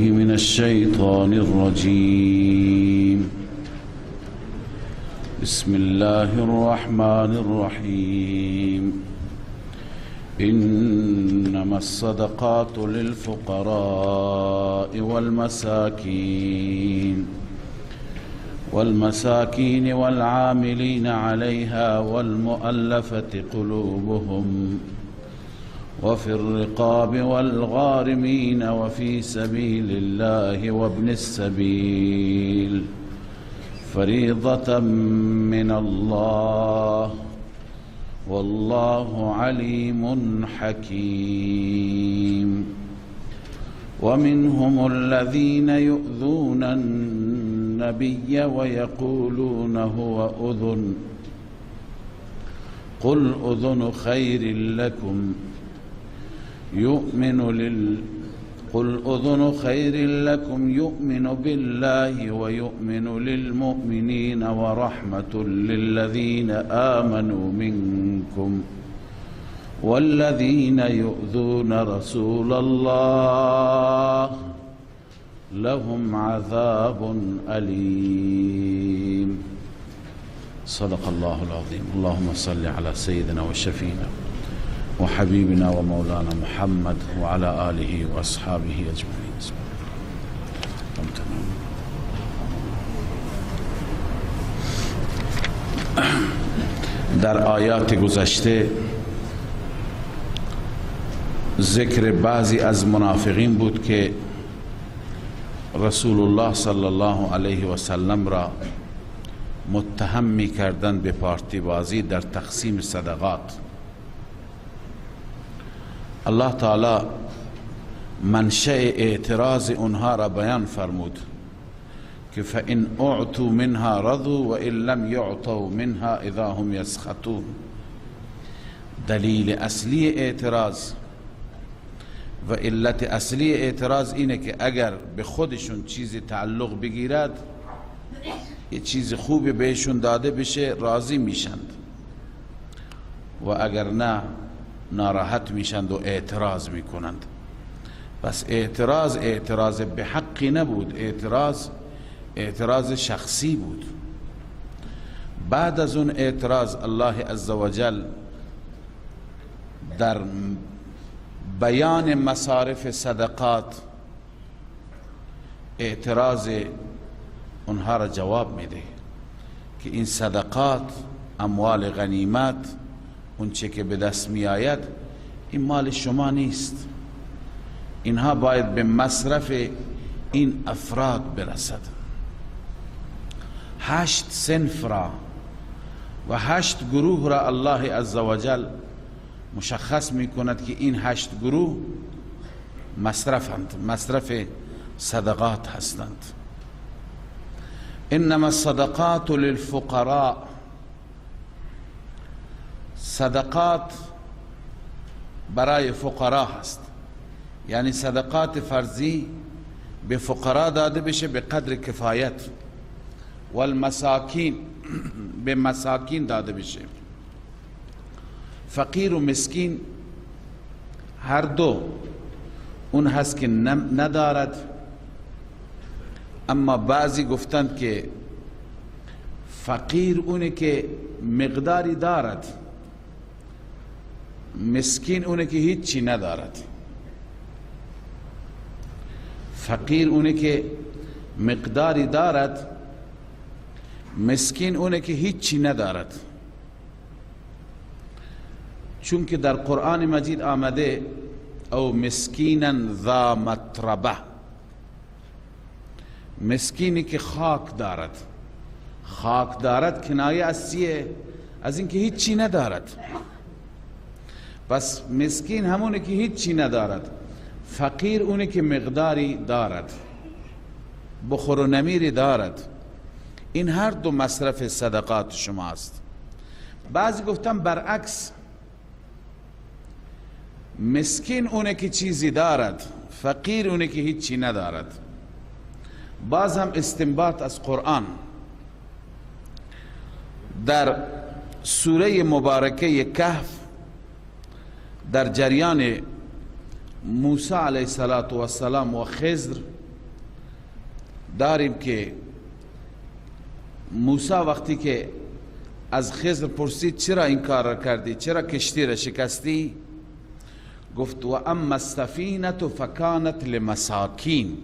من الشيطان الرجيم. بسم الله الرحمن الرحيم. إنما الصدقات للفقراء والمساكين والعاملين عليها والمؤلفة قلوبهم وفي الرقاب والغارمين وفي سبيل الله وابن السبيل فريضة من الله والله عليم حكيم. ومنهم الذين يؤذون النبي ويقولون هو أذن قل أذن خير لكم قل أذن خير لكم يؤمن بالله ويؤمن للمؤمنين ورحمة للذين آمنوا منكم والذين يؤذون رسول الله لهم عذاب أليم. صدق الله العظيم. اللهم صل على سيدنا وشفينا وحبيبنا ومولانا محمد وعلى آله وأصحابه أجمعين. در آیات گذشته ذکر بعضی از منافقین بود که رسول الله صلی الله علیه و سلم را متهم می کردند به پارتی بازی در تقسیم صدقات. الله تعالی منشأ اعتراض اونها را بیان فرمود که فإن اعطوا منها رضوا وإن لم يعطوا منها اذا هم يسخطون. دلیل اصلی اعتراض و علت اصلی اعتراض اینه که اگر به خودشون چیزی تعلق بگیرد، یه چیز خوبی بهشون داده بشه راضی میشند، و اگر نه ناراحت میشند و اعتراض میکنند. پس اعتراض اعتراض به حقی نبود، اعتراض اعتراض شخصی بود. بعد از اون اعتراض الله عزوجل در بیان مصارف صدقات اعتراض اونها را جواب میده که این صدقات، اموال غنیمت، اون چه که به دست می آید این مال شما نیست، اینها باید به مصرف این افراد برسد. 8 صنف را و 8 گروه را الله عزوجل مشخص می کند که این 8 گروه مصرفند، مصرف صدقات هستند. انما الصدقات للفقراء، صدقات برای فقرا هست، یعنی صدقات فرضی به فقرا داده بشه به قدر کفایت، والمساکین به مساکین داده بشه. فقیر و مسکین هر دو اون هست که ندارد، اما بعضی گفتند که فقیر اونه که مقداری دارد، مسکین اونه که هیچی ندارد. فقیر اونه که مقداری دارد، مسکین اونه که هیچی ندارد. چون که در قرآن مجید آمده او مسکینا ذا متربه، مسکینی که خاک دارد. خاک دارد کنایه از چیه؟ از اینکه هیچی ندارد. پس مسکین همونه که هیچی ندارد، فقیر اونه که مقداری دارد، بخور و نمیری دارد. این هر دو مصرف صدقات شماست. بعضی گفتن برعکس، مسکین اونه که چیزی دارد، فقیر اونه که هیچی ندارد. باز هم استنباط از قرآن در سوره مبارکه کهف در جریان موسی علیه السلام و خضر داریم که موسی وقتی که از خضر پرسید چرا این کار را کردی، چرا کشتی را شکستی، گفت و اما السفینة فکانت لمساکین.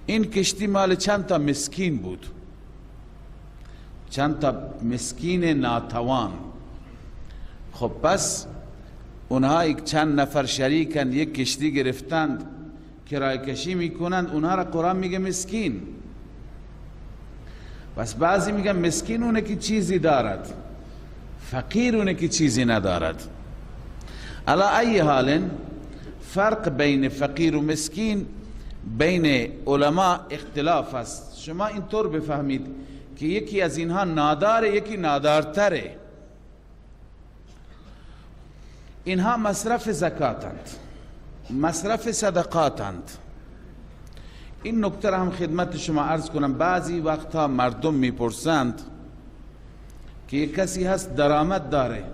این کشتی مال چند تا مسکین بود، چند تا مسکین ناتوان. خب پس اونها یک چند نفر شریکن، یک کشتی گرفتند، کرایه کشی میکنند، اونها را قرآن میگه مسکین. پس بعضی میگن مسکین اونه که چیزی دارد، فقیر اونه که چیزی ندارد. علی ای حال فرق بین فقیر و مسکین بین علما اختلاف است. شما اینطور بفهمید که یکی از اینها ناداره، یکی نادارتره. اینها مصرف زکاتند، مصرف صدقاتند. این نکته را هم خدمت شما عرض کنم. بعضی وقتها مردم میپرسند که یک کسی هست درآمد داره،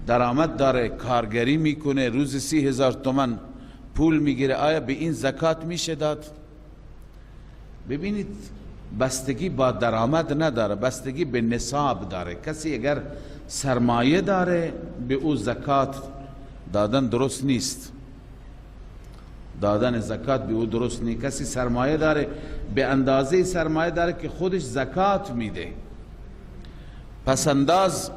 درآمد داره، کارگری میکنه، روز 30,000 تومن پول میگیره، آیا به این زکات میشه داد؟ ببینید بستگی با درآمد نداره، بستگی به نصاب داره. کسی اگر سرمایه داره به او زکات دادن درست نیست، دادن زکات به او درست نیست. کسی سرمایه داره به اندازه سرمایه داره که خودش زکات میده، پس انداز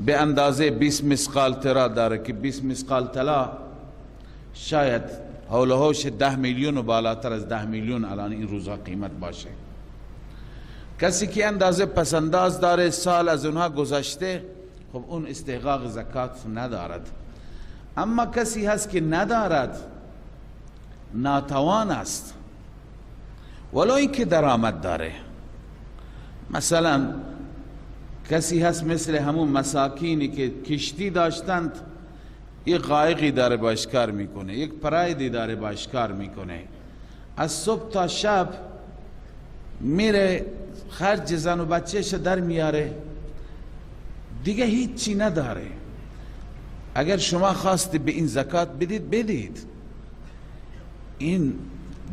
به اندازه 20 مثقال طلا داره که 20 مثقال طلا شاید حول و حوش 10 میلیون و بالاتر از 10 میلیون الان این روزها قیمت باشه. کسی که اندازه پسنداز داره، سال از اونها گذشته، خب اون استحقاق زکات ندارد. اما کسی هست که ندارد، ناتوان است، ولو اینکه درآمد داره. مثلا کسی هست مثل همون مساکینی که کشتی داشتند، یک قایقی داره باش کار میکنه، یک پرایدی داره باش کار میکنه، از صبح تا شب میره خرج زن و بچهش در میاره، دیگه هیچی نداره. اگر شما خواستی به این زکات بدید، بدید. این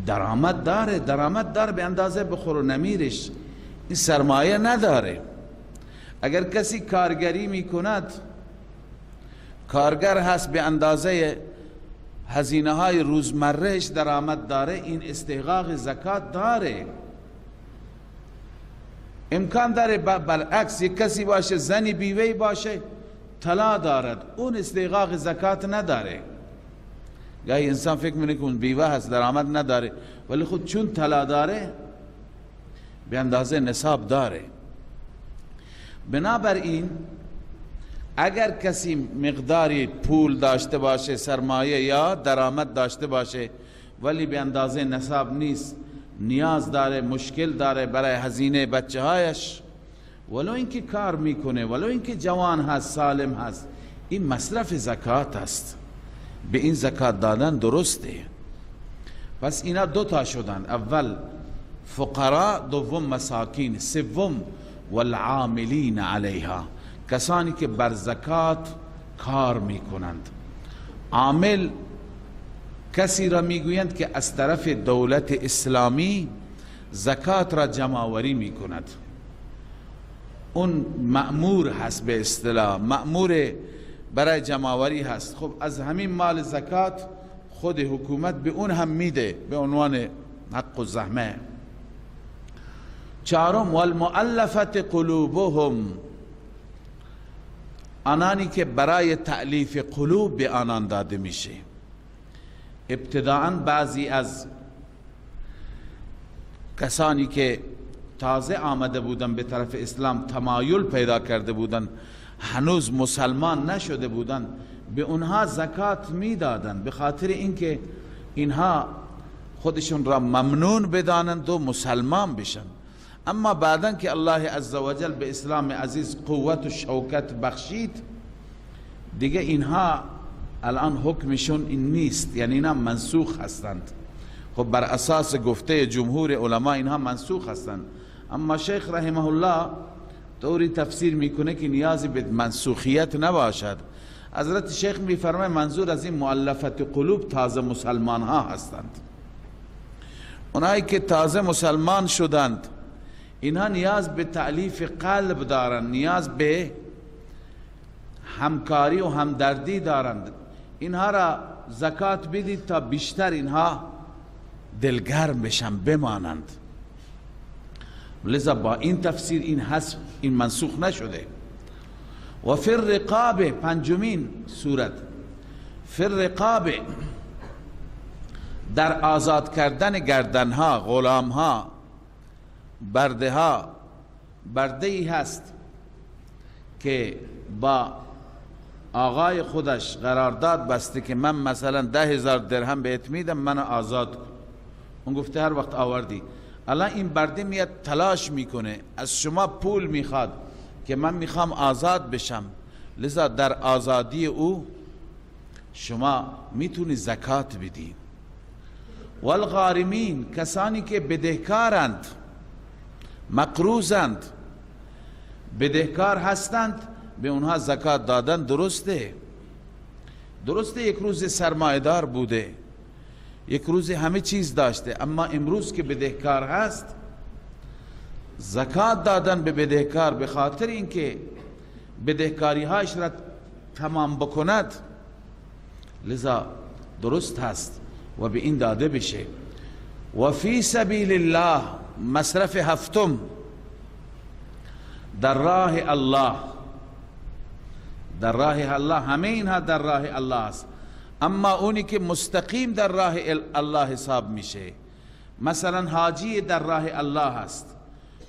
درآمد داره، درآمد داره به اندازه بخور و نمیرش، این سرمایه نداره. اگر کسی کارگری میکند، کارگر هست، به اندازه هزینه های روزمرهش درآمد داره، این استحقاق زکات داره. امکان داره برعکس یک کسی باشه، زنی بیوهی باشه، طلا دارد، اون استحقاق زکات نداره. گاهی انسان فکر میکنه که اون بیوه هست، درآمد نداره، ولی خود چون طلا داره به اندازه نصاب داره. بنابراین اگر کسی مقداری پول داشته باشه، سرمایه یا درآمد داشته باشه، ولی به اندازه نصاب نیست، نیاز داره، مشکل داره برای هزینه بچه هایش، ولو اینکه کار میکنه، ولو اینکه جوان هست، سالم هست، این مصرف زکات است، به این زکات دادن درسته. پس اینا دو تا شدن، اول فقرا، دوم مساکین، سوم والعاملین علیها، کسانی که بر زکات کار میکنند. عامل کسی را میگویند که از طرف دولت اسلامی زکات را جمع‌آوری میکند، اون مأمور هست، به اصطلاح مأمور برای جمع‌آوری هست. خب از همین مال زکات خود حکومت به اون هم میده به عنوان حق و زحمه. چهارم والمؤلفة قلوبهم، آنانی که برای تألیف قلوب به آنان داده میشه. ابتداعا بعضی از کسانی که تازه آمده بودن به طرف اسلام، تمایل پیدا کرده بودن، هنوز مسلمان نشده بودن، به اونها زکات میدادن به خاطر اینکه اینها خودشون را ممنون بدانند و مسلمان بشن. اما بعدن که الله عزوجل به اسلام عزیز قوت و شوکت بخشید، دیگه اینها الان حکمشون این نیست، یعنی اینها منسوخ هستند. خب بر اساس گفته جمهور علما اینها منسوخ هستند، اما شیخ رحمه الله طوری تفسیر میکنه که نیازی به منسوخیت نباشد. حضرت شیخ میفرماید منظور از این مؤلفت قلوب تازه مسلمان ها هستند، اونایی که تازه مسلمان شدند، اینها نیاز به تألیف قلب دارند، نیاز به همکاری و همدردی دارند. اینها را زکات بدید تا بیشتر اینها دلگرم بشن، بمانند. لذا با این تفسیر این حذف، این منسوخ نشده. و فی الرقاب، پنجمین صورت، فی الرقاب، در آزاد کردن گردنها، غلامها، برده ها. برده ای هست که با آقای خودش قرارداد بسته که من مثلا 10,000 درهم بهت میدم، من آزاد کن. اون گفته هر وقت آوردی. الان این برده میاد تلاش میکنه، از شما پول میخواد که من میخوام آزاد بشم. لذا در آزادی او شما میتونی زکات بدی. والغارمین، کسانی که بدهکارند، مقروضند، بدهکار هستند، به اونها زکات دادن درسته. درسته یک روز سرمایه‌دار بوده، یک روز همه چیز داشته، اما امروز که بدهکار هست، زکات دادن به بدهکار به خاطر اینکه بدهکاری هایش را تمام بکند، لذا درست هست و به این داده بشه. و فی سبیل الله، مصرف هفتم، در راه الله. در راه الله، همه اینها در راه الله است. اما اونی که مستقیم در راه الله حساب میشه، مثلا حاجی در راه الله است،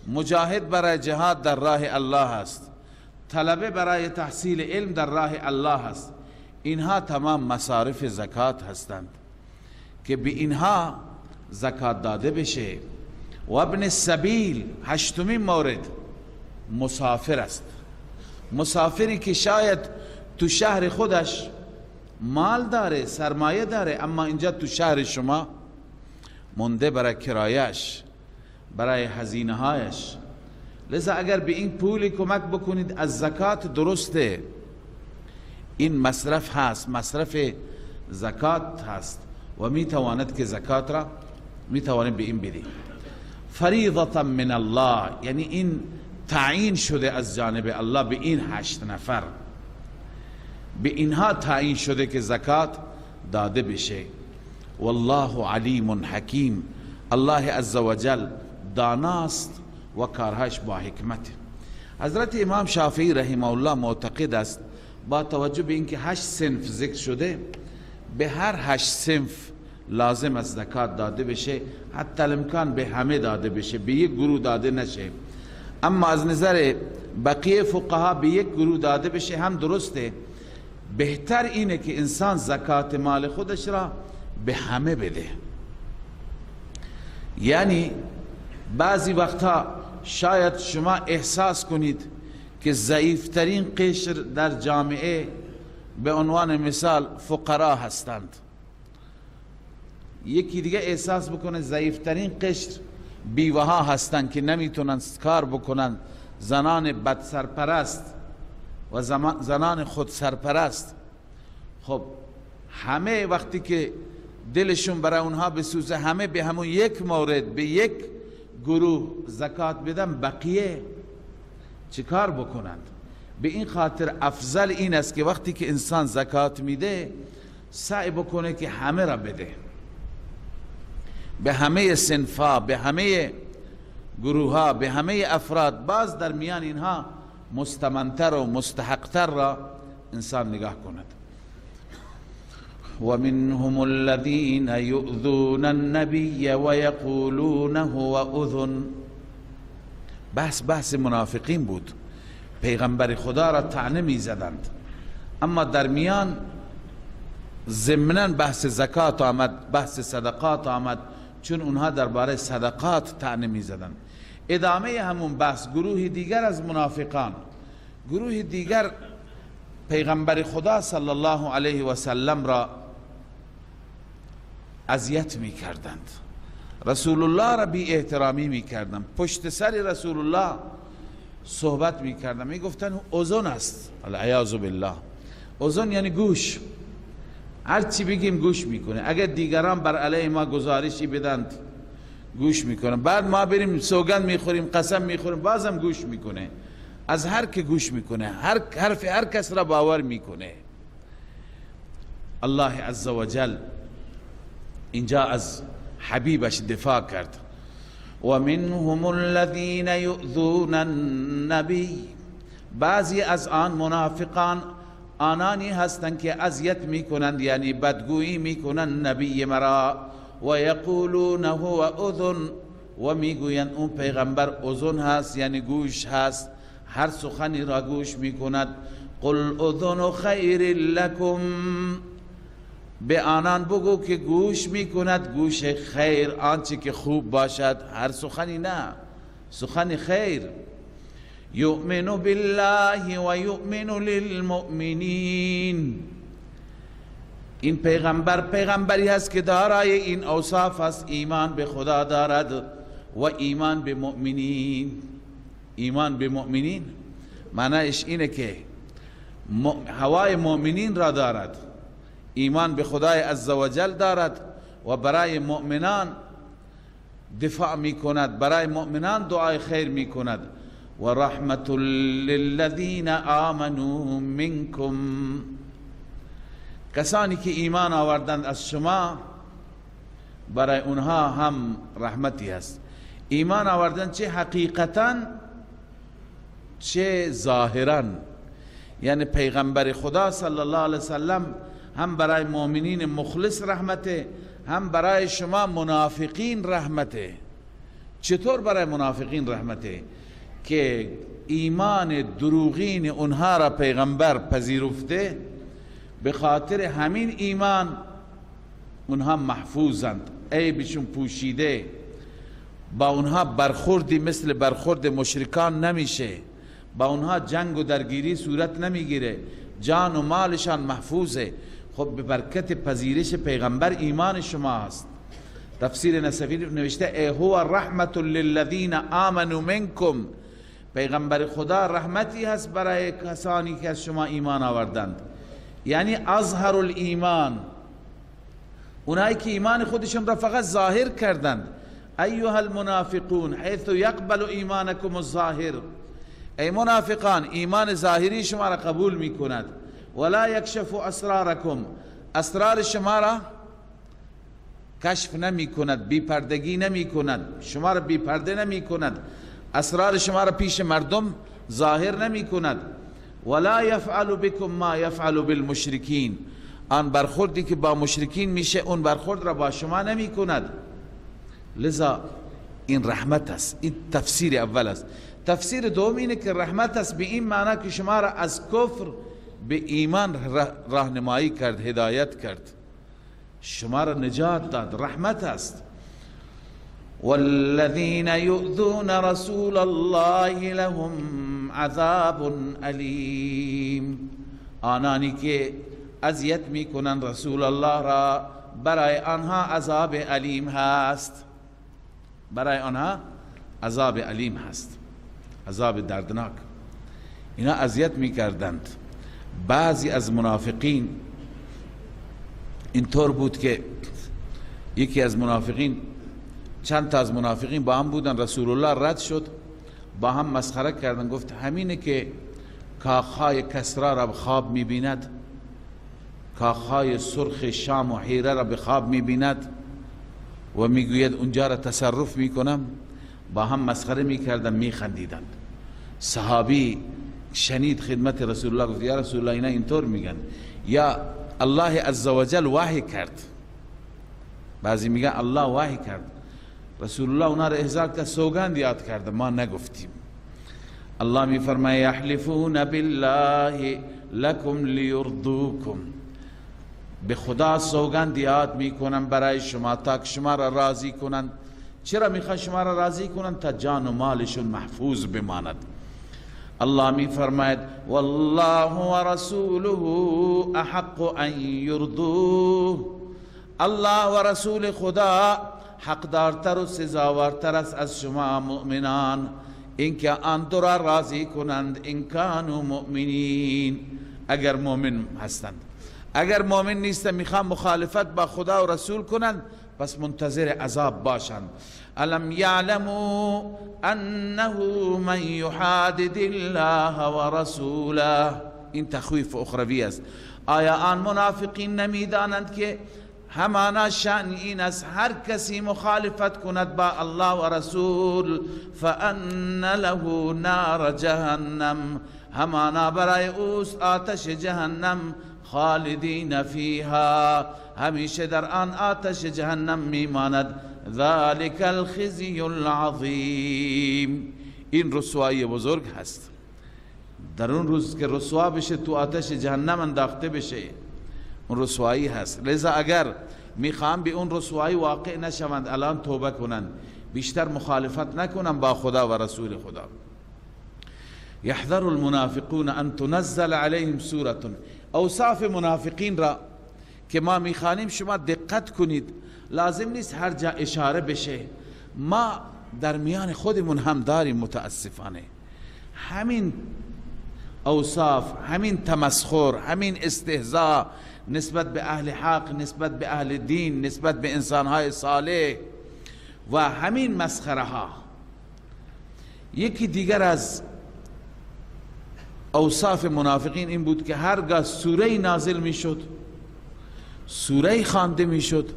مجاهد برای جهاد در راه الله است، طلبه برای تحصیل علم در راه الله است، اینها تمام مصارف زکات هستند که به اینها زکات داده بشه. و ابن السبیل، هشتمین مورد، مسافر است. مسافری که شاید تو شهر خودش مال داره، سرمایه داره، اما اینجا تو شهر شما مونده برای کرایش، برای هزینه هایش. لذا اگر به این پولی کمک بکنید از زکات درسته، این مصرف هست، مصرف زکات هست و میتواند که زکات را میتوانید به این بدید. فریضة من الله، یعنی این تعیین شده از جانب الله به این 8 نفر، به اینها تعیین شده که زکات داده بشه. والله علیم حکیم، الله عزوجل داناست و کارهاش با حکمت. حضرت امام شافعی رحمه الله معتقد است با توجه به اینکه 8 صنف ذکر شده، به هر 8 صنف لازم است زکات داده بشه، حتی الامکان به همه داده بشه، به یک گروه داده نشه. اما از نظر بقیه فقها به یک گروه داده بشه هم درسته. بهتر اینه که انسان زکات مال خودش را به همه بده. یعنی بعضی وقتها شاید شما احساس کنید که ضعیفترین قشر در جامعه به عنوان مثال فقرا هستند، یکی دیگه احساس بکنه ضعیفترین قشر بیوه ها هستند که نمیتونن کار بکنن، زنان بد سرپرست و زنان خود سرپرست. خب همه وقتی که دلشون برای اونها بسوزه، همه به همون یک مورد، به یک گروه زکات بدن، بقیه چیکار بکنند؟ به این خاطر افضل این است که وقتی که انسان زکات میده سعی بکنه که همه را بده، به همه صنفا، به همه گروه ها، به همه افراد. باز در میان اینها مستمنتر و مستحقتر را انسان نگاه کند. ومنهم الذين يؤذون النبي ويقولون هو اذن. بحث منافقین بود، پیغمبر خدا را طعنه می زدند، اما در میان ضمناً بحث زکات آمد، بحث صدقات آمد، چون اونها درباره صدقات طعنه می زدند. ادامه همون بحث، گروه دیگر از منافقان، گروه دیگر پیغمبر خدا صلی الله علیه و سلم را اذیت می کردند، رسول الله را بی احترامی می کردند، پشت سر رسول الله صحبت می کردند، می گفتند اذن است، العیاذ بالله. اذن یعنی گوش، هر چی بگیم گوش میکنه. اگر دیگران بر علیه ما گزارشی بدند، گوش میکنه. بعد ما بریم سوگند میخوریم، قسم میخوریم، بازم گوش میکنه. از هر که گوش میکنه، هر حرف هر کس را باور میکنه. الله عزوجل اینجا از حبیبش دفاع کرد. و منهم الذین یؤذون النبی، بعضی از آن منافقان آنانی هستند که اذیت میکنند، یعنی بدگویی میکنند نبی مرا. و یقولون هو اذن، و میگویند اون پیغمبر اذن هست، یعنی گوش هست، هر سخنی را گوش میکند. قل اذن خیر لکم، به آنان بگو که گوش میکند گوش خیر، آنچه که خوب باشد، هر سخنی نه، سخن خیر. یؤمن بالله و یؤمن للمؤمنین، این پیغمبر پیغمبری هست که دارای این اوصاف است، ایمان به خدا دارد و ایمان به مؤمنین. ایمان به مؤمنین معنیش اینه که هوای مؤمنین را دارد، ایمان به خدای عزوجل دارد و برای مؤمنان دفاع میکند، برای مؤمنان دعای خیر میکند. و رحمت للذین آمنوا منکم، کسانی که ایمان آوردند از شما برای اونها هم رحمتی هست. ایمان آوردن چه حقیقتا چه ظاهرا، یعنی پیغمبر خدا صلی الله علیه وسلم هم برای مؤمنین مخلص رحمته، هم برای شما منافقین رحمته. چطور برای منافقین رحمته؟ که ایمان دروغین اونها را پیغمبر پذیرفته، به خاطر همین ایمان اونها محفوظند، عیبشون پوشیده، با اونها برخوردی مثل برخورد مشرکان نمیشه، با اونها جنگ و درگیری صورت نمیگیره، جان و مالشان محفوظه. خب به برکت پذیرش پیغمبر ایمان شما هست. تفسیر نصفی نوشته ای هو رحمت للذین آمنوا منکم، پیغمبر خدا رحمتی هست برای کسانی که از شما ایمان آوردند، یعنی اظهر الایمان، اونایی که ایمان خودشون را فقط ظاهر کردند. ایها المنافقون حیث یقبل ایمانکم الظاهر، ای منافقان ایمان ظاهری شما را قبول میکند. ولا یکشف اسرارکم، اسرار شما را کشف نمی کند، بی پردگی نمی کند، شما را بی پرده نمی کند، اسرار شما را پیش مردم ظاهر نمی کند. ولا یفعل بكم ما یفعل بالمشرکین، آن برخوردی که با مشرکین میشه اون برخورد را با شما نمی کند. لذا این رحمت است. این تفسیر اول است. تفسیر دوم اینه که رحمت است به این معنا که شما را از کفر به ایمان راهنمایی کرد، هدایت کرد، شما را نجات داد، رحمت است. والذین یؤذون رسول الله لهم عذاب الیم، آنانی که اذیت میکنند رسول الله را برای آنها عذاب الیم هست، برای آنها عذاب الیم هست، عذاب دردناک. اینا اذیت میکردند. بعضی از منافقین اینطور بود که یکی از منافقین، چند تا از منافقین با هم بودن، رسول الله رد شد، با هم مسخره کردن، گفت همینه که کاخهای کسرا را به خواب میبیند، کاخهای سرخ شام و حیره را به خواب میبیند و میگوید اونجا را تصرف میکنم. با هم مسخره میکردن، میخندیدند. صحابی شنید خدمت رسول الله، گفت یا رسول الله اینا اینطور میگن، یا الله عزوجل وحی کرد. بعضی میگن الله وحی کرد، رسول الله اونا را احضار کرد، سوگند یاد کرد، ما نگفتیم. الله میفرماید یحلفون بالله لکم لیرضوکم، به خدا سوگند یاد میکنن برای شما تا که شما را راضی کنند. چرا میخوان شما را راضی کنند؟ تا جان و مالشون محفوظ بماند. الله میفرماید والله و رسوله احق ان یرضوه، الله و رسول خدا حقدارتر و سزاوارتر است از شما مؤمنان، اینکه آن دو را راضی کنند، ان کانوا مؤمنین، اگر مؤمن هستند. اگر مؤمن نیستند میخوان مخالفت با خدا و رسول کنند، پس منتظر عذاب باشند. الم یعلموا انه من یحادد الله ورسوله، این تخویف اخروی است. آیا آن منافقین نمیدانند که همانا شأن این است هر کسی مخالفت کند با الله و رسول، فان له نار جهنم، همانا برای اوست آتش جهنم، خالدین فیها، همیشه در آن آتش جهنم میماند، ذلك الخزی العظیم. این رسوایی بزرگ هست. در اون روز که رسوا بشه، تو آتش جهنم انداخته بشه، اون رسوایی هست. لذا اگر میخوام به اون رسوایی واقع نشوند، الان توبه کنند، بیشتر مخالفت نکنند با خدا و رسول خدا. یحذر المنافقون ان تنزل علیهم سورة. اوصاف منافقین را که ما میخوانیم شما دقت کنید، لازم نیست هر جا اشاره بشه. ما در میان خودمون هم داریم متاسفانه همین اوصاف، همین تمسخر، همین استهزاء نسبت به اهل حق، نسبت به اهل دین، نسبت به انسانهای صالح و همین مسخره ها. یکی دیگر از اوصاف منافقین این بود که هرگاه سوره نازل میشد، سوره خوانده میشد،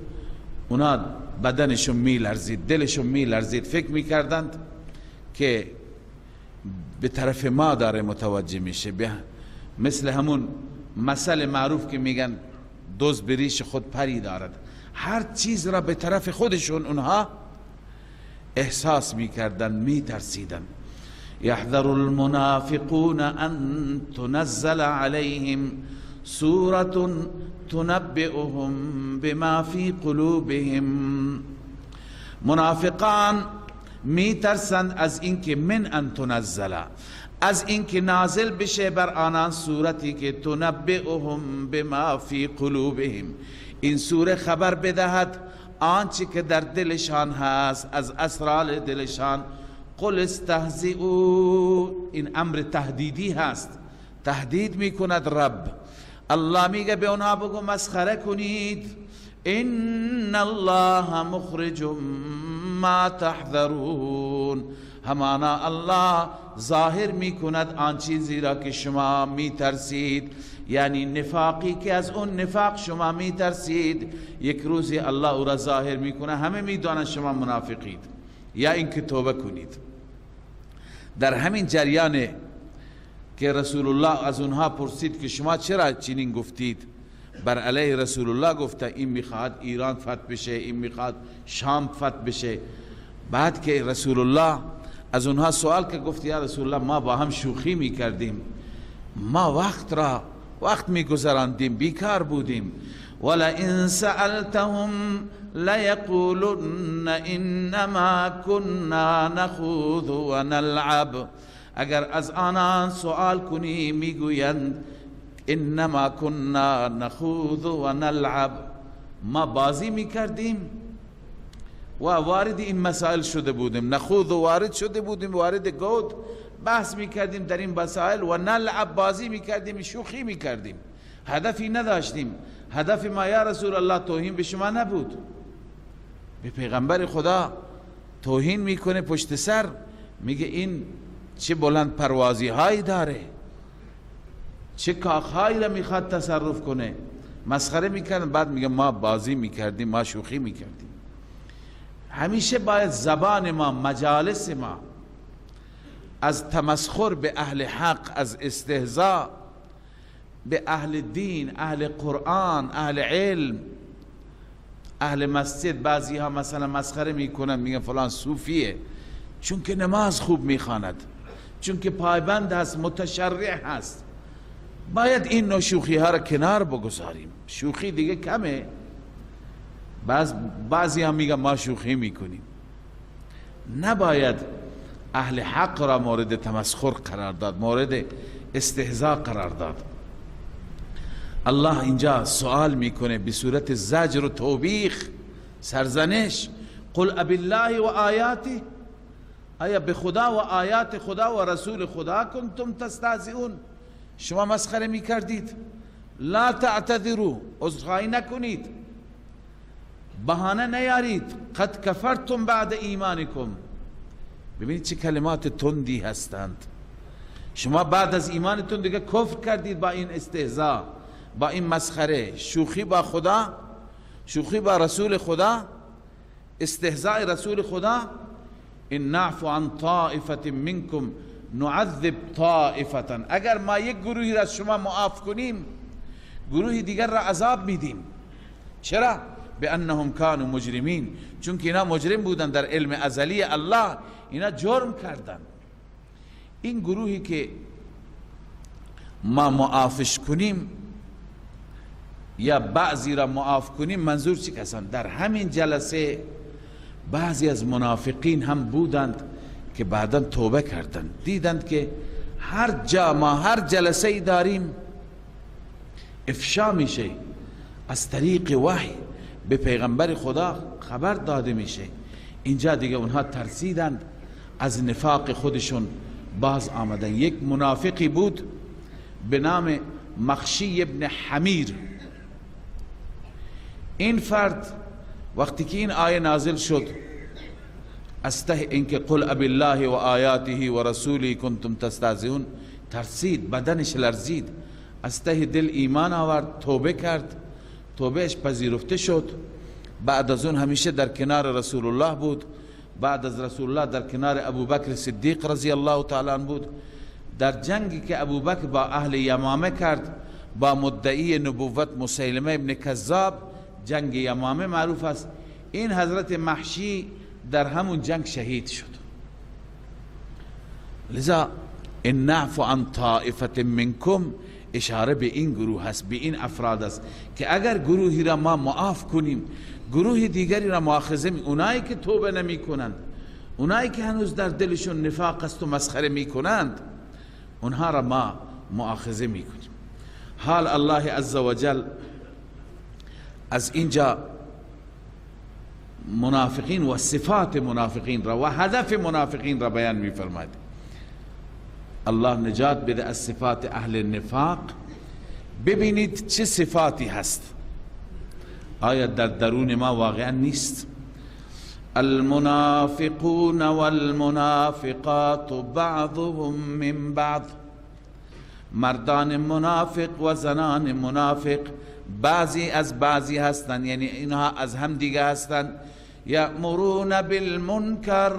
اونا بدنشون میلرزید، دلشون میلرزید، فکر میکردند که به طرف ما داره متوجه میشه. مثل همون مثل معروف که میگن دوز به ریش خود پری دارد. هر چیز را به طرف خودشون اونها احساس میکردن، میترسیدن. یحذر المنافقون ان تنزل علیهم سورة تنبئهم بما فی قلوبهم. منافقان میترسند از اینکه من ان تنزل، از اینکه نازل بشه بر آنان صورتی که تنبئهم بما فی قلوبهم، این سوره خبر بدهد آنچه که در دلشان هست، از اسرار دلشان. قل استهزئوا، این امر تهدیدی هست، تهدید میکند رب. الله میگه به اونها بگو مسخره کنید، ان الله مخرج ما تحذرون، همانا الله ظاهر میکند آن چیزی را که شما میترسید، یعنی نفاقی که از اون نفاق شما میترسید، یک روزی الله او را ظاهر میکنه، همه میدانند شما منافقید، یا اینکه توبه کنید. در همین جریان که رسول الله از اونها پرسید که شما چرا چنین گفتید، بر علیه رسول الله گفته این میخواد ایران فتح بشه، این میخواد شام فتح بشه. بعد که رسول الله از اونها سوال که گفت یا رسول الله ما با هم شوخی میکردیم، ما وقت را وقت میگذراندیم، بیکار بودیم. ولئن سألتهم لیقولن انما كنا نخوض ونلعب، اگر از آنان سوال کنی میگویند انما كنا نخوض ونلعب، ما بازی میکردیم و وارد این مسائل شده بودیم، نخوض وارد شده بودیم، وارد گود بحث میکردیم در این مسائل، و نلعب بازی میکردیم، شوخی میکردیم، هدفی نداشتیم. هدف ما یا رسول الله توهین به شما نبود. به پیغمبر خدا توهین میکنه پشت سر، میگه این چه بلند پروازی هایی داره، چه کاخهایی را میخواد تصرف کنه، مسخره میکردن. بعد میگه ما بازی میکردیم، ما شوخی میکردیم. همیشه باید زبان ما، مجالس ما از تمسخر به اهل حق، از استهزاء به اهل دین، اهل قرآن، اهل علم، اهل مسجد. بعضی ها مثلا مسخره میکنن، میگن فلان صوفیه چون که نماز خوب میخواند، چون که پایبند هست، متشرع هست. باید این نوع شوخی ها را کنار بگذاریم. شوخی دیگه کمه. بعضی هم میگن ما شوخی میکنیم. نباید اهل حق را مورد تمسخر قرار داد، مورد استهزاء قرار داد. الله اینجا سوال میکنه به صورت زجر و توبیخ، سرزنش. قل اب الله و آیاته، آیا به خدا و آیات خدا و رسول خدا کنتم تستهزئون، شما مسخره میکردید؟ لا تعتذروا، عذرخواهی نکنید. بهانه نیارید، قد کفرتم بعد ایمانکم. ببینید چه کلمات تندی هستند. شما بعد از ایمانتون دیگه کفر کردید با این استهزاء، با این مسخره، شوخی با خدا، شوخی با رسول خدا، استهزاء رسول خدا. ان نعفو عن طائفة منکم نعذب طائفة. اگر ما یک گروهی را از شما معاف کنیم، گروهی دیگر را عذاب میدیم. چرا؟ بانهم كانوا مجرمین، چون که اینا مجرم بودن در علم ازلی الله، اینا جرم کردن. این گروهی که ما معافش کنیم یا بعضی را معاف کنیم، منظور چی کسان؟ در همین جلسه بعضی از منافقین هم بودند که بعدا توبه کردند، دیدند که هر جا ما هر جلسه ای داریم افشا میشه، از طریق وحی به پیغمبر خدا خبر داده میشه. اینجا دیگه اونها ترسیدند، از نفاق خودشون باز آمدن. یک منافقی بود به نام مخشی ابن حمیر. این فرد وقتی که این آیه نازل شد، از ته اینکه قل اب الله و آیاته و رسوله کنتم تستهزئون، ترسید، بدنش لرزید، از ته دل ایمان آورد، توبه کرد، توبهش پذیرفته شد. بعد از اون همیشه در کنار رسول الله بود، بعد از رسول الله در کنار ابوبکر صدیق رضی الله تعالی عنہ بود. در جنگی که ابوبکر با اهل یمامه کرد، با مدعی نبوت مسیلمه ابن کذاب، جنگ یمامه معروف است، این حضرت محشی در همون جنگ شهید شد. لذا ان نعفو عن طائفة منکم اشاره به این گروه هست، به این افراد است که اگر گروهی را ما معاف کنیم، گروه دیگری را مؤاخذه می، اونایی که توبه نمی کنند، اونایی که هنوز در دلشون نفاق است و مسخره می کنند، اونها را ما مؤاخذه می کنیم. حال الله عزوجل از اینجا منافقین و صفات منافقین را و هدف منافقین را بیان می فرماید. الله نجات بده از صفات اهل نفاق. ببینید چه صفاتی هست، آیا در درون ما واقعا نیست؟ المنافقون والمنافقات بعضهم من بعض. مردان منافق و زنان منافق بعضی از بعضی هستند، یعنی اینها از هم دیگه هستند. یأمرون بالمنکر،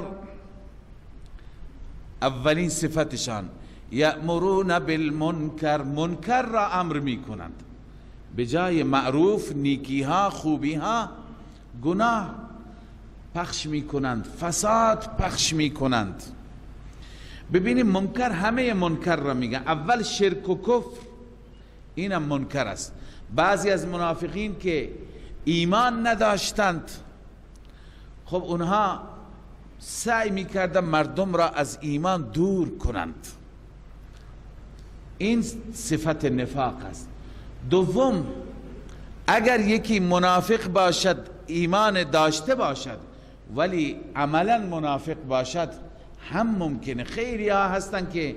اولین صفتشان یأمرون بالمنکر، منکر را امر میکنند، به جای معروف، نیکیها، خوبیها، گناه پخش میکنند، فساد پخش میکنند. ببینیم منکر، همه منکر را میگن. اول شرک و کفر، اینم منکر است. بعضی از منافقین که ایمان نداشتند، خب اونها سعی میکردن مردم را از ایمان دور کنند. این صفت نفاق است. دوم، اگر یکی منافق باشد، ایمان داشته باشد ولی عملا منافق باشد، هم ممکنه. خیلی ها هستن که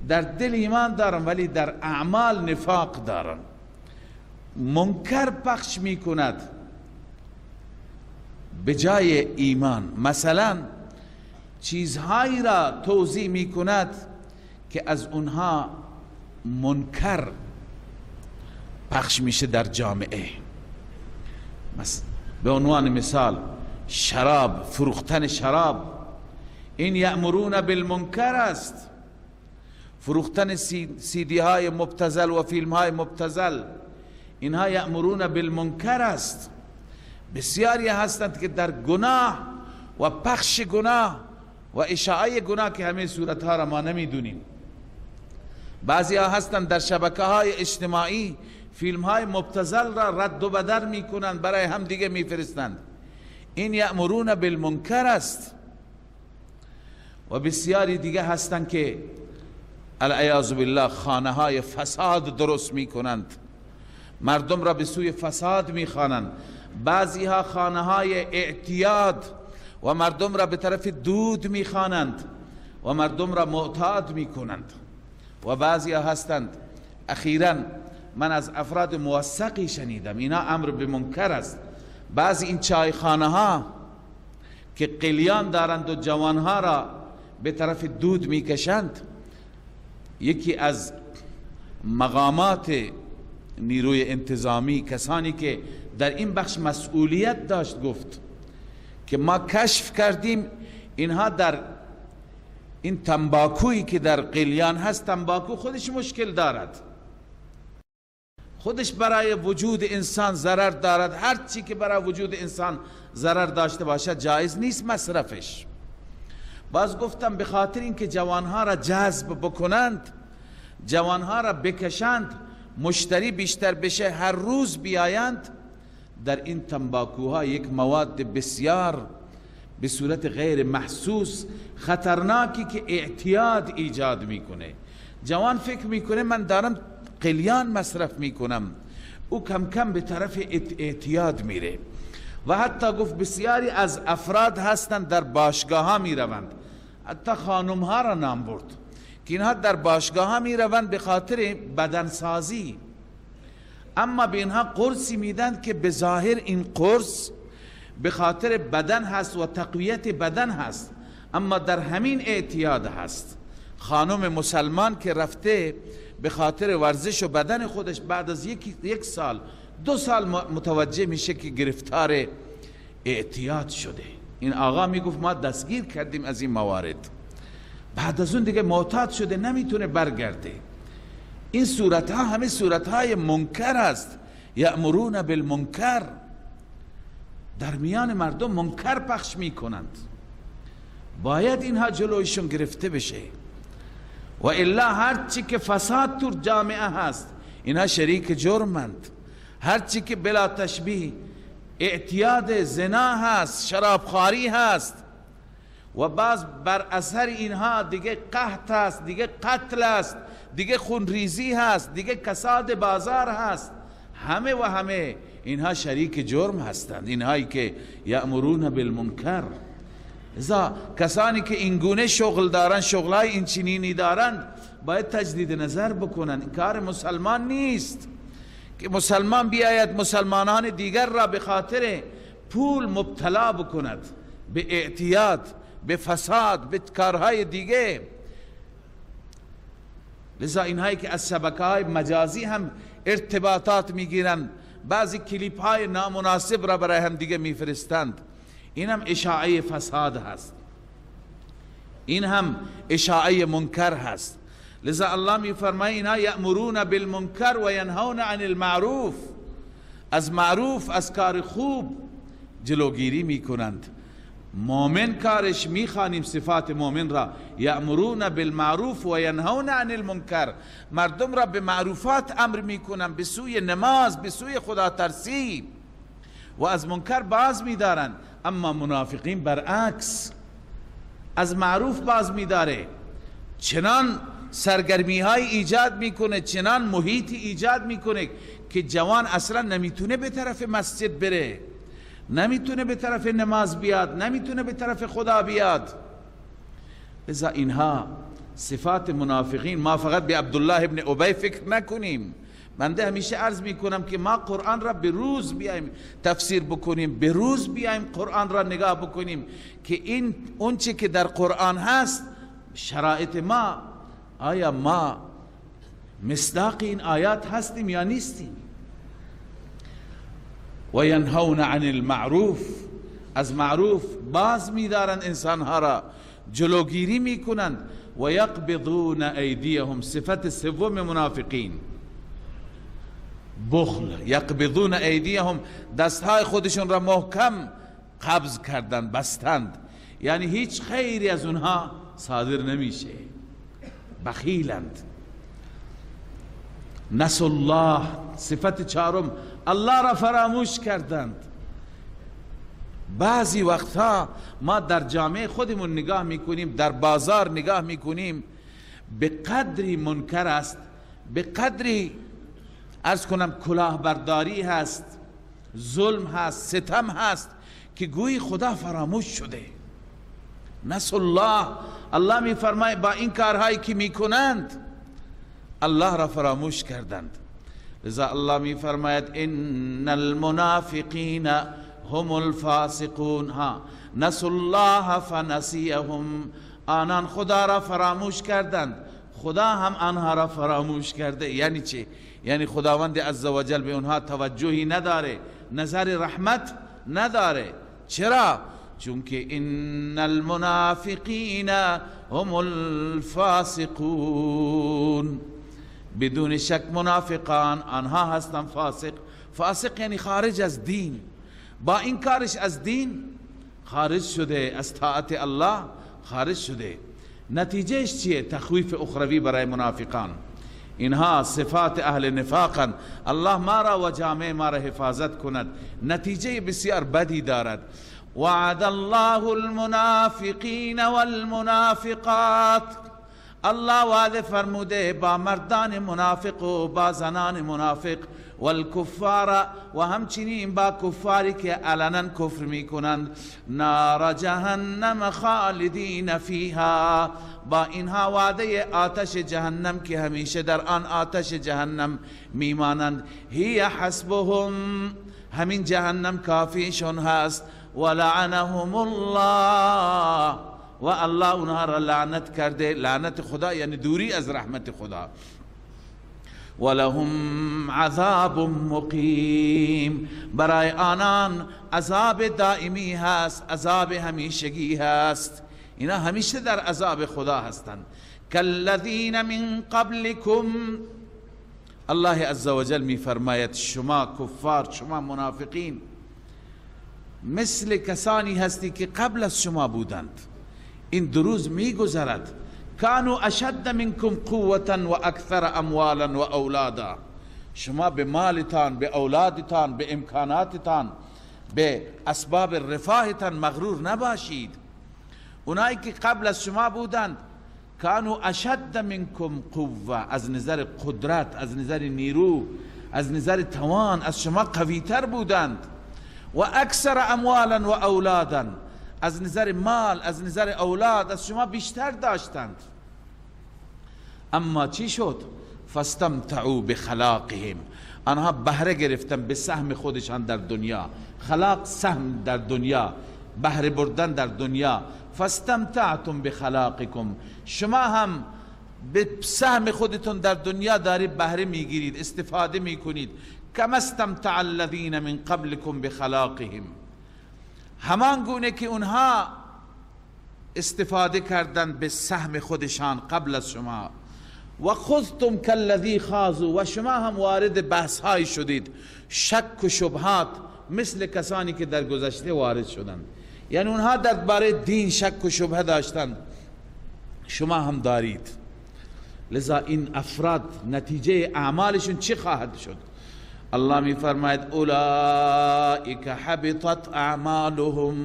در دل ایمان دارن ولی در اعمال نفاق دارن، منکر پخش میکند به جای ایمان. مثلا چیزهایی را توضیح میکند که از اونها منکر پخش میشه در جامعه. به عنوان مثال شراب، فروختن شراب، این یأمرون بالمنکر است. فروختن سیدی های مبتذل و فیلم های مبتذل، اینها یأمرون بالمنکر است. بسیاری هستند که در گناه و پخش گناه و اشاعه گناه که همه صورتها را ما نمیدونیم. بعضی ها هستند در شبکه های اجتماعی فیلم های مبتذل را رد و بدل میکنند، برای هم دیگه میفرستند. این یأمرون بالمنکر است. و بسیاری دیگه هستند که العیاذ بالله خانه های فساد درست میکنند، مردم را به سوی فساد میخوانند. بعضی ها خانه های اعتیاد و مردم را به طرف دود میخوانند و مردم را معتاد میکنند. و بعضی ها هستند، اخیرا من از افراد موثقی شنیدم، اینا امر به منکر است. بعضی این چایخانه ها که قلیان دارند و جوانها را به طرف دود میکشند، یکی از مقامات نیروی انتظامی، کسانی که در این بخش مسئولیت داشت، گفت که ما کشف کردیم اینها در این تنباکویی که در قلیان هست، تنباکو خودش مشکل دارد، خودش برای وجود انسان ضرر دارد، هر چی که برای وجود انسان ضرر داشته باشد جایز نیست مصرفش. باز گفتم به خاطر اینکه جوانها را جذب بکنند، جوانها را بکشند، مشتری بیشتر بشه، هر روز بیایند، در این تنباکوها یک مواد بسیار به صورت غیر محسوس خطرناکی که اعتیاد ایجاد میکنه. جوان فکر میکنه من دارم قلیان مصرف میکنم، او کم کم به طرف اعتیاد میره. و حتی گفت بسیاری از افراد هستند در باشگاه ها میروند، حتی خانم ها را نام برد که اینها در باشگاه ها میروند به خاطر بدنسازی، اما به اینها قرصی میدن که به ظاهر این قرص به خاطر بدن هست و تقویت بدن هست، اما در همین اعتیاد هست. خانم مسلمان که رفته به خاطر ورزش و بدن خودش، بعد از یک سال 2 سال متوجه میشه که گرفتار اعتیاد شده. این آقا میگفت ما دستگیر کردیم از این موارد، بعد از اون دیگه معتاد شده، نمیتونه برگرده. این صورتها همه صورتهای منکر است. یأمرون بالمنکر، در میان مردم منکر پخش میکنند، باید اینها جلویشون گرفته بشه و الا هر چی که فساد تو جامعه هست اینها شریک جرمند. هر چی که بلا تشبیه اعتیاد زنا هست، شرابخواری هست و باز بر اثر اینها دیگه قحط هست، دیگه قتل است، دیگه خونریزی هست، دیگه کساد بازار هست، همه و همه اینها شریک جرم هستند، اینهایی که یأمرون بالمنکر. لذا کسانی که اینگونه شغل دارند، شغلای این چنینی دارند، باید تجدید نظر بکنند. این کار مسلمان نیست که مسلمان بیاید مسلمانان دیگر را به خاطر پول مبتلا بکند به اعتیاد، به فساد، به کارهای دیگه. لذا اینهایی که از شبکه‌های مجازی هم ارتباطات میگیرند، بعضی کلیپ های نامناسب را برای هم دیگه میفرستند، این هم اشاعه فساد هست، این هم اشاعه منکر هست. لذا الله میفرماید اینها یأمرون بالمنکر و ینهون عن المعروف، از معروف، از کار خوب جلوگیری میکنند. مؤمن کارش، میخوانیم صفات مؤمن را، یأمرون بالمعروف و ینهون عن المنکر، مردم را به معروفات امر میکنند، به سوی نماز، به سوی خدا ترسی، و از منکر باز میدارند. اما منافقین برعکس، از معروف باز میداره، چنان سرگرمی های ایجاد میکنه، چنان محیطی ایجاد میکنه که جوان اصلا نمیتونه به طرف مسجد بره، نمیتونه به طرف نماز بیاد، نمیتونه به طرف خدا بیاد. لذا اینها صفات منافقین. ما فقط به عبدالله ابن ابی فکر نکنیم. بنده همیشه عرض میکنم که ما قرآن را به روز بیایم تفسیر بکنیم، به روز بیایم قرآن را نگاه بکنیم که این اونچه که در قرآن هست شرایط ما، آیا ما مصداق این آیات هستیم یا نیستیم؟ و ینهون عن المعروف، از معروف باز میدارند انسانها را، جلوگیری میکنند. و یقبضون ایدیهم، صفت سوم منافقین بخل. یقبضون ایدیهم، دستهای خودشون را محکم قبض کردند، بستند، یعنی هیچ خیری از اونها صادر نمیشه، بخیلند. نسوا الله، صفت چهارم، الله را فراموش کردند. بعضی وقتها ما در جامعه خودمون نگاه میکنیم، در بازار نگاه میکنیم، به قدری منکر است، به قدری عرض کنم کلاهبرداری هست، ظلم هست، ستم هست، که گویی خدا فراموش شده. نسوا الله، الله میفرماید با این کارهایی که میکنند الله را فراموش کردند. لذا الله میفرماید ان المنافقین هم الفاسقون. ها، نسوا الله فنسیهم، آنان خدا را فراموش کردند، خدا هم آنها را فراموش کرده. یعنی چی؟ یعنی خداوند عزوجل به اونها توجهی نداره، نظر رحمت نداره. چرا؟ چون که ان المنافقین هم الفاسقون، بدون شک منافقان آنها هستند فاسق. فاسق یعنی خارج از دین، با این کارش از دین خارج شده، از طاعت الله خارج شده. نتیجهش چیه؟ تخویف اخروی برای منافقان. اینها صفات اهل نفاقن. الله ما را و جامعه ما را حفاظت کند. نتیجه بسیار بدی دارد. وعد الله المنافقین والمنافقات، الله وعده فرموده با مردان منافق و با زنان منافق، والکفار و همچنین با کفاری که علنا کفر میکنند، نار جهنم خالدین فیها، با اینها وعده آتش جهنم که همیشه در آن آتش جهنم میمانند. هی حسبهم، همین جهنم کافیشون هست. ولعنهم الله، و الله اونها را لعنت کرده. لعنت خدا یعنی دوری از رحمت خدا. ولهم عذاب مقیم، برای آنان عذاب دائمی هست، عذاب همیشگی هست. اینا همیشه در عذاب خدا هستند. کالذین من قبلکم، الله عزوجل می فرماید شما کفار، شما منافقین مثل کسانی هستی که قبل از شما بودند. این دروز می گذرد. کانوا اشد منکم قوة و اکثر اموالا و اولادا، شما به مالتان، به اولادتان، به امکاناتتان، به اسباب رفاهتان مغرور نباشید. اونایی که قبل از شما بودند کانوا اشد منکم قوة، از نظر قدرت، از نظر نیرو، از نظر توان از شما قویتر بودند. و اکثر اموالا و اولادا، از نظر مال، از نظر اولاد از شما بیشتر داشتند. اما چی شد؟ فاستمتعوا بخلاقهم، آنها بهره گرفتن به سهم خودشان در دنیا. خلاق سهم در دنیا، بهره بردن در دنیا. فاستمتعتم بخلاقکم، شما هم به سهم خودتون در دنیا داری بهره میگیرید، استفاده میکنید. کما استمتع الذین من قبلکم بخلاقهم، همان گونه که اونها استفاده کردند به سهم خودشان قبل از شما. و خذتم کالذی خاضوا، و شما هم وارد بحث های شدید، شک و شبهات، مثل کسانی که در گذشته وارد شدند. یعنی اونها درباره دین شک و شبهه داشتند، شما هم دارید. لذا این افراد نتیجه اعمالشون چی خواهد شد؟ الله می فرماید اولئک حبطت اعمالهم،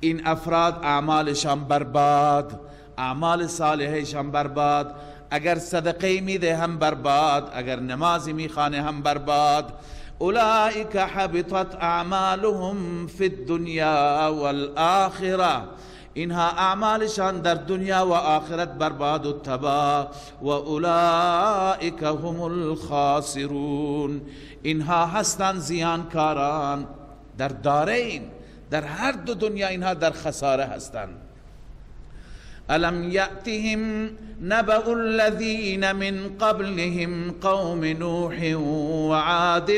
این افراد اعمالشان برباد، اعمال صالحشان برباد. اگر صدقه میده هم برباد، اگر نمازی میخوانه هم برباد. اولئک حبطت اعمالهم فی الدنیا والآخرة، اینها اعمالشان در دنیا و آخرت برباد و تباه. و اولئک هم الخاسرون، اینها هستند زیانکاران در دارین، در هر دو دنیا اینها در خساره هستند. الم یأتهم نبأ الذین من قبلهم قوم نوح وعاد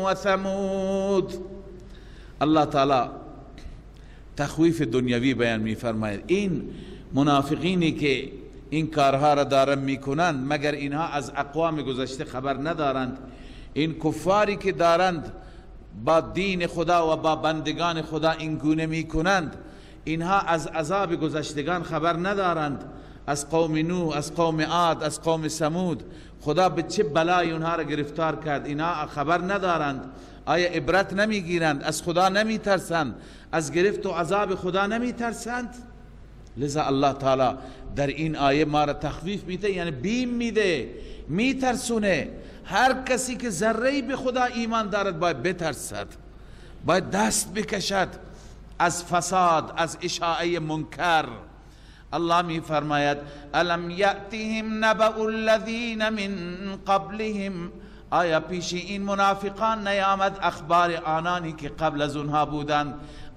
وثمود. الله تعالی تخویف دنیوی بیان می‌فرماید. این منافقینی که این کارها را دارن میکنند، مگر اینها از اقوام گذشته خبر ندارند؟ این کفاری که دارند با دین خدا و با بندگان خدا این گونه میکنند، اینها از عذاب گذشتگان خبر ندارند، از قوم نوح، از قوم عاد، از قوم ثمود. خدا به چه بلای اونها را گرفتار کرد، اینها خبر ندارند. آیا عبرت نمیگیرند؟ از خدا نمیترسند؟ از گرفت و عذاب خدا نمیترسند؟ لذا الله تعالی در این آیه ما را تخویف میده، یعنی بیم میده، میترسونه. هر کسی که ذره‌ای به خدا ایمان دارد باید بترسد، باید دست بکشد از فساد، از اشاعه منکر. الله می فرماید الم یأتهم نبأ الذین من قبلهم، آیا پیش این منافقان نیامد اخبار آنانی که قبل از اونها بودند،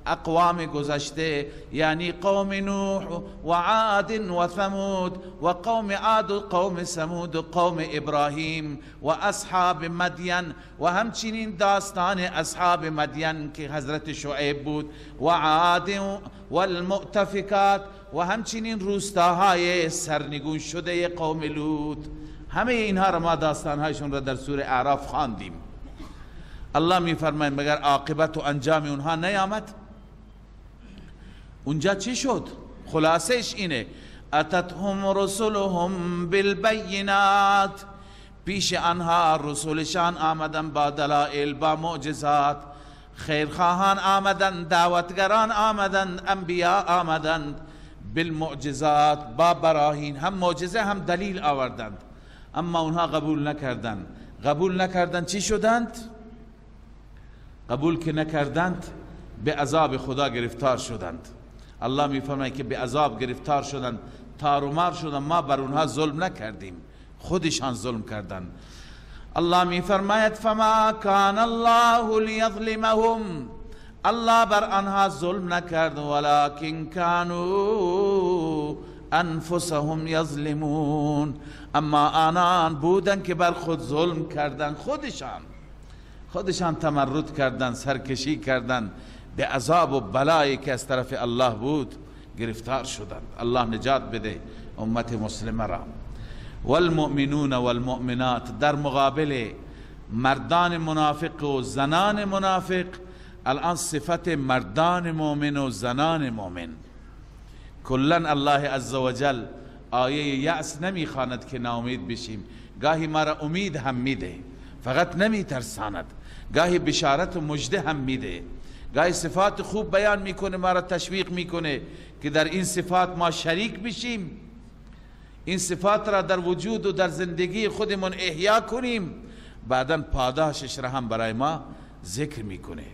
اقوام گذشته، یعنی قوم نوح و عاد و ثمود و قوم عاد و قوم ثمود و قوم ابراهیم و اصحاب مدین و همچنین داستان اصحاب مدین که حضرت شعیب بود و عاد و المؤتفکات و همچنین روستاهای سرنگون شده قوم لوط. همه اینها را ما داستانهایشون را در سوره اعراف خواندیم. الله میفرماید مگر عاقبت و انجام اونها نیامد؟ اونجا چی شد؟ خلاصش اینه اتتهم رسلهم بالبینات، پیش آنها رسولشان آمدن با دلائل، با معجزات، خیرخواهان آمدن، دعوتگران آمدن، انبیاء آمدند بالمعجزات، با براهین، هم معجزه هم دلیل آوردند، اما اونها قبول نکردند. قبول نکردند چی شدند؟ قبول که نکردند به عذاب خدا گرفتار شدند. الله میفرماید که به عذاب گرفتار شدند، تارومار شدند، ما بر اونها ظلم نکردیم، خودشان ظلم کردند. الله میفرماید فما کان الله لیظلمهم، الله بر آنها ظلم نکرد، ولکن کانوا انفسهم یظلمون، اما آنان بودند که بر خود ظلم کردند، خودشان تمرد کردند، سرکشی کردند، به عذاب و بلایی که از طرف الله بود گرفتار شدند. الله نجات بده امت مسلمه را. والمؤمنون والمؤمنات، در مقابل مردان منافق و زنان منافق الان صفت مردان مؤمن و زنان مؤمن. کلا الله عزوجل آیه یأس نمیخواند که ناامید بشیم، گاهی ما را امید هم میده، فقط نمیترساند، گاهی بشارت و مژده هم میده، گاهی صفات خوب بیان میکنه، ما را تشویق میکنه که در این صفات ما شریک بشیم، این صفات را در وجود و در زندگی خودمون احیا کنیم، بعدا پاداشش را هم برای ما ذکر میکنه.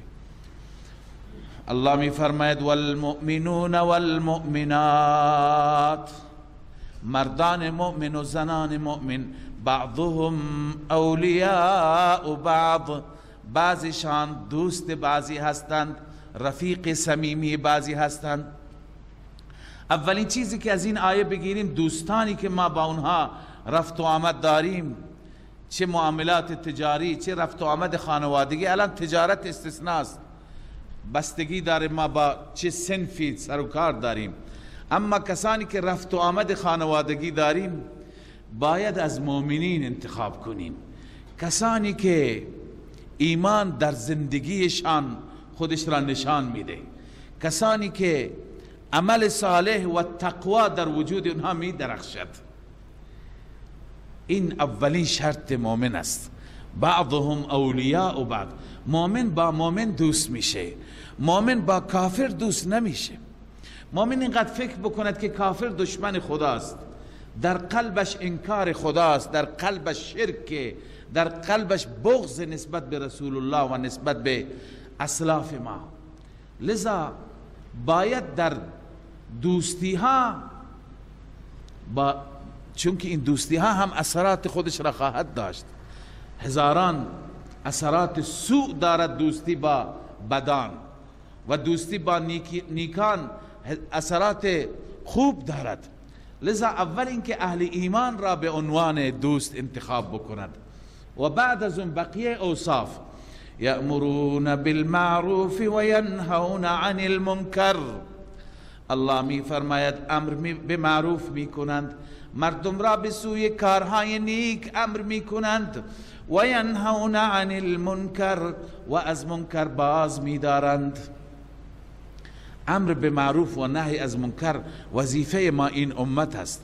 الله میفرماید والمؤمنون والمؤمنات، مردان مؤمن و زنان مؤمن، بعضهم اولیاء بعض، بعضیشان دوست بعضی هستند، رفیق صمیمی بعضی هستند. اولین چیزی که از این آیه بگیریم، دوستانی که ما با اونها رفت و آمد داریم، چه معاملات تجاری، چه رفت و آمد خانوادگی، الان تجارت استثناست، بستگی داره ما با چه صنفی سر و کار داریم، اما کسانی که رفت و آمد خانوادگی داریم باید از مؤمنین انتخاب کنیم، کسانی که ایمان در زندگیشان خودش را نشان میده، کسانی که عمل صالح و تقوا در وجود اونها می درخشد. این اولین شرط مؤمن است. بعضهم اولیاء بعض، مؤمن با مؤمن دوست میشه، مؤمن با کافر دوست نمیشه. مؤمن اینقدر فکر بکند که کافر دشمن خداست، در قلبش انکار خداست، در قلبش شرک، در قلبش بغض نسبت به رسول الله و نسبت به اسلاف ما. لذا باید در دوستی ها با، چون که این دوستی ها هم اثرات خودش را خواهد داشت، هزاران اثرات سوء دارد دوستی با بدان و دوستی با نیکان اثرات خوب دارد. لذا اول اینکه اهل ایمان را به عنوان دوست انتخاب بکند و بعد از اون بقیه اوصاف. یأمرون بالمعروف و ینهون عن المنکر، الله می فرماید امر به معروف می کنند، مردم را به سوی کارهای نیک امر می کنند، و ینهون عن المنکر، و از منکر باز می دارند. امر به معروف و نهی از منکر وظیفه ما این امت است.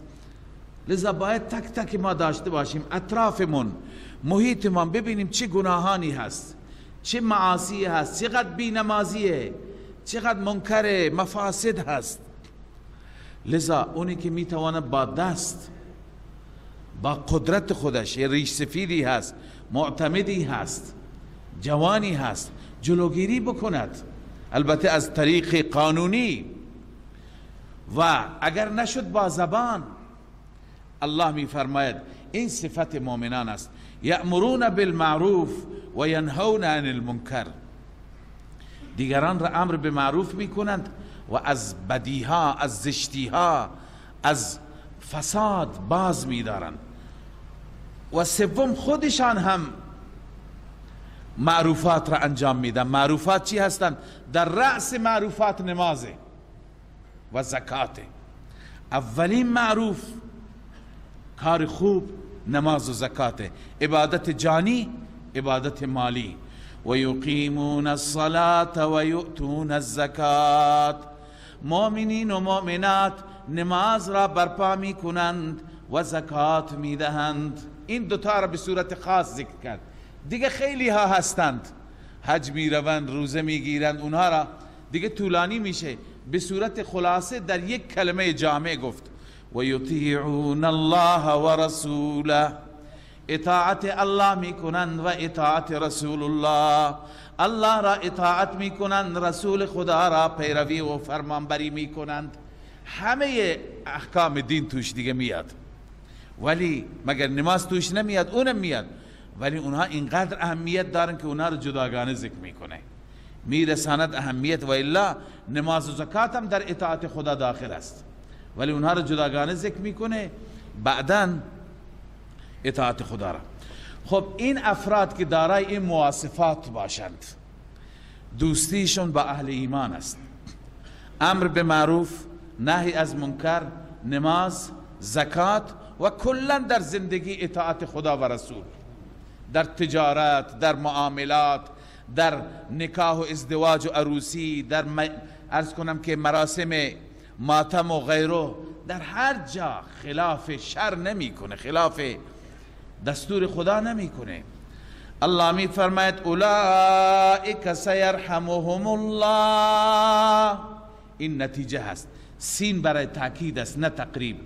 لذا باید تک تک ما داشته باشیم، اطرافمون، محیطمون، ببینیم چه گناهانی هست، چه معاصی هست، چقدر بینمازیه، چقدر منکر مفاسد هست. لذا اونی که میتواند با دست، با قدرت خودش، یه ریش سفیدی هست، معتمدی هست، جوانی هست، جلوگیری بکند، البته از طریق قانونی، و اگر نشد با زبان. الله میفرماید این صفت مؤمنان است، یأمرون بالمعروف و ینهون عن المنکر، دیگران را امر به معروف میکنند و از بدیها، از زشتیها، از فساد باز میدارند. و سوم، خودشان هم معروفات را انجام میدن. معروفات چی هستند؟ در رأس معروفات نمازه و زکاته. اولین معروف، کار خوب، نماز و زکاته، عبادت جانی، عبادت مالی. و یقیمون الصلاة و یؤتون الزکات، مؤمنین و مؤمنات نماز را برپا می کنند و زکات می دهند. این دوتا را به صورت خاص ذکر کرد. دیگه خیلی ها هستند، حج می روند، روزه می گیرند، اونها را دیگه طولانی میشه، به صورت خلاصه در یک کلمه جامع گفت و یطیعون الله و رسوله، اطاعت الله میکنند و اطاعت رسول الله. الله را اطاعت میکنند، رسول خدا را پیروی و فرمانبری میکنند. همه احکام دین توش دیگه میاد، ولی مگر نماز توش نمیاد؟ اونم میاد، ولی اونها اینقدر اهمیت دارن که اونها رو جداگانه ذکر میکنه، میرساند اهمیت. و الا نماز و زکات هم در اطاعت خدا داخل است، ولی اونها رو جداگانه ذکر میکنه، بعداً اطاعت خدا را. خب این افراد که دارای این مواصفات باشند، دوستیشون با اهل ایمان است، امر به معروف، نهی از منکر، نماز، زکات و کلا در زندگی اطاعت خدا و رسول، در تجارت، در معاملات، در نکاح و ازدواج و عروسی، در عرض کنم که مراسم ماتم و غیره، در هر جا خلاف شر نمیکنه، خلاف دستور خدا نمیکنه. الله می فرماید اولئک سیرحمهم الله. این نتیجه هست، سین برای تاکید است نه تقریب.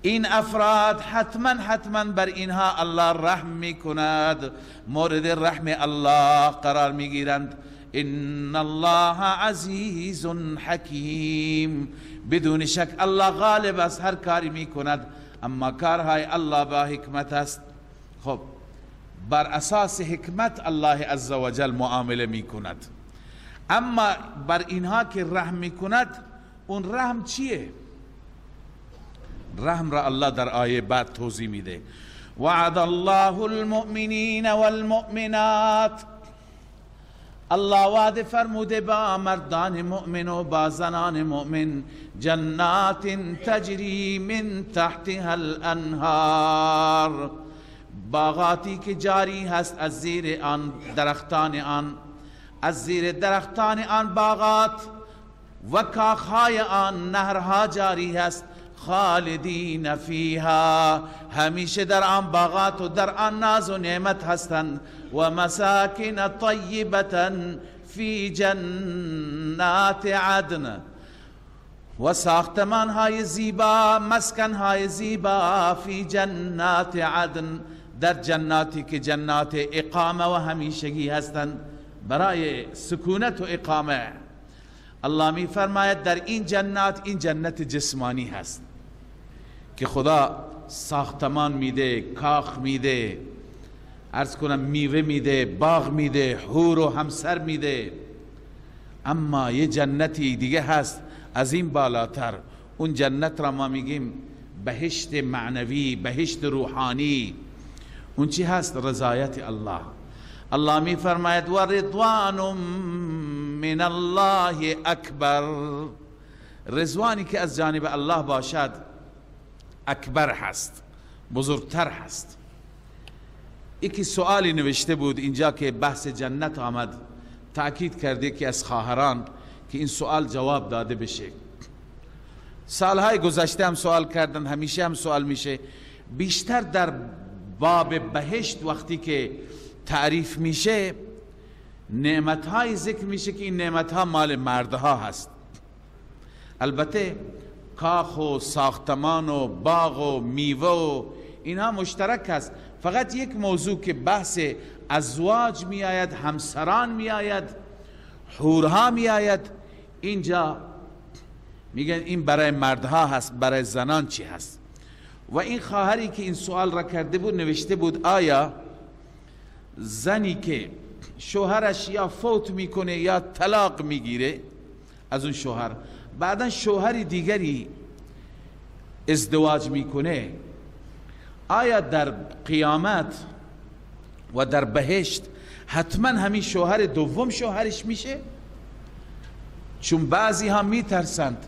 این افراد حتما حتما بر اینها الله رحم میکند، مورد رحم الله قرار میگیرند. ان الله عزیز حکیم، بدون شک الله غالب است، هر کاری میکند، اما کارهای الله با حکمت است. خب بر اساس حکمت الله عزوجل معامله میکند، اما بر اینها که رحم میکند، اون رحم چیه؟ رحم را الله در آیه بعد توضیح میده. وعد الله المؤمنین والمؤمنات، الله وعده فرموده با مردان مؤمن و با زنان مؤمن، جنات تجری من تحتها الانهار، باغاتی که جاری هست از زیر آن درختان آن، از زیر درختان آن باغات و کاخهای آن نهرها جاری هست. خالدین فیها، همیشه در آن باغات و در آن ناز و نعمت هستند. و مساکن طیبة فی جنات عدن، و ساختمان های زیبا، مسکن های زیبا، فی جنات عدن، در جناتی که جنات اقامه و همیشگی هستند، برای سکونت و اقامه. الله می فرماید در این جنات، این جنت جسمانی هست که خدا ساختمان میده، کاخ میده، عرض کنم میوه میده، باغ میده، حور و همسر میده. اما یه جنتی دیگه هست از این بالاتر، اون جنت را ما میگیم بهشت معنوی، بهشت روحانی. اون چی هست؟ رضایت الله. الله می فرماید و رضوان من الله اکبر، رضوانی که از جانب الله باشد اکبر هست، بزرگتر هست. یکی سوالی نوشته بود اینجا که بحث جنت آمد، تأکید کرده که از خواهران که این سوال جواب داده بشه. سالهای گذشته هم سوال کردن، همیشه هم سوال میشه، بیشتر در باب بهشت وقتی که تعریف میشه نعمتهای ذکر میشه که این نعمتها مال مردها هست. البته کاخ و ساختمان و باغ و میوه و اینها مشترک هست، فقط یک موضوع که بحث ازواج می آید، همسران می آید، حورها می آید، اینجا میگن این برای مردها هست، برای زنان چی هست؟ و این خواهری که این سوال را کرده بود نوشته بود آیا زنی که شوهرش یا فوت میکنه یا طلاق میگیره از اون شوهر، بعدا شوهر دیگری ازدواج میکنه، آیا در قیامت و در بهشت حتما همین شوهر دوم شوهرش میشه؟ چون بعضی ها میترسند،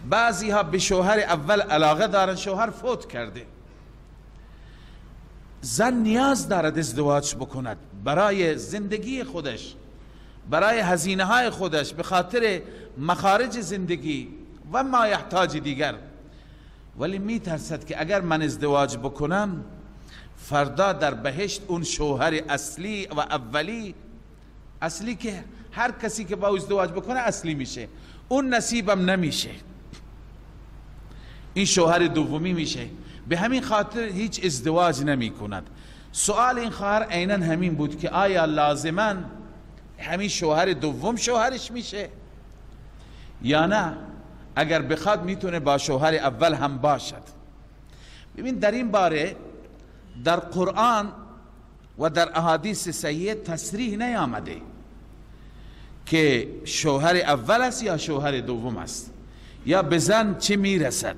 بعضی ها به شوهر اول علاقه دارن، شوهر فوت کرده، زن نیاز دارد ازدواج بکند برای زندگی خودش، برای هزینه های خودش، به خاطر مخارج زندگی و ما یحتاج دیگر، ولی میترسد که اگر من ازدواج بکنم فردا در بهشت اون شوهر اصلی و اولی، اصلی که هر کسی که با او ازدواج بکنه اصلی میشه، اون نصیبم نمیشه، این شوهر دومی میشه، به همین خاطر هیچ ازدواج نمی کند. سوال این خواهر عینا همین بود که آیا لازما همین شوهر دوم شوهرش میشه یا نه، اگر بخواد میتونه با شوهر اول هم باشد. ببین در این باره در قرآن و در احادیث صحیح تصریح نیامده که شوهر اول است یا شوهر دوم است یا به زن چه میرسد،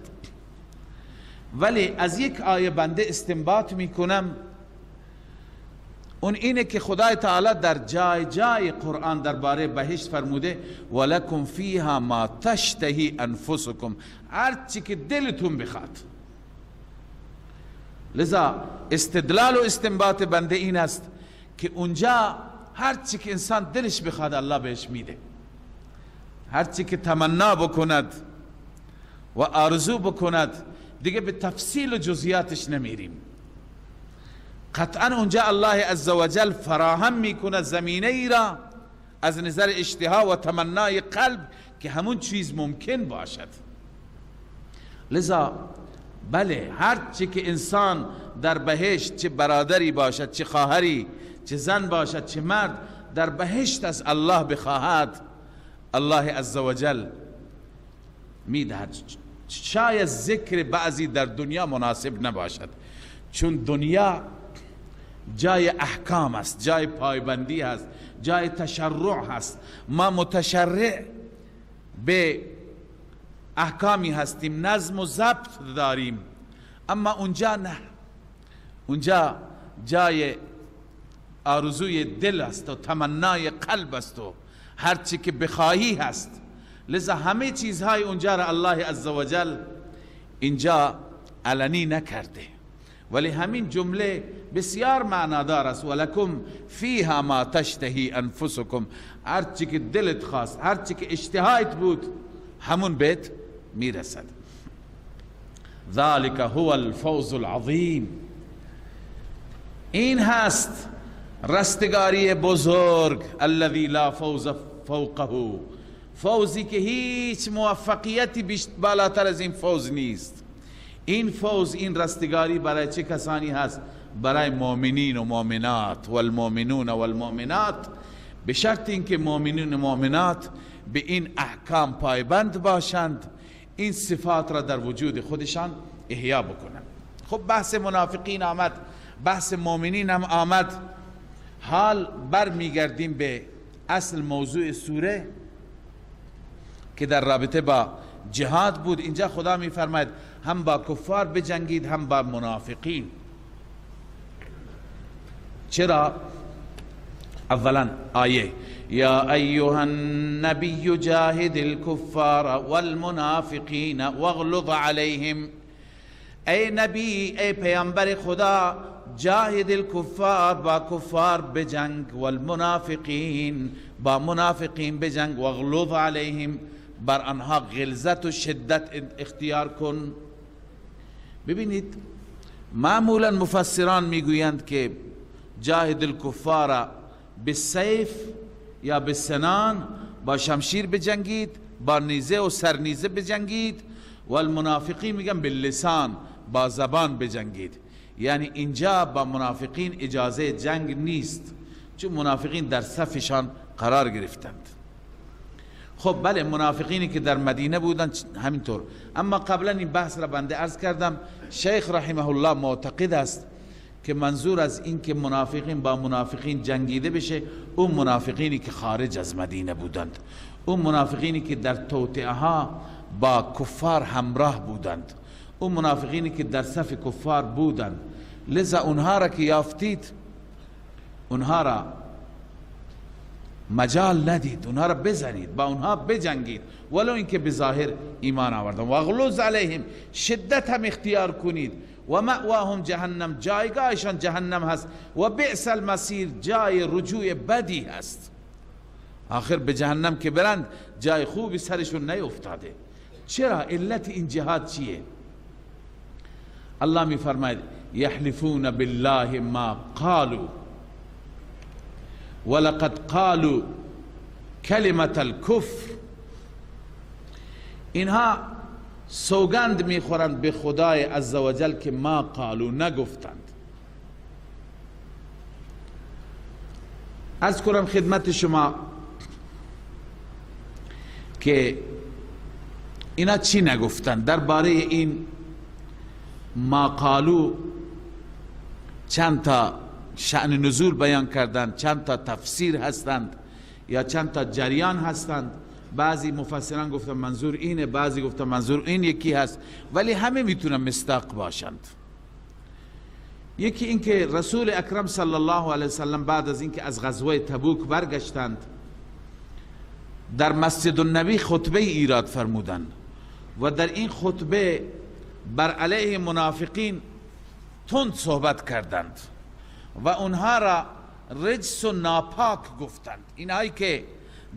ولی از یک آیه بنده استنباط میکنم، اون اینه که خدای تعالی در جای جای قرآن درباره بهشت فرموده ولکم فیها ما تشتهی انفسکم، هر چی که دلتون بخواد. لذا استدلال و استنباط بنده این است که اونجا هر چی که انسان دلش بخواد الله بهش میده، هر چی که تمنا بکند و آرزو بکند، دیگه به تفصیل و جزئیاتش نمیریم. قطعا اونجا الله عزوجل فراهم میکنه زمینه ای را از نظر اشتها و تمنای قلب که همون چیز ممکن باشد. لذا بله، هر چی که انسان در بهشت، چه برادری باشد، چه خواهری، چه زن باشد، چه مرد، در بهشت از الله بخواهد، الله عزوجل میدهد. شاید ذکر بعضی در دنیا مناسب نباشد، چون دنیا جای احکام است، جای پایبندی است، جای تشرع هست. ما متشرع به احکامی هستیم، نظم و ضبط داریم، اما اونجا نه، اونجا جای آرزوی دل است و تمنای قلب است و هرچی که بخواهی هست. لذا همه چیزهای اونجا را الله عزوجل اینجا علنی نکرده، ولی همین جمله بسیار معنادار است، ولکم فیها ما تشتهی انفسکم، هرچی که دلت خواست، هرچی که اشتهایت بود، همون بهت میرسد. ذلك هو الفوز العظیم، این هست رستگاری بزرگ، الذی لا فوز فوقه، فوزی که هیچ موفقیتی بالاتر از این فوز نیست. این فوز، این رستگاری برای چه کسانی هست؟ برای مؤمنین و مؤمنات، والمؤمنون والمؤمنات، به شرط اینکه مؤمنین و مؤمنات به این احکام پایبند باشند، این صفات را در وجود خودشان احیا بکنند. خب بحث منافقین آمد، بحث مؤمنین هم آمد، حال بر میگردیم به اصل موضوع سوره که در رابطه با جهاد بود. اینجا خدا میفرماید هم با کفار بجنگید هم با منافقین. چرا؟ اولا آیه یا ایها النبی جاهد الكفار والمنافقین واغلظ علیهم، ای نبی، ای پیامبر خدا، جاهد الكفار، با کفار بجنگ، والمنافقین، با منافقین بجنگ، واغلظ علیهم، بر آنها غلظت و شدت اختیار کن. ببینید معمولا مفسران میگویند که جاهد الکفار بالسیف یا بالسنان، با شمشیر بجنگید، با نیزه و سرنیزه بجنگید، والمنافقین میگن باللسان، با زبان بجنگید. یعنی اینجا با منافقین اجازه جنگ نیست، چون منافقین در صفشان قرار گرفتند. خب بله، منافقینی که در مدینه بودند همینطور. اما قبلا این بحث را بنده عرض کردم، شیخ رحمه الله معتقد است که منظور از این که منافقین با منافقین جنگیده بشه، اون منافقینی که خارج از مدینه بودند، اون منافقینی که در توطئه ها با کفار همراه بودند، اون منافقینی که در صف کفار بودند. لذا اونها را که یافتید، اونها را مجال ندید، اونها را بزنید، با اونها بجنگید، ولو اینکه بظاهر ایمان آوردن. و اغلظ علیهم، شدت هم اختیار کنید. و مأواهم جهنم، جایگاهشان جهنم هست. و بئس المصیر، جای رجوع بدی هست. آخر به جهنم که برند جای خوبی سرشون نیفتاده. چرا؟ علت این جهاد چیه؟ الله می فرماید یحلفون بالله ما قالوا ولقد قالوا کلمة الكفر. اینها سوگند میخورند به خدای عزوجل که ما قالو، نگفتند. از کنم خدمت شما که اینا چی نگفتند درباره این ما قالو. چند تا شأن نزول بیان کردند، چند تا تفسیر هستند یا چند تا جریان هستند. بعضی مفسران گفتن منظور اینه، بعضی گفتن منظور این یکی هست، ولی همه میتونن مصداق باشند. یکی این که رسول اکرم صلی الله علیه وسلم بعد از اینکه از غزوه تبوک برگشتند، در مسجد النبی خطبه ایراد فرمودند و در این خطبه بر علیه منافقین تند صحبت کردند و اونها را رجس و ناپاک گفتند. اینهایی که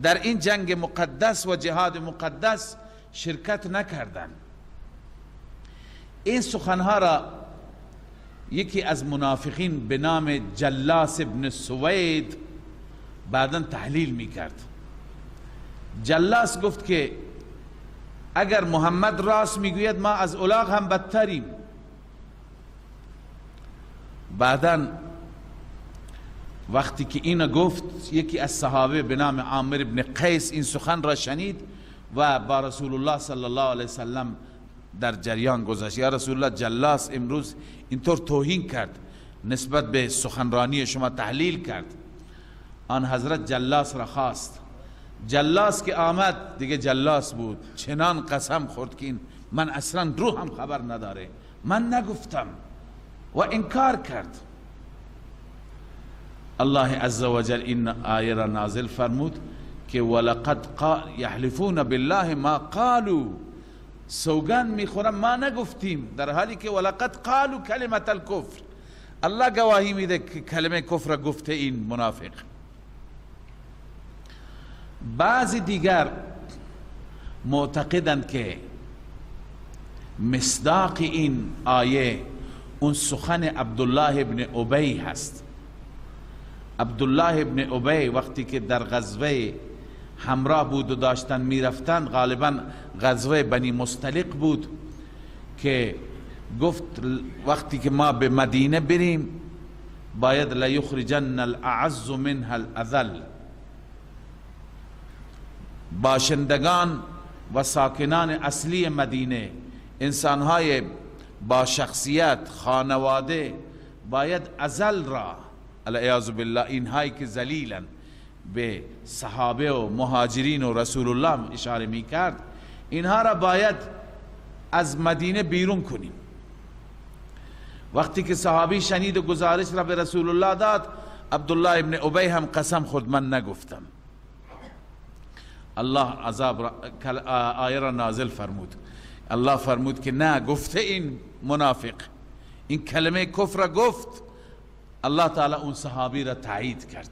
در این جنگ مقدس و جهاد مقدس شرکت نکردند. این سخنها را یکی از منافقین به نام جلاس ابن سوید بعدا تحلیل میکرد. جلاس گفت که اگر محمد راست میگوید ما از الاغ هم بدتریم. بعدا وقتی که اینو گفت، یکی از صحابه به نام عامر ابن قیس این سخن را شنید و با رسول الله صلی الله علیه وسلم در جریان گذاشت. یا رسول الله، جلاس امروز اینطور توهین کرد، نسبت به سخنرانی شما تحلیل کرد. آن حضرت جلاس را خواست. جلاس که آمد دیگه جلاس بود، چنان قسم خورد که این من اصلا روحم خبر نداره، من نگفتم، و انکار کرد. الله عزوجل این آیه را نازل فرمود که ولقد یحلفون بالله ما قالوا، سوگند میخورم ما نگفتیم، در حالی که ولقد قالوا کلمة الکفر. الله گواهی میده که کلمه کفر گفته این منافق. بعضی دیگر معتقدند که مصداق این آیه اون سخن عبدالله ابن ابی هست. عبدالله ابن ابی وقتی که در غزوه همراه بود و داشتن میرفتند، غالبا غزوه بنی مصطلق بود، که گفت وقتی که ما به مدینه بریم باید لیخرجن الاعز منها الاذل، باشندگان و ساکنان اصلی مدینه، انسانهای با شخصیت، خانواده، باید ازل را، العیاذ بالله، اینهایی که ذلیلن، به صحابه و مهاجرین و رسول الله اشاره می کرد، اینها را باید از مدینه بیرون کنیم. وقتی که صحابی شنید و گزارش را به رسول الله داد، عبدالله ابن ابی هم قسم خورد من نگفتم. الله عذاب را، آیه را نازل فرمود. الله فرمود که نه، گفته این منافق، این کلمه کفر را گفت. الله تعالی اون صحابی را تایید کرد.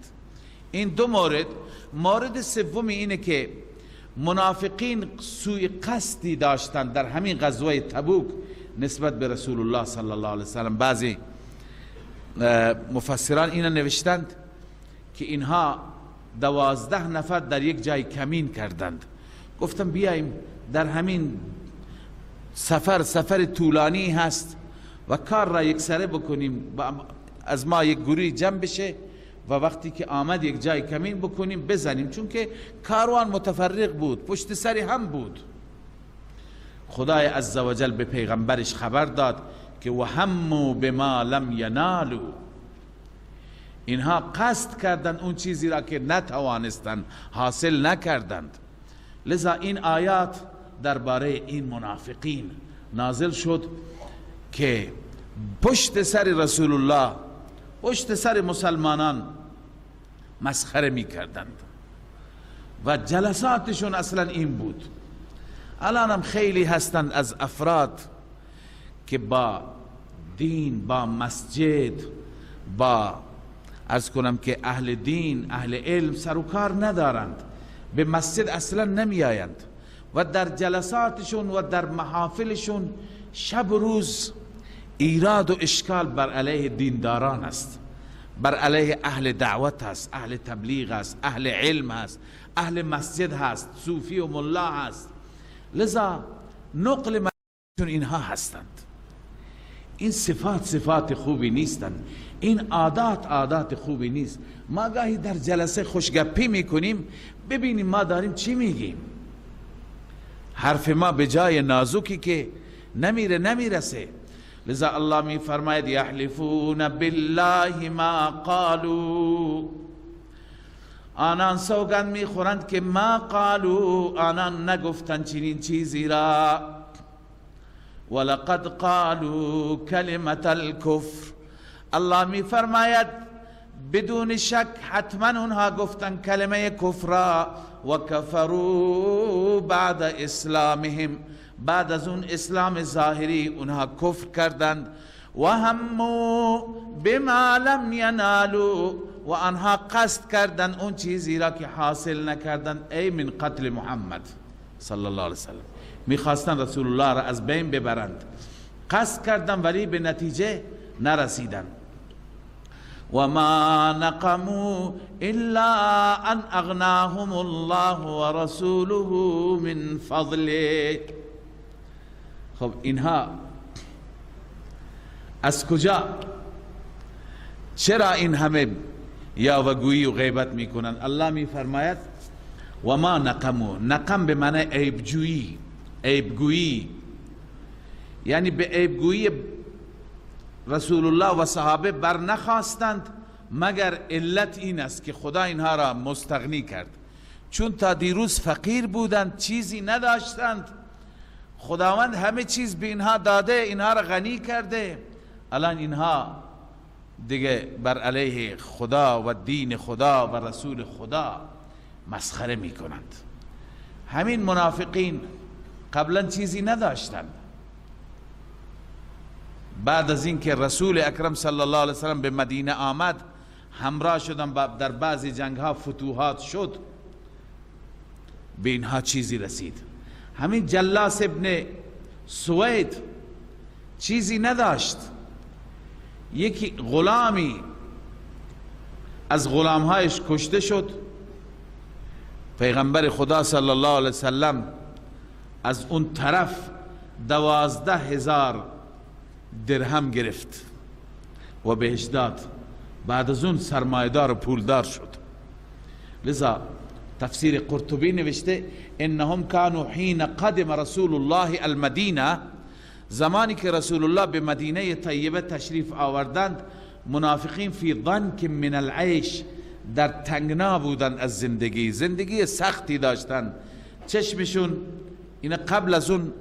این دو مورد. مورد سومی اینه که منافقین سوء قصدی داشتند در همین غزوه تبوک نسبت به رسول الله صلی الله علیه وسلم. بعضی مفسران اینا نوشتند که اینها 12 نفر در یک جای کمین کردند. گفتم بیایم در همین سفر، سفر طولانی هست و کار را یک سره بکنیم، از ما یک گروه جمع بشه و وقتی که آمد یک جای کمین بکنیم بزنیم، چون که کاروان متفرق بود، پشت سری هم بود. خدای عزوجل به پیغمبرش خبر داد که وهموا بما لم ینالوا، اینها قصد کردند اون چیزی را که نتوانستند، حاصل نکردند. لذا این آیات درباره این منافقین نازل شد که پشت سر رسول الله، پشت سر مسلمانان مسخره می کردند و جلساتشون اصلا این بود. الان هم خیلی هستند از افراد که با دین، با مسجد، با عرض کنم که اهل دین، اهل علم سر و کار ندارند، به مسجد اصلا نمی آیند و در جلساتشون و در محافلشون شب و روز ایراد و اشکال بر علیه دینداران است، بر علیه اهل دعوت است، اهل تبلیغ است، اهل علم است، اهل مسجد هست، صوفی و ملا هست. لذا نقل مشون اینها هستند. این صفات صفات خوبی نیستند، این عادات عادات خوبی نیست. ما گاهی در جلسه خوشگپی میکنیم، ببینیم ما داریم چی میگیم، حرف ما به جای نازکی که نمیره نمیرسه. لذا الله می فرماید یحلفون بالله ما قالوا، آنان سوگند میخورند که ما قالوا، آنان نگفتند چنین چیزی را. ولقد قالوا کلمة الکفر، الله می فرماید بدون شک حتما اونها گفتن کلمه کفر را. و کفروا بعد اسلامهم، بعد از اون اسلام ظاهری اونها کفر کردند. و هموا بما لم ینالوا، و آنها قصد کردند اون چیزی را که حاصل نکردند، ای من قتل محمد صلی الله علیه وسلم. میخواستند رسول الله را از بین ببرند، قصد کردند ولی به نتیجه نرسیدند. و ما نقموا الا ان اغناهم الله ورسوله من فضله. خب اینها از کجا، چرا این همه یاوه‌گویی و غیبت میکنند؟ الله میفرماید و ما نقموا، نقم به معنی عیبجویی، عیبگویی، یعنی به عیبگویی رسول الله و صحابه بر نخواستند، مگر علت این است که خدا اینها را مستغنی کرد. چون تا دیروز فقیر بودند، چیزی نداشتند، خداوند همه چیز به اینها داده، اینها را غنی کرده. الان اینها دیگه بر علیه خدا و دین خدا و رسول خدا مسخره میکنند. همین منافقین قبلا چیزی نداشتند، بعد از اینکه رسول اکرم صلی الله علیه وسلم به مدینه آمد، همراه شدن، در بعضی جنگ ها فتوحات شد، به اینها چیزی رسید. همین جلاس ابن سوید چیزی نداشت، یکی غلامی از غلامهایش کشته شد. پیغمبر خدا صلی الله علیه وسلم از اون طرف 12,000 درهم گرفت و بهش داد. بعد از اون سرمایه‌دار و پولدار شد. لذا تفسیر قرطبی نوشته انهم كانوا حين قدم رسول الله المدینه، زمانی که رسول الله به مدینه طیبه تشریف آوردند، منافقین فی ضنک من العیش، در تنگنا بودند از زندگی، زندگی سختی داشتند. چشمشون این قبل از اون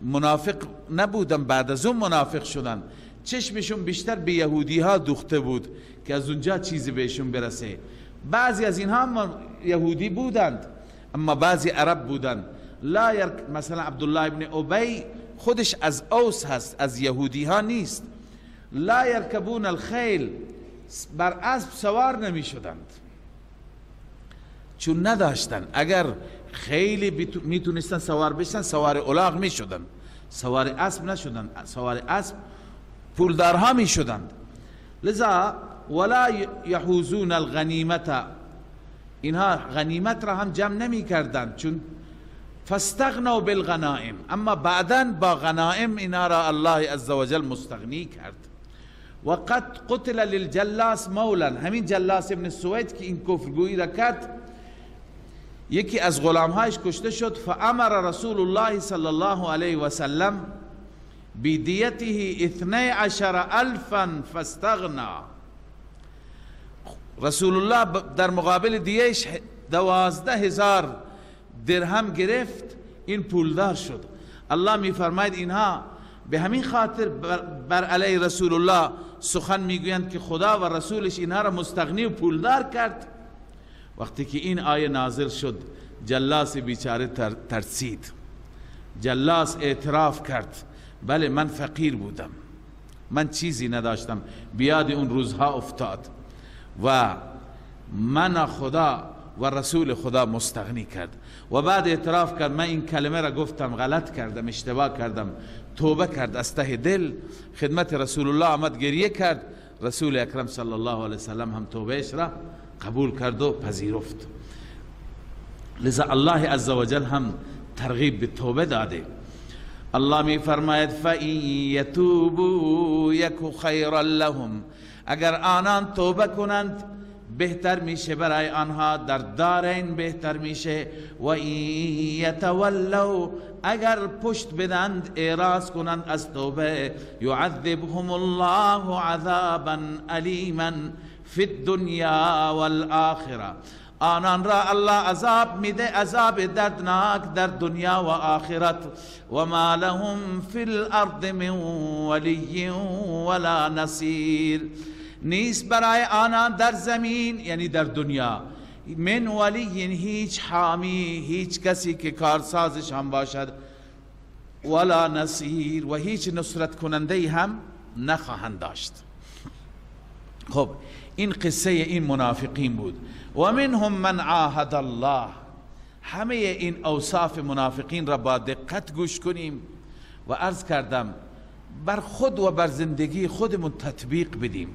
منافق نبودن، بعد از اون منافق شدن. چشمشون بیشتر به یهودی ها دوخته بود که از اونجا چیزی بهشون برسه. بعضی از اینها هم یهودی بودند، اما بعضی عرب بودند. لا مثلا عبدالله ابن ابی خودش از اوس هست، از یهودی ها نیست. لا یرکبون الخیل، بر اسب سوار نمی شدند چون نداشتند. اگر خیلی میتونستن سوار بشن، سوار الاغ می شدند، سوار اسب نشدند، سوار اسب پولدارها می شدند. لذا ولا یحوزون الغنیمت، اینها غنیمت را هم جمع نمی کردند، چون فاستغنوا بالغنائم، اما بعدا با غنائم اینها را الله عزوجل مستغنی کرد. وقد قتل للجلاس مولا، همین جلاس ابن سوید که این کفرگویی را کرد، یکی از غلامهایش کشته شد. فامر رسول الله صلی الله علیه و سلم بدیته 12,000 فاستغنا. رسول الله در مقابل دیهش 12,000 درهم گرفت، این پولدار شد. الله می فرماید اینها به همین خاطر بر علیه رسول الله سخن میگویند که خدا و رسولش اینها را مستغنی و پولدار کرد. وقتی که این آیه نازل شد، جلاس بیچاره ترسید. جلاس اعتراف کرد بله من فقیر بودم، من چیزی نداشتم، بیاد اون روزها افتاد و من خدا و رسول خدا مستغنی کرد. و بعد اعتراف کرد من این کلمه را گفتم، غلط کردم، اشتباه کردم، توبه کرد از ته دل، خدمت رسول الله آمد، گریه کرد. رسول اکرم صلی الله علیه وسلم هم توبهش را قبول کرد و پذیرفت. لذا الله عزوجل هم ترغیب به توبه داده. الله می فرماید فَإِنْ یتوبوا یک خیرا لهم، اگر آنان توبه کنند بهتر میشه برای آنها، در دارین بهتر میشه. و این یتولوا، اگر پشت بدند، اعراض کنند از توبه، یعذبهم الله عذابا الیما فی الدنیا والآخرة، آنان را الله عذاب میده، عذاب دردناک در دنیا و آخرت. و ما لهم فی الارض من ولی ولا نصیر، نیست برای آنان در زمین، یعنی در دنیا، من ولی، هیچ حامی، هیچ کسی که کارسازش هم باشد، ولا نصیر، و هیچ نصرت کننده هم نخواهند داشت. خب این قصه این منافقین بود. و منهم من عاهد الله. همه این اوصاف منافقین را با دقت گوش کنیم و عرض کردم بر خود و بر زندگی خودمون تطبیق بدیم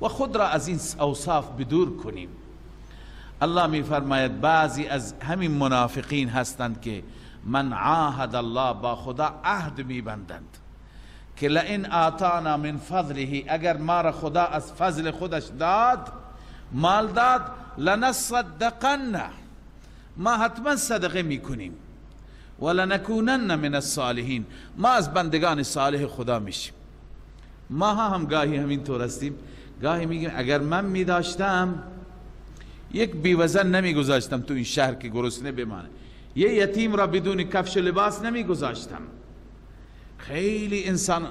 و خود را از این اوصاف بدور کنیم. الله می فرماید بعضی از همین منافقین هستند که من عاهد الله، با خدا عهد می بندند که لئن آتانا من فضله، اگر ما را خدا از فضل خودش داد، مال داد، لنصدقن، ما حتما صدقه میکنیم، ولنکونن من الصالحین، ما از بندگان صالح خدا میشیم. ما هم گاهی همین طور هستیم، گاهی میگیم اگر من میداشتم یک بیوزن نمیگذاشتم تو این شهر که گرسنه بمانه، یه یتیم را بدون کفش و لباس نمیگذاشتم. خیلی انسان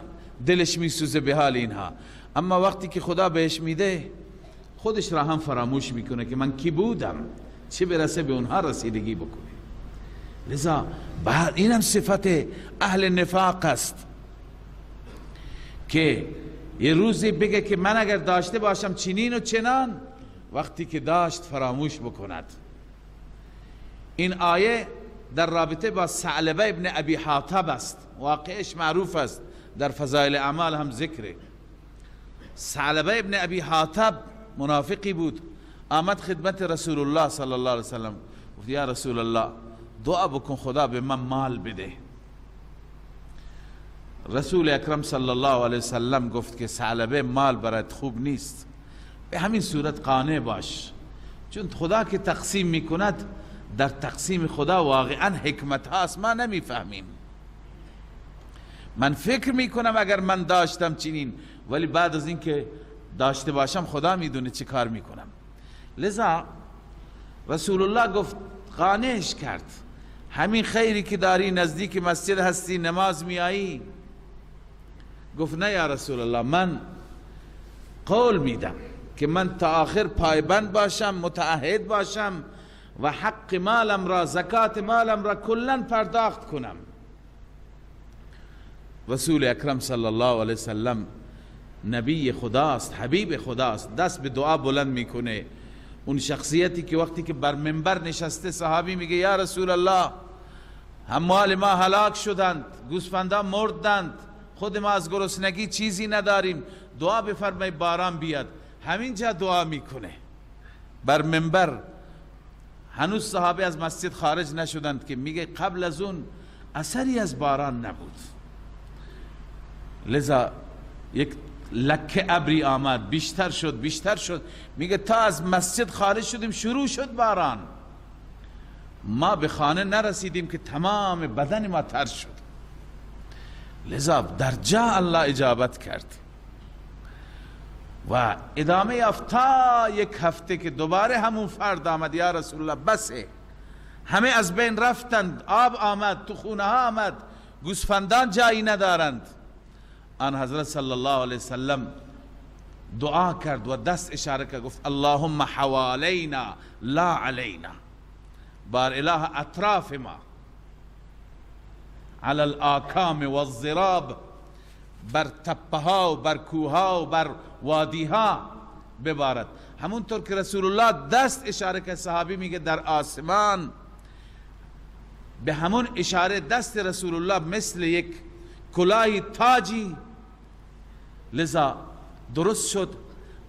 دلش میسوزه به حال اینها، اما وقتی که خدا بهش میده خودش را هم فراموش میکنه که من کی بودم، چه برسه به اونها رسیدگی بکنه. لذا اینم صفت اهل نفاق است که یه روزی بگه که من اگر داشته باشم چنین و چنان، وقتی که داشت فراموش بکند. این آیه در رابطه با ثعلبه ابن ابی حاطب است، واقعش معروف است، در فضائل اعمال هم ذکره. ثعلبه ابن ابی حاطب منافقی بود، آمد خدمت رسول الله صلی الله علیه وسلم، گفت یا رسول الله دعا بکن خدا به من مال بده. رسول اکرم صلی الله علیه وسلم گفت که ثعلبه مال برات خوب نیست، به همین صورت قانع باش، چون خدا که تقسیم میکند در تقسیم خدا واقعا حکمت هاست، ما نمیفهمیم. من فکر میکنم اگر من داشتم چنین، ولی بعد از اینکه داشته باشم خدا میدونه چه کار میکنم. لذا رسول الله گفت قانعش کرد، همین خیری که داری، نزدیک مسجد هستی، نماز میایی. گفت نه یا رسول الله، من قول میدم که من تا آخر پایبند باشم، متعهد باشم و حق مالم را، زکات مالم را کلا پرداخت کنم. رسول اکرم صلی الله علیه وسلم نبی خداست، حبیب خداست، دست به دعا بلند میکنه. اون شخصیتی که وقتی که بر منبر نشسته صحابی میگه یا رسول الله مال ما هلاک شدند، گوسفندان مردند، خود ما از گرسنگی چیزی نداریم، دعا بفرمای باران بیاد. همینجا دعا میکنه بر منبر. هنوز صحابه از مسجد خارج نشدند که میگه قبل از اون اثری از باران نبود. لذا یک لکه ابری آمد، بیشتر شد بیشتر شد، میگه تا از مسجد خارج شدیم شروع شد باران، ما به خانه نرسیدیم که تمام بدن ما تر شد. لذا در جا الله اجابت کرد و ادامه یافت تا یک هفته که دوباره همون فرد آمد، یا رسول الله بسه، همه از بین رفتند، آب آمد، تو خونه ها آمد، گوسفندان جایی ندارند. آن حضرت صلی الله علیه وسلم دعا کرد و دست اشاره کرد، گفت اللهم حوالینا لا علینا، بار اله اطراف ما، علی الاکام والضراب، بر تپه ها و بر کوه ها و بر وادی ها ببارد. همونطور که رسول الله دست اشاره کرد، صحابی میگه در آسمان به همون اشاره دست رسول الله مثل یک کلاه تاجی لذا درست شد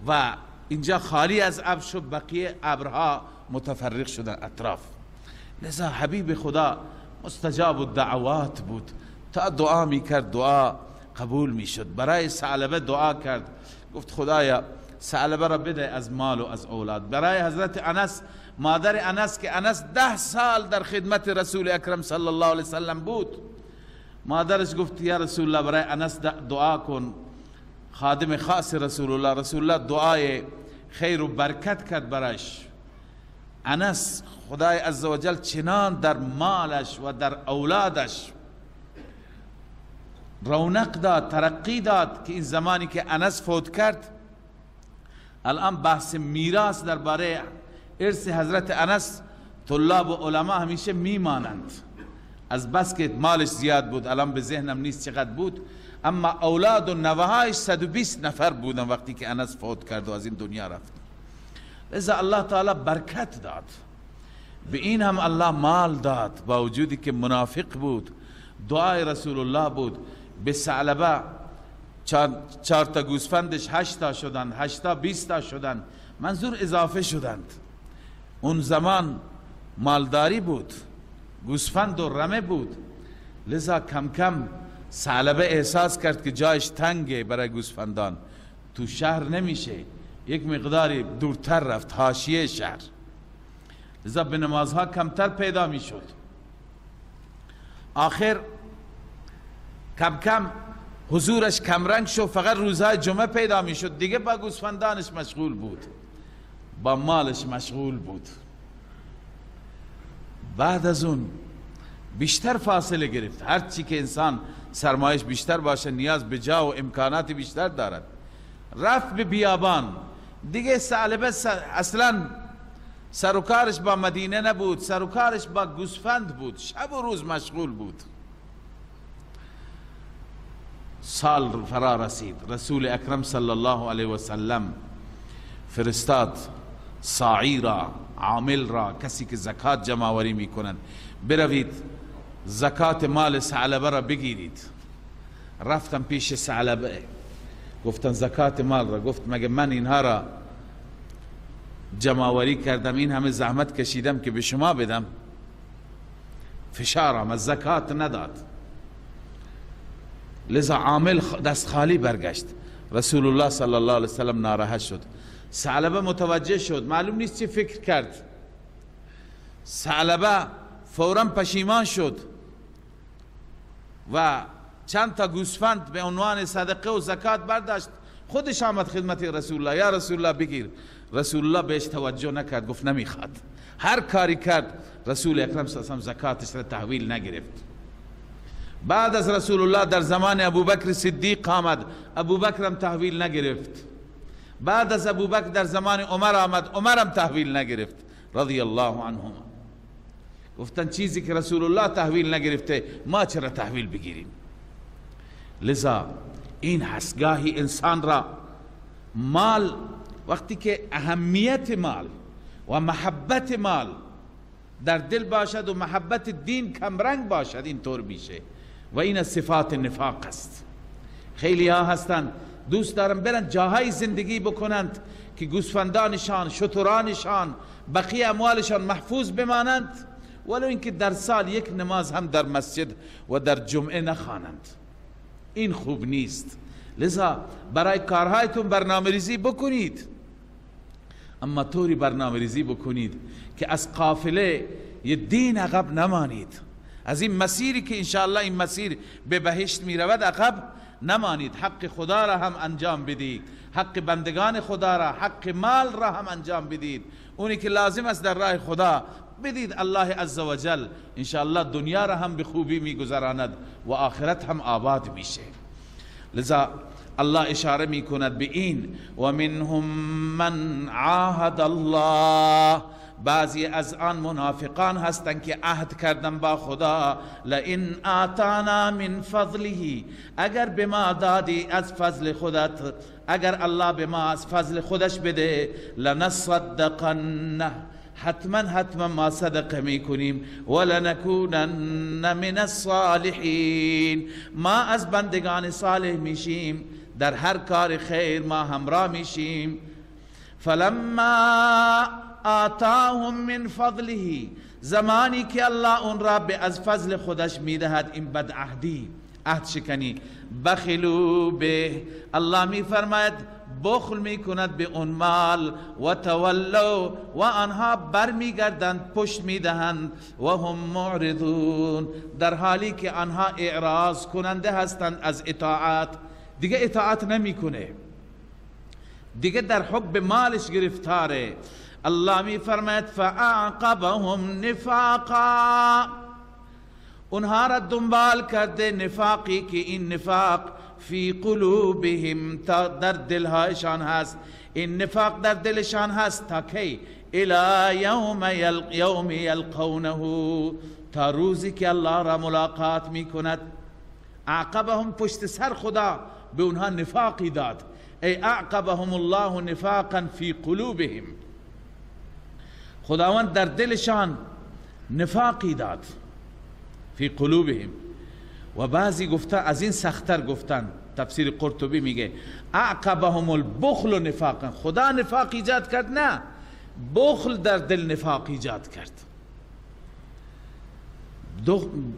و اینجا خالی از ابر شد، بقیه ابرها متفرق شدن اطراف. لذا حبیب خدا مستجاب الدعوات بود، تا دعا میکرد دعا قبول میشد. برای ثعلبه دعا کرد، گفت خدایا ثعلبه را بده از مال و از اولاد. برای حضرت انس، مادر انس که انس 10 سال در خدمت رسول اکرم صلی الله علیه وسلم بود، مادرش گفت یا رسول الله برای انس دعا کن، خادم خاص رسول الله. رسول الله دعای خیر و برکت کرد برایش. انس خدای عزوجل چنان در مالش و در اولادش رونق داد، ترقی داد که این زمانی که انس فوت کرد، الان بحث میراث درباره ارث حضرت انس طلاب و علما همیشه میمانند، از بس که مالش زیاد بود، الان به ذهنم نیست چقدر بود، اما اولاد و نوهایش 120 نفر بودن وقتی که انس فوت کرد و از این دنیا رفت. لذا الله تعالی برکت داد به این هم، الله مال داد با وجودی که منافق بود، دعای رسول الله بود. به ثعلبه 4 تا گوسفندش 8 تا شدند، 8 تا 20 تا شدند، منظور اضافه شدند. اون زمان مالداری بود، گوسفند و رمه بود، لذا کم کم ثعلبه احساس کرد که جایش تنگه برای گوسفندان، تو شهر نمیشه، یک مقداری دورتر رفت، حاشیه شهر، لذا به نمازها کمتر پیدا میشد. آخر کم کم حضورش کمرنگ شد، فقط روزهای جمعه پیدا میشد، دیگه با گوسفندانش مشغول بود، با مالش مشغول بود. بعد از اون بیشتر فاصله گرفت. هرچی که انسان سرمایش بیشتر باشه نیاز به جا و امکانات بیشتر دارد. رفت به بیابان، دیگه ثعلبه اصلا سر و کارش با مدینه نبود، سر و کارش با گوسفند بود، شب و روز مشغول بود. سال فرا رسید، رسول اکرم صلی الله علیه و سلم فرستاد ساعی را، عامل را، کسی که زکات جمع آوری میکنند، بروید زکات مال ثعلبه را بگیرید. رفتم پیش ثعلبه، گفتن زکات مال را. گفت مگه من اینها را جمع آوری کردم، این همه زحمت کشیدم که به شما بدم؟ فشار آمد، زکات نداد. لذا عامل دست خالی برگشت. رسول الله صلی الله علیه وسلم ناراحت شد. ثعلبه متوجه شد، معلوم نیست چه فکر کرد. ثعلبه فوراً پشیمان شد و چند تا گوسفند به عنوان صدقه و زکات برداشت، خودش آمد خدمت رسول الله، یا رسول الله بگیر. رسول الله بهش توجه نکرد، گفت نمیخواد. هر کاری کرد رسول اکرم صلی الله علیه و سلم زکاتش را تحویل نگرفت. بعد از رسول الله در زمان ابوبکر صدیق آمد، ابوبکر هم تحویل نگرفت. بعد از ابوبکر در زمان عمر آمد، عمر هم تحویل نگرفت رضی الله عنهما. گفتن چیزی که رسول الله تحویل نگرفته ما چرا تحویل بگیریم؟ لذا این هست گاهی انسان را مال، وقتی که اهمیت مال و محبت مال در دل باشد و محبت دین کمرنگ باشد، اینطور میشه و این از صفات نفاق است. خیلی ها هستند دوست دارن برن جاهای زندگی بکنند که گوسفندانشان، شترانشان، بقیه اموالشان محفوظ بمانند، ولو اینکه در سال یک نماز هم در مسجد و در جمعه نخوانند. این خوب نیست. لذا برای کارهایتون برنامه ریزی بکنید، اما طوری برنامه ریزی بکنید که از قافله یه دین عقب نمانید، از این مسیری که انشاءالله این مسیر به بهشت میرود عقب نمانید. حق خدا را هم انجام بدید، حق بندگان خدا را، حق مال را هم انجام بدید، اونی که لازم است در راه خدا بدید. الله عزوجل انشاءالله دنیا را هم به خوبی میگذراند و آخرت هم آباد میشه. لذا الله اشاره میکند به این و منهم من عاهد الله، بعضی از آن منافقان هستند که عهد کردن با خدا، لئن آتانا من فضله، اگر به ما دادی از فضل خودت، اگر الله به ما از فضل خودش بده، لنصدقن، حتما حتما ما صدقه میکنیم، ولنکونن من الصالحین، ما از بندگان صالح میشیم، در هر کار خیر ما همراه میشیم. فلما آتاهم من فضله، زمانی که الله اون را به از فضل خودش میدهد، این بد عهدی، عهد شکنی، بخلو به، الله میفرماید بخل میکند به اون مال، و تولوا، و آنها برمیگردند، پشت میدهند، و هم معرضون، در حالی که آنها اعراض کننده هستند از اطاعت، دیگه اطاعت نمیکنه، دیگه در حب مالش گرفتاره. الله می فرماید فاعقبهم نفاقا، اونها را دنبال کرده نفاقی که این نفاق فی قلوبهم، تا در دلهایشان هست، این نفاق در دلشان هست تا کی؟ الی یوم یلقونه، تا روزی که الله را ملاقات می کند. اعقبهم، پشت سر خدا به اونها نفاقی داد، ای اعقبهم الله نفاقا فی قلوبهم، خداوند در دلشان نفاقی داد، فی قلوبهم. و بعضی گفتن از این سختر گفتن، تفسیر قرطبی میگه اعقبهم البخل نفاقا، خدا نفاق ایجاد کرد؟ نه، بخل در دل نفاق ایجاد کرد.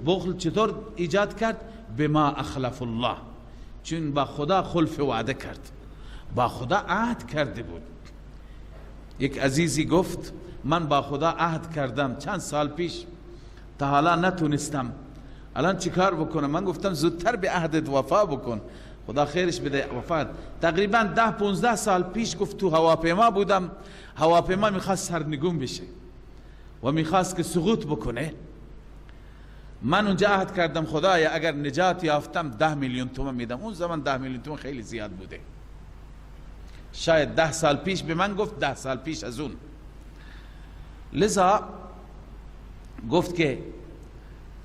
بخل چطور ایجاد کرد؟ بما اخلف الله، چون با خدا خلف وعده کرد، با خدا عهد کرده بود. یک عزیزی گفت من با خدا عهد کردم چند سال پیش، تا حالا نتونستم، الان چیکار بکنم؟ من گفتم زودتر به عهدت وفا بکن، خدا خیرش بده وفا. تقریبا 10-15 سال پیش گفت تو هواپیما بودم، هواپیما میخواست سرنگون بشه و میخواست که سقوط بکنه. من اونجا عهد کردم خدایا اگر نجات یافتم 10 میلیون تومان میدم. اون زمان 10 میلیون تومان خیلی زیاد بوده، شاید 10 سال پیش به من گفت، 10 سال پیش از اون. لذا گفت که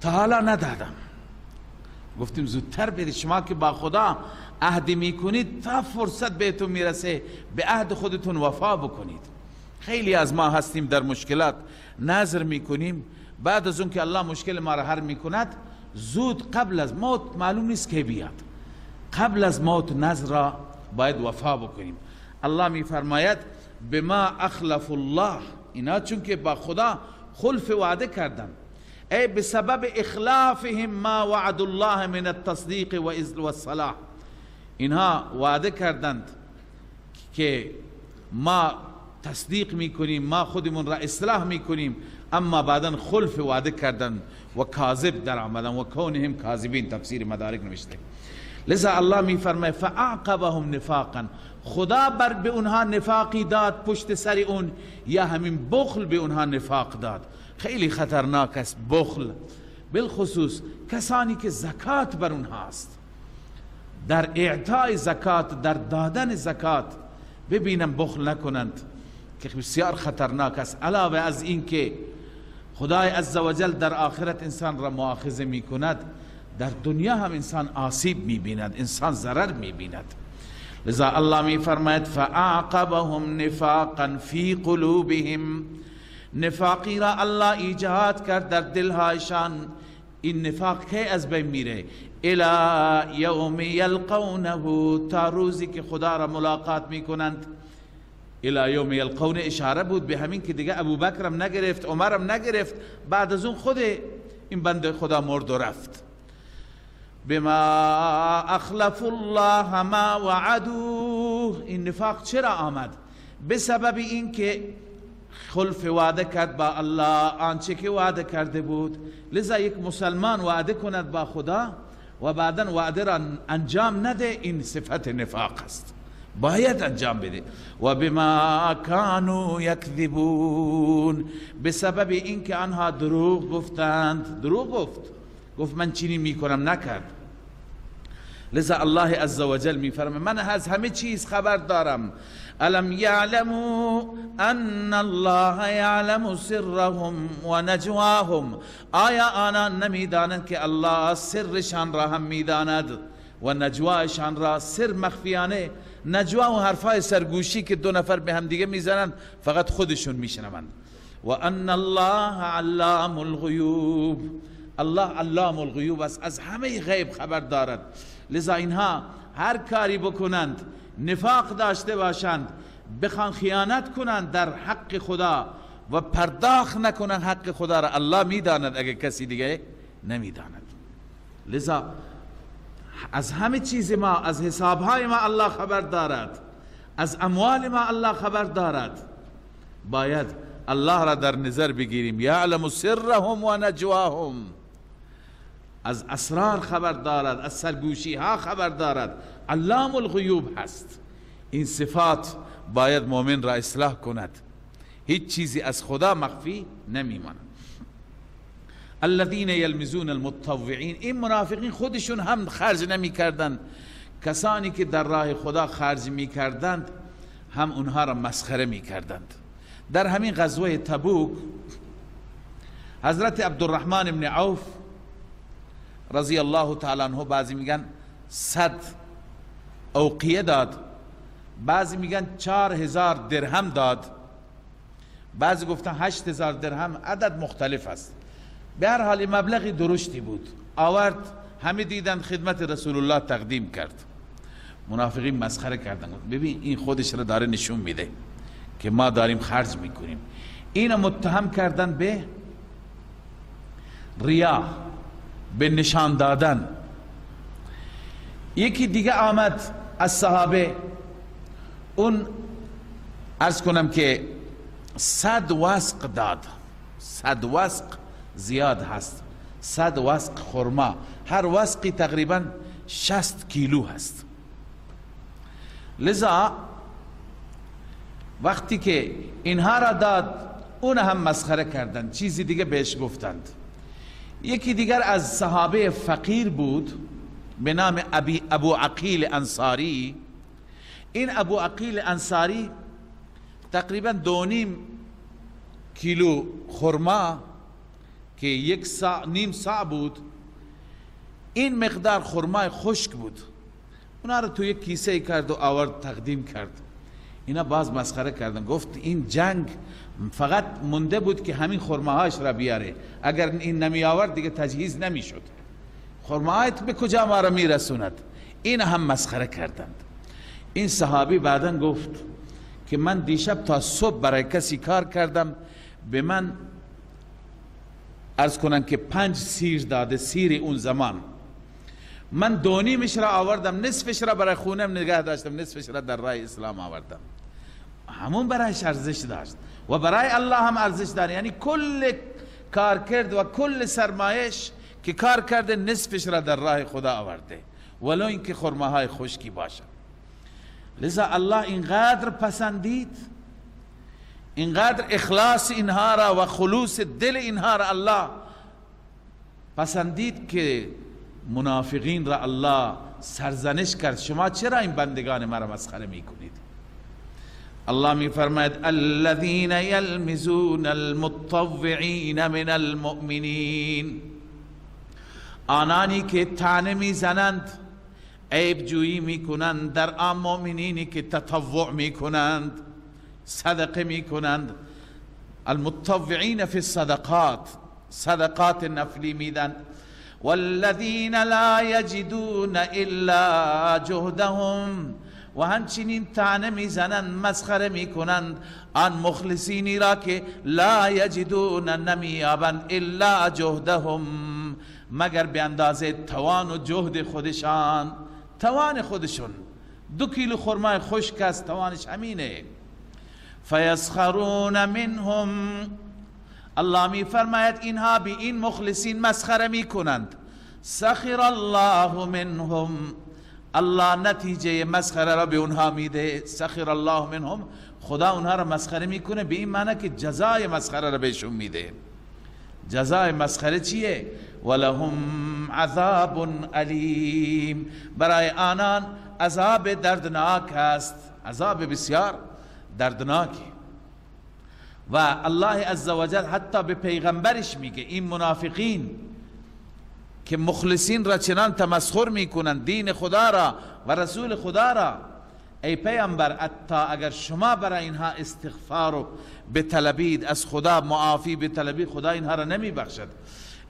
تا حالا ندادم. گفتیم زودتر برید، شما که با خدا عهد میکنید تا فرصت بهتون میرسه به عهد خودتون وفا بکنید. خیلی از ما هستیم در مشکلات نظر میکنیم، بعد از اون که الله مشکل ما را حل میکند، زود قبل از موت، معلوم نیست که بیاد، قبل از موت نظر را باید وفا بکنیم. الله میفرماید بما اخلف الله، اینا چون که با خدا خلف وعده کردن، ای بسبب اخلافهم ما وعد الله من التصدیق و الصلاح، اینها وعده کردند که ما تصدیق میکنیم، ما خودمون را اصلاح میکنیم، اما بعدا خلف وعده کردند و کاذب در آمدن و کونهم کاذبین، تفسیر مدارک نوشته. لذا الله میفرماید فاعقبهم نفاقا، خدا بر به اونها نفاقی داد پشت سر اون، یا همین بخل به اونها نفاق داد. خیلی خطرناک است بخل، بالخصوص کسانی که زکات بر اونهاست، در اعطای زکات، در دادن زکات ببینم بخل نکنند که بسیار خطرناک است. علاوه از این که خدای عزوجل در آخرت انسان را مؤاخذه میکند، در دنیا هم انسان آسیب میبیند، انسان ضرر میبیند. لذا الله میفرماید فاعقبهم نفاقا فی قلوبهم، نفاقی را الله ایجاد کرد در دلهایشان. این نفاق کی از بین میره؟ الی یوم یلقونه، تا روزی که خدا را ملاقات میکنند. الی یوم یلقونه اشاره بود به همین که دیگه ابوبکرم نگرفت، عمرم نگرفت، بعد از اون خود این بنده خدا مرد و رفت. بما اخلف الله ما وعدوه، این نفاق چرا آمد؟ به سبب اینکه خلف وعده کرد با الله آنچه که وعده کرده بود. لذا یک مسلمان وعده کند با خدا و بعدا وعده را انجام نده، این صفت نفاق است، باید انجام بده. و بما کانوا یکذبون، به سبب اینکه آنها دروغ گفتند. دروغ گفت، گفت من چنین میکنم، نکرد. لذا الله عزوجل میفرماید من از همه چیز خبر دارم. الم یعلموا ان الله یعلم سرهم و نجواهم، آیا آنان نمیدانند که الله سرشان را هم میداند و نجوایشان را، سر مخفیانه، نجوا و حرفای سرگوشی که دو نفر به هم دیگه میزنند فقط خودشون میشنوند. و ان الله علام الغیوب، الله علام الغیوب است، از همه غیب خبر دارد. لذا اینها هر کاری بکنند، نفاق داشته باشند، بخوان خیانت کنند در حق خدا و پرداخت نکنند حق خدا را، الله میداند، اگه کسی دیگه نمیداند. لذا از همه چیز ما، از حسابهای ما الله خبر دارد، از اموال ما الله خبر دارد. باید الله را در نظر بگیریم. یعلم سرهم و نجواهم، از اسرار خبر دارد، از سرگوشی ها خبر دارد، علام الغیوب هست. این صفات باید مؤمن را اصلاح کند، هیچ چیزی از خدا مخفی نمیماند. الذين یلمزون المتطوعین، این منافقین خودشون هم خرج نمی کردند، کسانی که در راه خدا خرج می کردند هم اونها را مسخره می کردند. در همین غزوه تبوک حضرت عبدالرحمن بن عوف رضی الله تعالی عنه، بعضی میگن 100 اوقیه داد، بعضی میگن 4000 درهم داد، بعضی گفتن 8000 درهم، عدد مختلف است. به هر حال مبلغی درشتی بود، آورد، همه دیدن، خدمت رسول الله تقدیم کرد. منافقین مسخره کردن، ببین این خودش را داره نشون میده که ما داریم خرج میکنیم. اینو متهم کردن به ریا، به نشان دادن. یکی دیگه آمد از صحابه، اون عرض کنم که 100 وسق داد. 100 وسق زیاد هست، 100 وسق خرما، هر وسقی تقریبا 60 کیلو هست. لذا وقتی که اینها را داد، اون هم مسخره کردند، چیزی دیگه بهش گفتند. یکی دیگر از صحابه فقیر بود به نام ابو عقیل انصاری. این ابو عقیل انصاری تقریبا 2.5 کیلو خرما که 1.5 صاع بود، این مقدار خرمای خشک بود، اونا رو تو یک کیسه کرد و آورد تقدیم کرد. اینا باز مسخره کردن، گفت این جنگ فقط مونده بود که همین خرماهاش را بیاره، اگر این نمی آورد دیگه تجهیز نمیشد، خرماهایت به کجا ما را میرسوند؟ این هم مسخره کردند. این صحابی بعدا گفت که من دیشب تا صبح برای کسی کار کردم، به من عرض کنن که 5 سیر داده، سیر اون زمان، من 2.5 را آوردم، نصفش را برای خونم نگه داشتم، نصفش را در راه اسلام آوردم. همون برایش ارزش داشت و برای الله هم ارزش داره، یعنی کل کار کرد و کل سرمایش که کار کرده نصفش را در راه خدا آورده، ولو اینکه خرماهای خشکی باشد. لذا الله اینقدر پسندید، اینقدر اخلاص اینها را و خلوص دل اینها را الله پسندید که منافقین را الله سرزنش کرد، شما چرا این بندگان مرا مسخره میکنید؟ الله میفرماید الذين یلمزون المتطوعین من المؤمنین، آنانی که طعنه میزنند، عیب جویی میکنند در آن مؤمنینی که تطوع میکنند، صدقه میکنند. المتطوعین فی الصدقات، صدقات نفلی میدن. والذین لا یجدون الا جهدهم، و همچنین طعنه میزنند، مسخره میکنند آن مخلصینی را که لا یجدون، نمییابند، الا جهدهم، مگر به اندازه توان و جهد خودشان، توان خودشون. 2 کیلو خرمای خشک است، توانش همینه. فیسخرون منهم، الله می فرماید اینها به این مخلصین مسخره می کنند. سخر الله منهم، الله نتیجه مسخره را به اونها میده. سخر الله منهم، خدا اونها را مسخره میکنه به این معنی که جزای مسخره را بهشون میده. جزای مسخره چیه؟ ولهم عذاب علیم، برای آنان عذاب دردناک است، عذاب بسیار دردناکی. و الله عزوجل حتی به پیغمبرش میگه این منافقین که مخلصین را چنان تمسخر میکنند، دین خدا را و رسول خدا را، ای پیامبر حتی اگر شما برای اینها استغفار و بطلبید، از خدا معافی بطلبید، خدا اینها را نمی بخشد.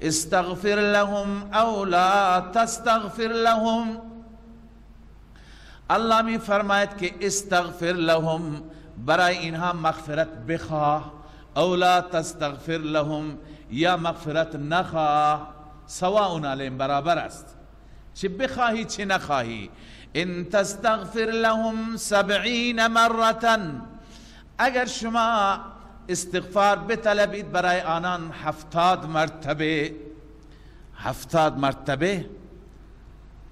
استغفر لهم او لا تستغفر لهم، الله می فرماید که استغفر لهم، برای اینها مغفرت بخواه، او لا تستغفر لهم، یا مغفرت نخواه، سواء علیهم، برابر است، چه بخواهی چه نخواهی. ان تستغفر لهم 70 مرة، اگر شما استغفار بطلبید برای آنان 70 مرتبه، 70 مرتبه.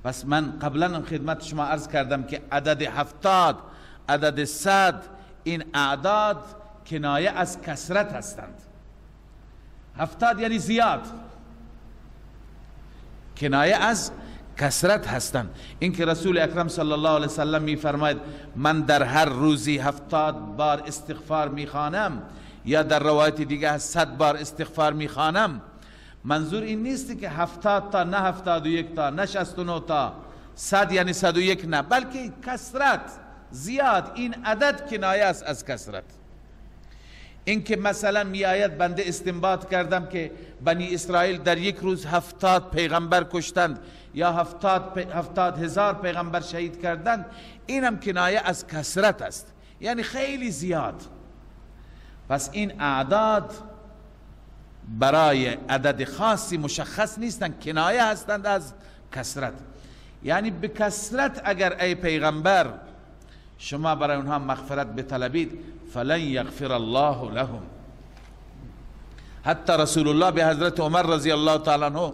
پس من قبلا خدمت شما عرض کردم که عدد 70، عدد 100، این اعداد کنایه از کثرت هستند. 70 یعنی زیاد، کنایه از کثرت هستند. اینکه رسول اکرم صلی الله علیه وسلم می فرماید من در هر روزی 70 بار استغفار می خوانم، یا در روایت دیگه 100 بار استغفار می خوانم، منظور این نیست که 70 تا، نه 71 تا، نه 69 تا، 100 یعنی 101، نه، بلکه کثرت زیاد، این عدد کنایه است از کثرت. اینکه مثلا می آید بنده استنباط کردم که بنی اسرائیل در یک روز 70 پیغمبر کشتند یا 70,000 پیغمبر شهید کردند، اینم کنایه از کثرت است، یعنی خیلی زیاد. پس این اعداد برای عدد خاصی مشخص نیستند، کنایه هستند از کثرت. یعنی به کثرت اگر ای پیغمبر شما برای اونها مغفرت بطلبید، فلن یغفر الله لهم. حتی رسول الله به حضرت عمر رضی الله تعالی عنه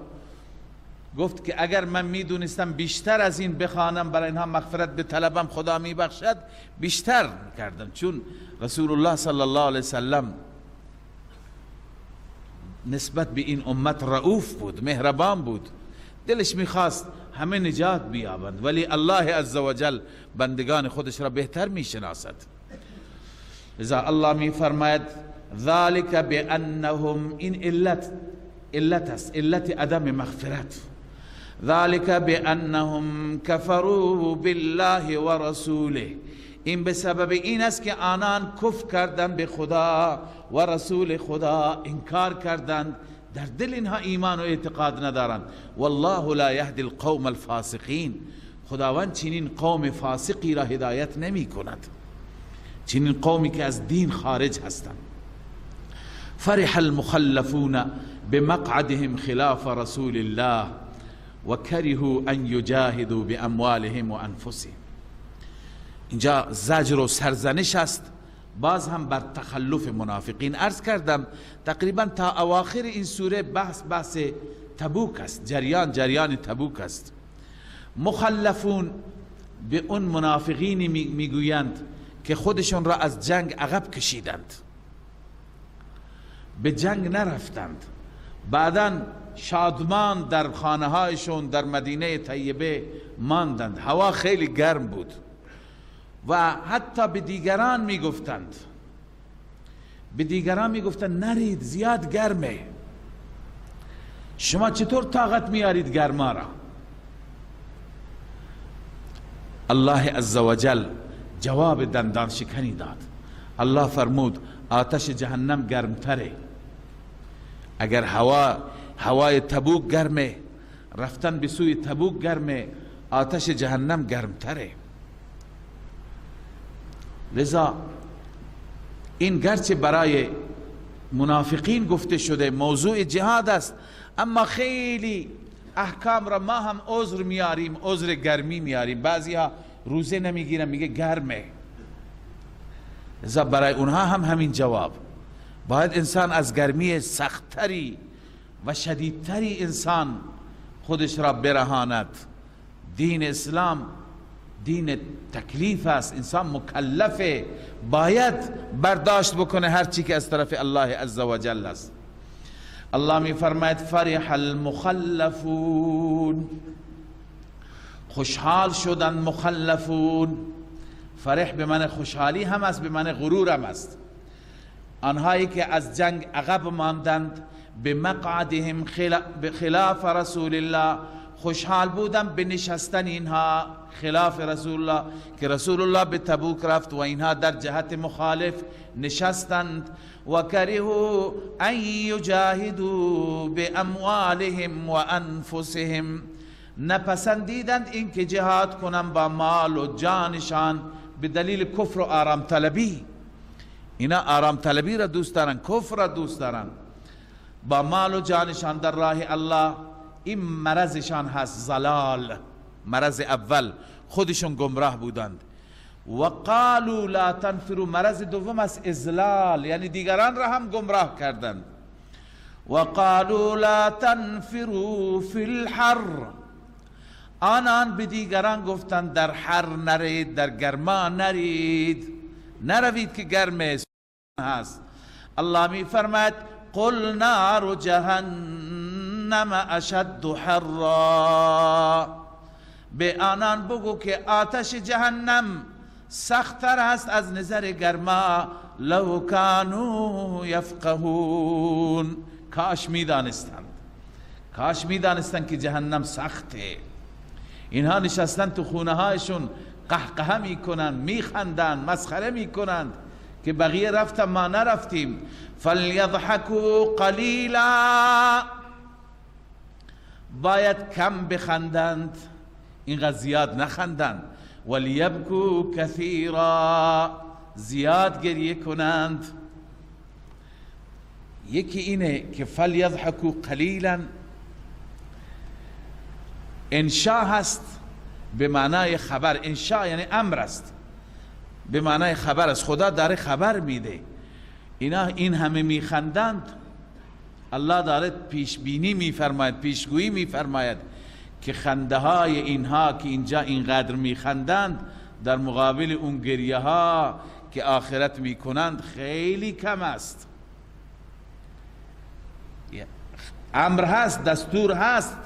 گفت که اگر من میدونستم بیشتر از این بخوانم برای اینها مغفرت بطلبم خدا میبخشد، بیشتر کردم. چون رسول الله صلی الله علیه وسلم نسبت به این امت رؤوف بود، مهربان بود، دلش میخواست همه نجات بیابند، ولی الله عزوجل بندگان خودش را بهتر میشناسد. لذا الله میفرماید ذلك بأنهم، این علت، علت است، علت عدم مغفرت. ذلك بأنهم كفروا بالله ورسوله، این به سبب این است که آنان کفر کردند به خدا و رسول خدا، انکار کردند، در دل اینها ایمان و اعتقاد ندارند. والله لا یهدی القوم الفاسقین، خداوند چنین قوم فاسقی را هدایت نمی کند، چنین قومی که از دین خارج هستند. فرح المخلفون بمقعدهم خلاف رسول الله وكرهوا ان يجاهدوا باموالهم وانفسهم. اینجا زجر و سرزنش است باز هم بر تخلف منافقین. عرض کردم تقریبا تا اواخر این سوره بحث تبوک است، جریان تبوک است. مخلفون به اون منافقین میگویند که خودشون را از جنگ عقب کشیدند، به جنگ نرفتند، بعدا شادمان در خانه هایشون در مدینه طیبه ماندند. هوا خیلی گرم بود و حتی به دیگران میگفتند، نرید زیاد گرمه، شما چطور طاقت میارید گرما را؟ الله عزوجل جواب دندان شکنی داد. الله فرمود آتش جهنم گرمتره، اگر هوای تبوک گرمه، رفتن به سوی تبوک گرمه، آتش جهنم گرمتره. لذا این گرچه برای منافقین گفته شده، موضوع جهاد است، اما خیلی احکام را ما هم عذر میاریم، عذر گرمی میاریم. بعضی ها روزه نمیگیرن، میگه گرمه. لذا برای اونها هم همین جواب. باید انسان از گرمی سختتری و شدیدتری انسان خودش را برهاند. دین اسلام دین تکلیف است، انسان مکلفه، باید برداشت بکنه هر چی که از طرف الله عزوجل است. الله می فرماید فرح المخلفون، خوشحال شدن مخلفون. فرح به معنی خوشحالی هم است، به معنی غرور هم است. آنهایی که از جنگ عقب ماندند، به مقعدهم خلاف رسول الله، خوشحال بودن به نشستن اینها خلاف رسول الله، که رسول الله به تبوک رفت و اینها در جهت مخالف نشستند. و کرهوا ان یجاهدوا باموالهم و انفسهم، نپسندیدند اینکه جهاد کنند با مال و جانشان به دلیل کفر و آرام طلبی. اینا آرام طلبی را دوست دارن، کفر را دوست دارن، با مال و جانشان در راه الله. این مرضشان هست، ضلال، مرض اول، خودشون گمراه بودند. و قالوا لا تنفروا، مرض دوم است اضلال، یعنی دیگران را هم گمراه کردند. و قالوا لا تنفروا فی الحر، آنان به دیگران گفتند در حر نرید، در گرما نرید، نروید که گرم هست. الله می فرماید قل نار جهنم اشد حرا، به آنان بگو که آتش جهنم سخت‌تر است از نظر گرما. لو کانوا یفقهون، کاش میدانستند، کاش میدانستند که جهنم سخته. اینها نشستن تو خونه هایشون قهقهه میکنند، میخندند، مسخره میکنند که بقیه رفتن ما نرفتیم. فلیضحکوا قلیلا، باید کم بخندند، اینقدر زیاد نخندند. ولیبکوا کثیرا، زیاد گریه کنند. یکی اینه که فلیضحکوا قلیلا انشاء هست به معنای خبر. انشاء یعنی امر است، به معنای خبر است. خدا داره خبر میده. اینا این همه میخندند، الله داره پیش بینی میفرماید، پیشگویی میفرماید که خنده های اینها که اینجا اینقدر میخندند در مقابل اون گریه ها که آخرت میکنند خیلی کم است. امر هست، دستور هست،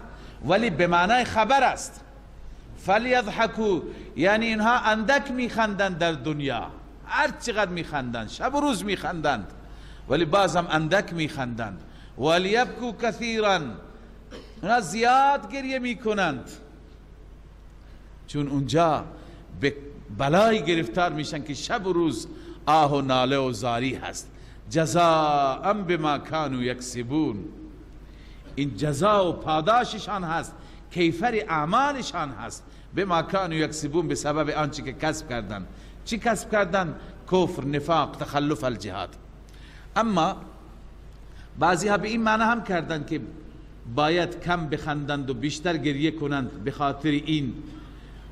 ولی به معنای خبر است. فلیضحکوا یعنی اینها اندک میخندند در دنیا، هر چقدر میخندند، شب و روز میخندند، ولی بازم اندک میخندند. ولیبکوا کثیرا، اونا زیاد گریه میکنند، چون اونجا به بلای گرفتار میشن که شب و روز آه و ناله و زاری هست. جزاء بما کانوا یکسبون، این جزا و پاداششان هست، کیفر اعمالشان هست. بما کانوا یکسبون، به سبب آنچه که کسب کردن. چی کسب کردن؟ کفر، نفاق، تخلف الجهاد. اما بعضی ها به این معنی هم کردن که باید کم بخندند و بیشتر گریه کنند، به خاطر این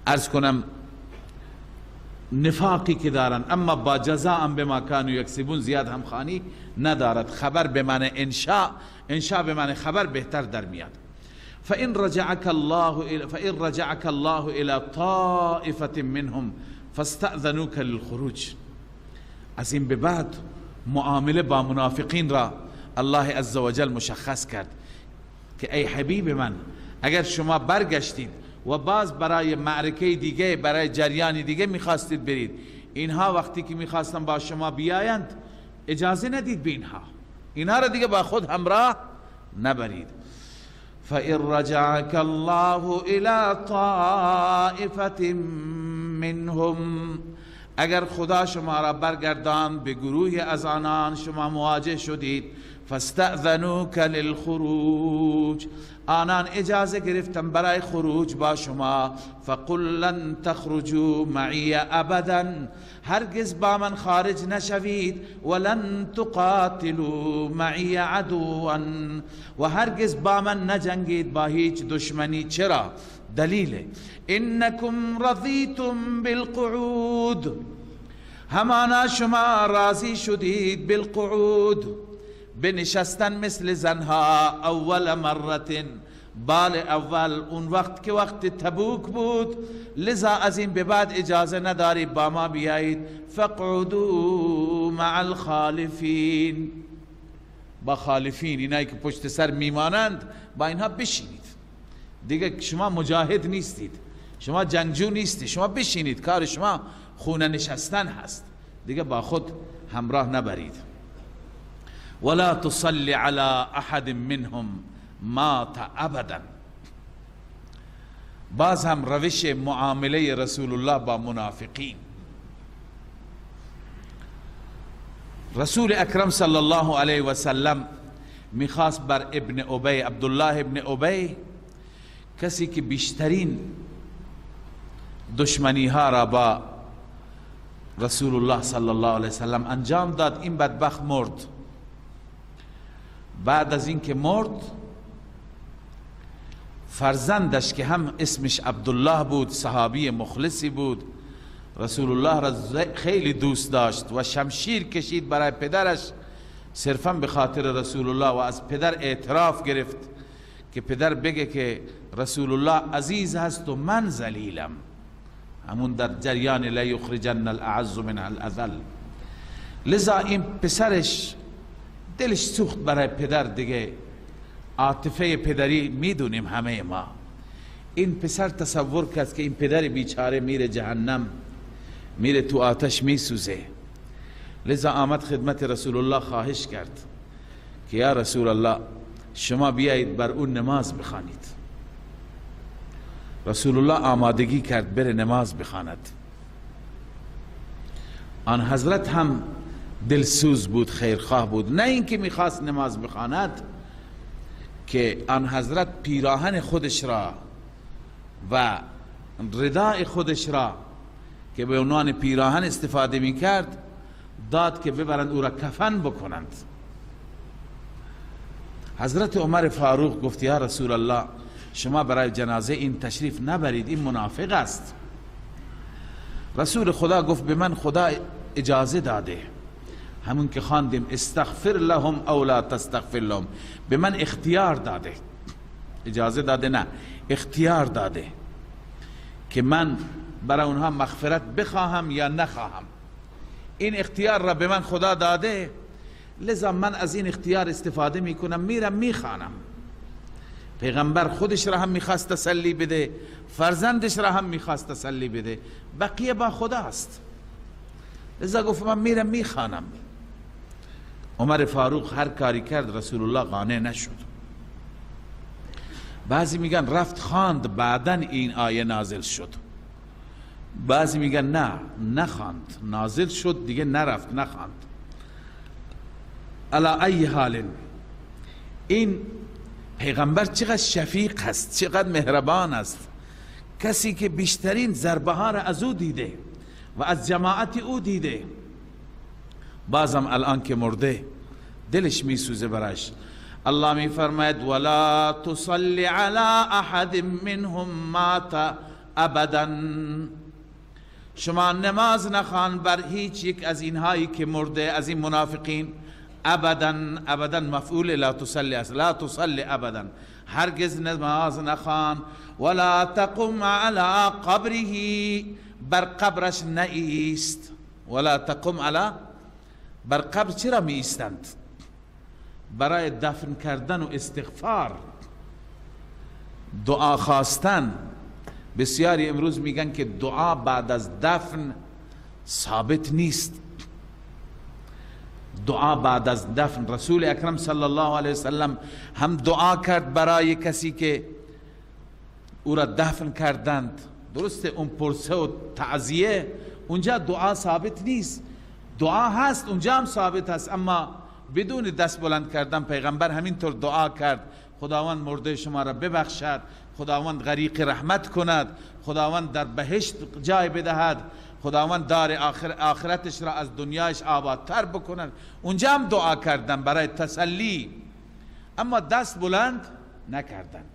عرض کنم نفاقی که دارند. اما با جزاء بما کانوا یکسبون زیاد همخوانی ندارد. خبر به معنی انشاء، انشاء به معنی خبر بهتر در میاد. فإن رجعك الله إلى طائفة منهم فاستأذنوك للخروج. از این به بعد معامله با منافقین را الله عزوجل مشخص کرد که ای حبیب من، اگر شما برگشتید و باز برای معرکه دیگه، برای جریان دیگه میخواستید برید، اینها وقتی که میخواستن با شما بیایند اجازه ندید به اینها، اینها را دیگه با خود همراه نبرید. فَإِنْ رَجَعَكَ اللَّهُ إِلَى طَائِفَةٍ مِّنْهُمْ، اگر خدا شما را برگردان به گروهی از آنان شما مواجه شدید، فاستأذنوک للخروج، آنان اجازه گرفتن برای خروج با شما، فقل لن تخرجوا معی ابدا، هرگز با من خارج نشوید، ولن تقاتلوا معی عدوا، و هرگز با من نجنگید با هیچ دشمنی. چرا؟ دلیل انکم رضیتم بالقعود، همانا شما راضی شدید بالقعود، بنشستن مثل زنها، اول مرتن، بال اول، اون وقت که وقت تبوک بود، لذا از این به بعد اجازه نداری با ما بیایید. فقعدوا مع الخالفین، با خالفین، اینایی که پشت سر میمانند، با اینها بشینید دیگه. شما مجاهد نیستید، شما جنگجو نیستید، شما بشینید، کار شما خونه نشستن هست دیگه، با خود همراه نبرید. ولا تصلی علی احد منهم مات ابدا. باز هم روش معامله رسول الله با منافقین. رسول اکرم صلی الله علیه و سلم میخواست بر ابن ابی، عبدالله ابن ابی، کسی که بیشترین دشمنی ها را با رسول الله صلی الله علیه و سلم انجام داد، این بدبخت مرد. بعد از اینکه مرد، فرزندش که هم اسمش عبدالله بود، صحابی مخلصی بود، رسول الله را خیلی دوست داشت و شمشیر کشید برای پدرش صرفا به خاطر رسول الله، و از پدر اعتراف گرفت که پدر بگه که رسول الله عزیز هست و من ذلیلم، همون در جریان لا یخرجن الاعز من الاذل. لذا این پسرش دلش سوخت برای پدر دیگه، عاطفه پدری میدونیم همه ما. این پسر تصور کرد که این پدر بیچاره میره جهنم، میره تو آتش میسوزه. لذا آمد خدمت رسول الله، خواهش کرد که یا رسول الله شما بیایید بر اون نماز بخوانید. رسول الله آمادگی کرد بره نماز بخواند. آن حضرت هم دلسوز بود، خیرخواه بود، نه اینکه میخواست نماز بخواند، که آن حضرت پیراهن خودش را و رداء خودش را که به عنوان پیراهن استفاده میکرد داد که ببرند او را کفن بکنند. حضرت عمر فاروق گفت یا رسول الله شما برای جنازه این تشریف نبرید، این منافق است. رسول خدا گفت به من خدا اجازه داده، همون که خواندیم استغفر لهم او لا تستغفر لهم، به من اختیار داده، اجازه داده نه، اختیار داده که من برای اونها مغفرت بخواهم یا نخواهم. این اختیار را به من خدا داده، لذا من از این اختیار استفاده میکنم، میرم میخوانم. پیغمبر خودش را هم میخواست تسلی بده، فرزندش را هم میخواست تسلی بده، بقیه با خداست. لذا گفت من میرم میخوانم. عمر فاروق هر کاری کرد رسول الله قانع نشد. بعضی میگن رفت خواند بعدن این آیه نازل شد، بعضی میگن نه نخواند، نازل شد دیگه نرفت نخواند. علی ای حال این پیغمبر چقدر شفیق هست، چقدر مهربان است، کسی که بیشترین ضربه ها را از او دیده و از جماعت او دیده، بازم الان که مرده دلش میسوزه براش. الله می فرماید ولا تصلی علی احد منهم مات ابدا، شما نماز نخوان بر هیچ یک از اینهایی که مرده، از این منافقین. ابدا، ابدا مفعول لا تصلی است، لا تصلی ابدا، هرگز نماز نخوان. ولا تقم علی قبره، بر قبرش نایست. ولا تقم علی، بر قبر چرا می ایستند؟ برای دفن کردن و استغفار، دعا خواستن. بسیاری امروز میگن که دعا بعد از دفن ثابت نیست. دعا بعد از دفن، رسول اکرم صلی الله علیه وسلم هم دعا کرد برای کسی که او را دفن کردند. درسته اون پرسه و تعزیه اونجا دعا ثابت نیست، دعا هست اونجا هم ثابت هست، اما بدون دست بلند کردن پیغمبر همینطور دعا کرد خداوند مرده شما را ببخشد، خداوند غریق رحمت کند، خداوند در بهشت جای بدهد، خداوند دار آخرتش را از دنیایش آبادتر بکند. اونجا هم دعا کردن برای تسلی، اما دست بلند نکردند.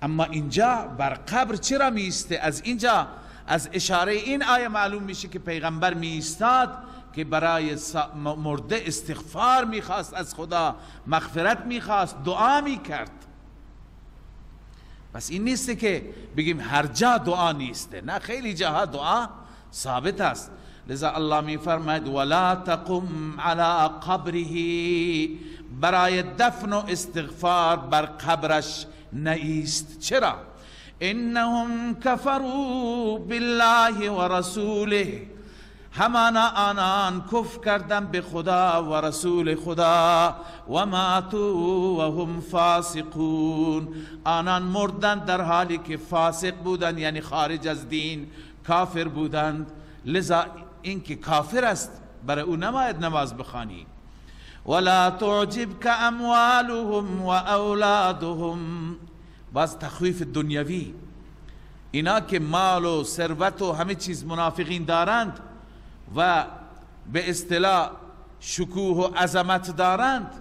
اما اینجا بر قبر چرا می ایسته؟ از اینجا از اشاره این آیه معلوم میشه که پیغمبر می ایستاد که برای مرده استغفار میخواست، از خدا مغفرت میخواست، دعا میکرد. پس این نیست که بگیم هر جا دعا نیسته، نه، خیلی جاها دعا ثابت است. لذا الله می فرماید ولا تقم علی قبره، برای دفن و استغفار بر قبرش نیست. چرا؟ انهم کفروا بالله و رسوله، همانا آنان کفر کردن به خدا و رسول خدا، و ماتوا و هم فاسقون، آنان مردن در حالی که فاسق بودند، یعنی خارج از دین، کافر بودند. لذا اینکه کافر است برای او نباید نماز بخوانی. ولا تعجبك اموالهم و اولادهم، باز تخویف دنیوی، اینا که مال و ثروت و همه چیز منافقین دارند و به اصطلاح شکوه و عظمت دارند،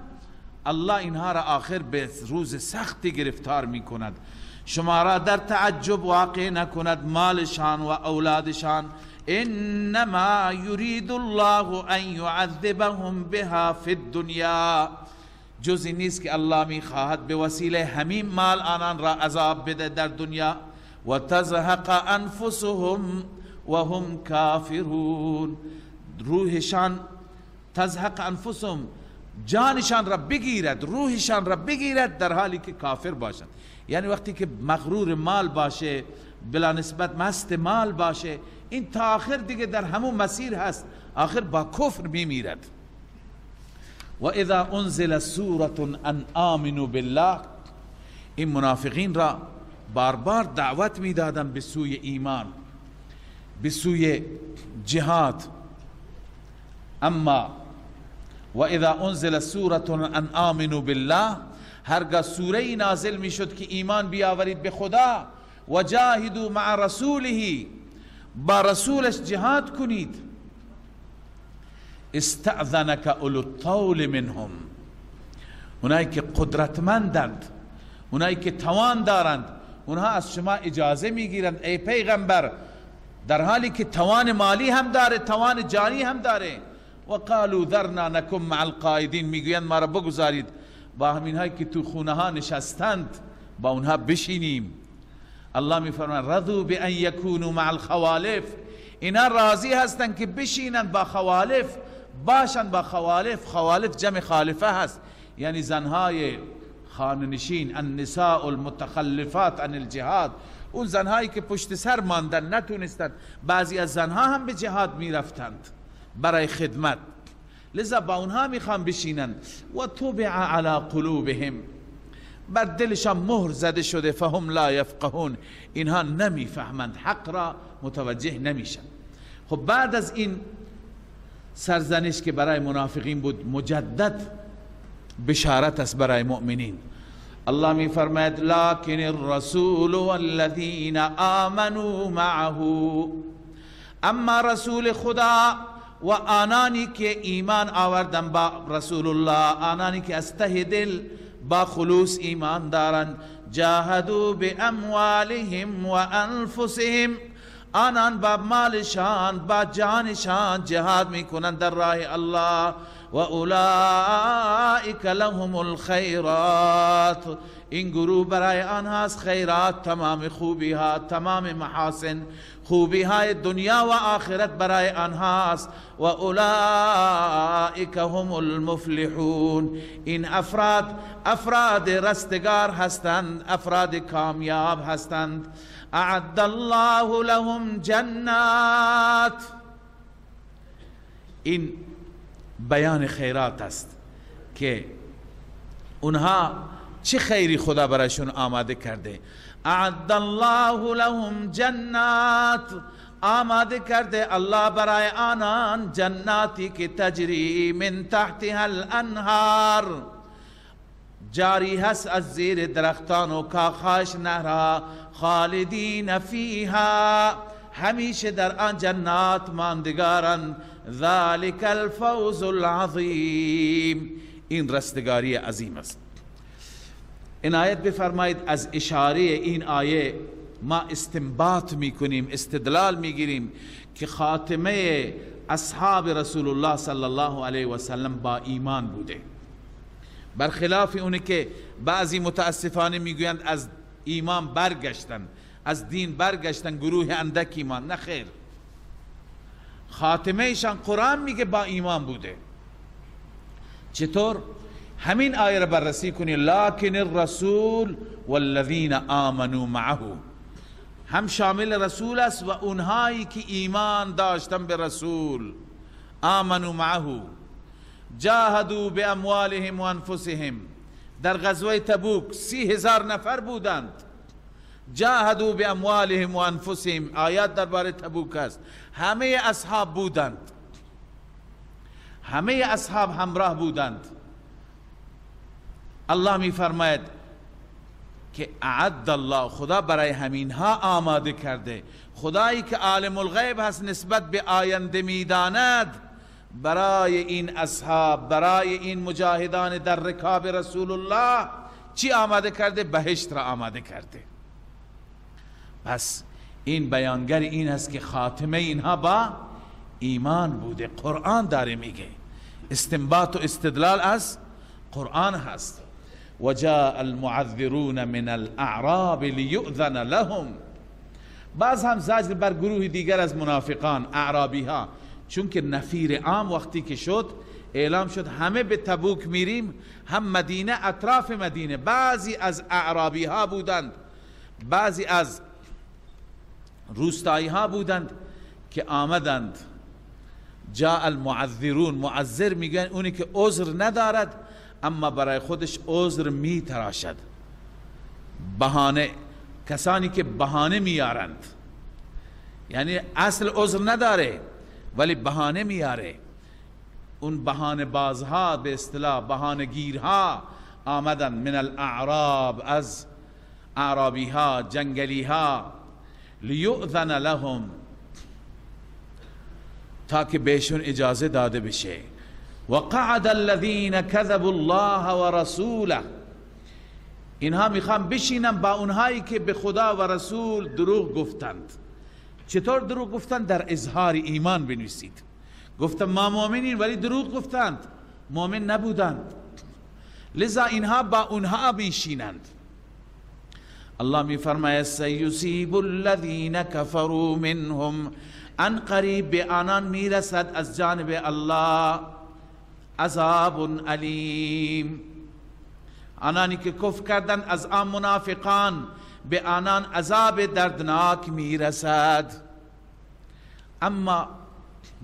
الله اینها را آخر به روز سختی گرفتار می کند. شما را در تعجب واقع نکند مالشان و اولادشان. انما یرید الله ان یعذبهم بها فی الدنیا، جز این نیست که الله می خواهد به وسیله همین مال آنان را عذاب بده در دنیا. و تزهق انفسهم و هم کافرون، روحشان تزهق انفسهم، جانشان را بگیرد، روحشان را بگیرد در حالی که کافر باشند. یعنی وقتی که مغرور مال باشه، بلا نسبت مست مال باشه، این تا آخر دیگه در همون مسیر هست، آخر با کفر میمیرد. و اذا انزل سورة ان آمنوا بالله، این منافقین را بار بار دعوت میدادن به سوی ایمان، به سوی جهاد. اما و اذا انزل سورة ان آمنوا بالله، هرگاه سوره نازل میشد که ایمان بیاورید به خدا، و جاهدوا مع رسوله، با رسولش جهاد کنید، استأذنک اولو الطول منهم، اونایی که قدرتمندند، اونایی که توان دارند، اونها از شما اجازه میگیرند ای پیغمبر، در حالی که توان مالی هم داره، توان جانی هم داره. و قالوا ذرنا نکن مع القائدین، میگویند ما را بگذارید با همین هایی که تو خونه ها نشستند با اونها بشینیم. الله میفرماید رضوا بان یکونوا مع الخوالف، اینا راضی هستند که بشینند با خوالف، باشند با خوالف. خوالف جمع خالفه هست، یعنی زنهای خانه نشین، النساء المتخلفات عن الجهاد، اون زنهایی که پشت سر ماندن نتونستند. بعضی از زنها هم به جهاد میرفتند برای خدمت، لذا با اونها میخوان بشینن. و طبع علی قلوبهم، بر دلشان مهر زده شده، فهم لا یفقهون، اینها نمیفهمند، حق را متوجه نمیشن. خب بعد از این سرزنش که برای منافقین بود، مجدد بشارت است برای مؤمنین. الله می فرماید لکن الرسول والذین آمنوا معه، اما رسول خدا و آنانی که ایمان آوردن با رسول الله، آنانی که از ته دل با خلوص ایمان دارند، جاهدوا باموالهم و انفسهم، آنان با مالشان با جانشان جهاد میکنند در راه الله. و اولئک لهم الخیرات، این گروه برای آنهاست خیرات، تمام خوبی ها، تمام محاسن، خوبی های دنیا و آخرت برای آنهاست. و اولئک هم المفلحون، این افراد افراد رستگار هستند، افراد کامیاب هستند. اعد الله لهم جنات، این بیان خیرات است که اونها چه خیری خدا برایشون آماده کرده. اعد الله لهم جنات، آماده کرده الله برای آنان جناتی که تجری من تحتها الانهار، جاری هست از زیر درختان و کاخاش نهرها، خالدین فیها، همیشه در آن جنات ماندگارند. ذلك الفوز العظیم، این رستگاری عظیم است. عنایت بفرمایید از اشاره این آیه ما استنباط میکنیم، استدلال میگیریم که خاتمه اصحاب رسول الله صلی الله علیه و سلم با ایمان بوده، برخلاف اونه که بعضی متاسفانه میگویند از ایمان برگشتن، از دین برگشتن، گروه اندک ایمان. نه خیر، خاتمه ایشان قرآن میگه با ایمان بوده. چطور؟ همین آیه را بررسی کنی، لکن الرسول والذین آمنوا معه، هم شامل رسول است و اونهایی که ایمان داشتن به رسول، آمنوا معه جاهدوا باموالهم و انفسهم. در غزوه تبوک 30,000 نفر بودند، جاهدوا باموالهم و انفسهم، آیات درباره تبوک است. همه اصحاب بودند، همه اصحاب همراه بودند. الله می فرماید که اعد الله، خدا برای همینها آماده کرده. خدایی که عالم الغیب هست نسبت به آینده میداند، برای این اصحاب، برای این مجاهدان در رکاب رسول الله چی آماده کرده؟ بهشت را آماده کرده. پس این بیانگر این است که خاتمه اینها با ایمان بوده. قرآن داره میگه، استنباط و استدلال از قرآن هست. وجاء المعذرون من الاعراب لیؤذن لهم. باز هم زجر بر گروه دیگر از منافقان، اعرابی ها، چون که نفیر عام وقتی که شد اعلام شد همه به تبوک میریم، هم مدینه، اطراف مدینه بعضی از اعرابی ها بودند، بعضی از روستایی ها بودند که آمدند. جاء المعذرون، معذر میگن اونی که عذر ندارد اما برای خودش عذر میتراشد، بهانه، کسانی که بهانه میارند، یعنی اصل عذر نداره ولی بهانه میاره. اون بهانه بازها، به اصطلاح بهانه گیرها آمدن، من الاعراب، از اعرابی ها، جنگلی ها، لیؤذن لهم، تا که بهشون اجازه داده بشه. وقعد الذین كذبوا الله ورسوله، اینها میخوان بشینن با اونهایی که به خدا و رسول دروغ گفتند. چطور دروغ گفتند؟ در اظهار ایمان بنویسید. گفتند ما مؤمنین ولی دروغ گفتند، مؤمن نبودند، لذا اینها با اونها میشینند. الله میفرماید سیصیب الذین کفروا منهم، ان قریب به آنان میرسد از جانب الله عذاب علیم. آنانی که کفر کردند از آن منافقان، به آنان عذاب دردناک میرسد. اما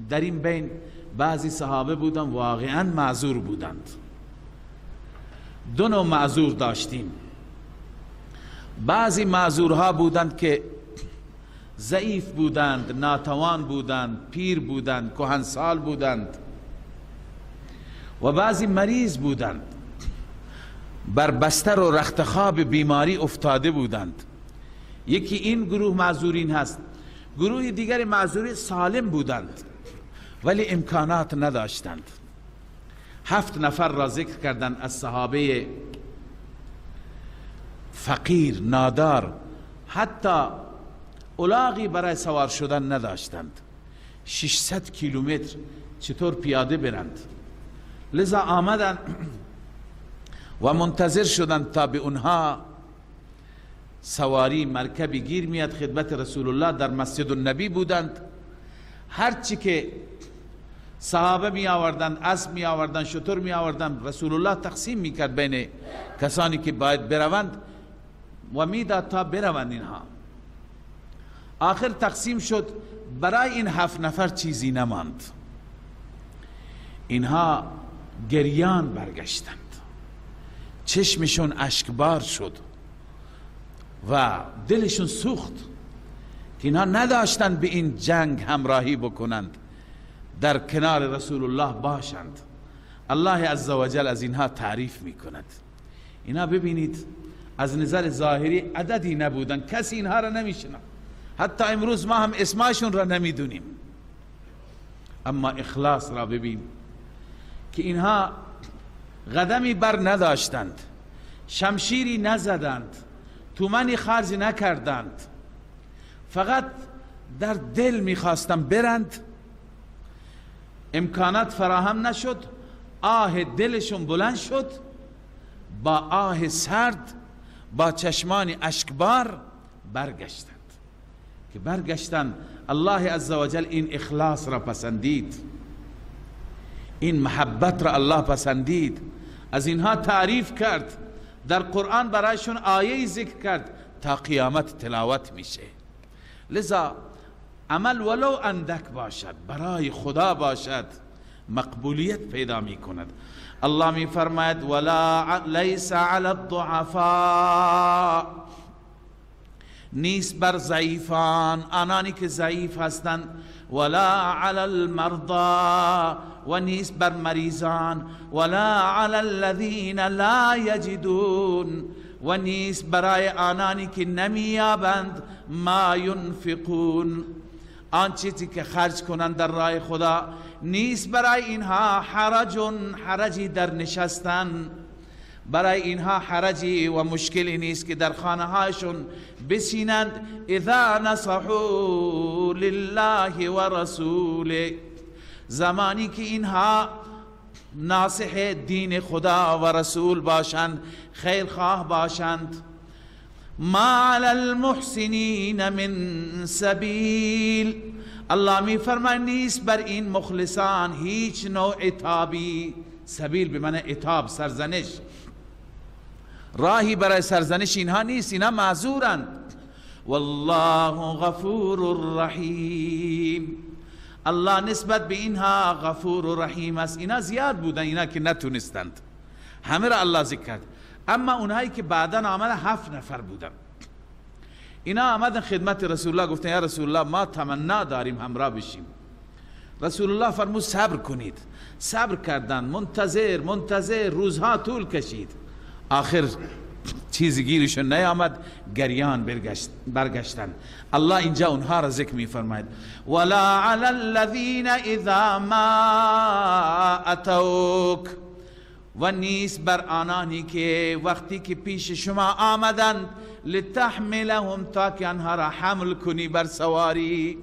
در این بین بعضی صحابه بودند واقعا معذور بودند. دو نوع معذور داشتیم. بعضی معذورها بودند که ضعیف بودند، ناتوان بودند، پیر بودند، کهنسال بودند، و بعضی مریض بودند، بر بستر و رخت خواب بیماری افتاده بودند. یکی این گروه معذورین هست. گروه دیگر معذوری سالم بودند ولی امکانات نداشتند. 7 نفر را ذکر کردند از صحابه فقیر، نادار، حتی الاغی برای سوار شدن نداشتند. 600 کیلومتر چطور پیاده برند؟ لذا آمدند و منتظر شدند تا به اونها سواری مرکبی گیر میاد. خدمت رسول الله در مسجد النبی بودند. هرچی که صحابه می آوردند، اسب می آوردند، شتر می آوردند، رسول الله تقسیم می کرد بین کسانی که باید بروند و میداد تا بروند اینها. آخر تقسیم شد، برای این 7 نفر چیزی نماند. اینها گریان برگشتند، چشمشون اشکبار شد و دلشون سوخت که اینها نداشتند به این جنگ همراهی بکنند، در کنار رسول الله باشند. الله عزوجل از اینها تعریف میکند. اینها ببینید از نظر ظاهری عددی نبودن، کسی اینها را نمیشناخت، حتی امروز ما هم اسمشون را نمیدونیم، اما اخلاص را ببین که اینها قدمی بر نداشتند، شمشیری نزدند، تومنی خرج نکردند، فقط در دل میخواستن برند، امکانات فراهم نشد، آه دلشون بلند شد، با آه سرد، با چشمان اشکبار برگشتند. که برگشتند، الله عزوجل این اخلاص را پسندید، این محبت را الله پسندید، از اینها تعریف کرد، در قرآن برایشون آیه ذکر کرد، تا قیامت تلاوت میشه. لذا عمل ولو اندک باشد، برای خدا باشد، مقبولیت پیدا میکند. الله می فرماید ولا لیس علی الضعفاء، نیست بر ضعیفان، آنانی که ضعیف هستند، ولا علی المرضى، و نیست بر مریضان، ولا علی الذین لا یجدون، و نیست برای آنانی که نمییابند، ما ینفقون، آن چیزی که خرج کنند در راه خدا، نیست برای اینها حرج، حرجی در نشستن، برای اینها حرجی و مشکلی نیست که در خانه هایشون بشینند. اذا نصحوا لله و رسوله، زمانی که اینها ناصح دین خدا و رسول باشند، خیرخواه باشند. ما علی المحسنین من سبیل، الله می فرماید نیست بر این مخلصان هیچ نوع عتابی. سبیل به معنی عتاب، سرزنش، راهی برای سرزنش اینها نیست، اینها معذورند. والله غفور رحیم، الله نسبت به اینها غفور و رحیم است. اینا زیاد بودن، اینا که نتونستند، همه را الله ذکر کرد. اما اونهایی که بعدا آمدن 7 نفر بودن، اینا آمدن خدمت رسول الله، گفتن یا رسول الله ما تمنا داریم همراه بشیم. رسول الله فرمود صبر کنید. صبر کردن، منتظر منتظر، روزها طول کشید، آخر چیزی گیرشون نیامد، گریان برگشتن. الله اینجا اونها را ذکر می فرماید ولا علی الذین اذا ما اتوک، و نیست بر آنانی که وقتی که پیش شما آمدند، لتحملهم، تا که آنها را حمل کنی بر سواری،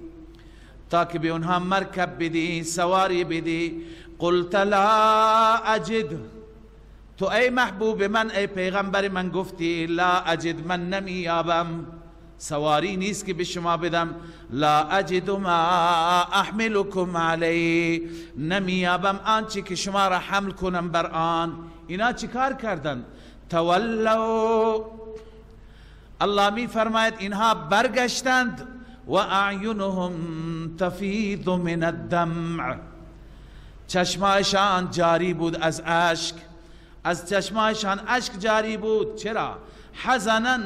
تا که به اونها مرکب بدی، سواری بدی. قلت لا اجد، تو ای محبوب من، ای پیغمبر من گفتی لا اجد، من نمیابم، سواری نیست که به شما بدم. لا اجد ما احملکم علی، نمیابم آنچه که شما را حمل کنم بر آن. اینا چی کار کردن؟ تولوا، الله می فرماید اینها برگشتند، و اعینهم تفیض من الدمع، چشمایشان جاری بود از اشک، از چشمایشان اشک جاری بود. چرا؟ حزنا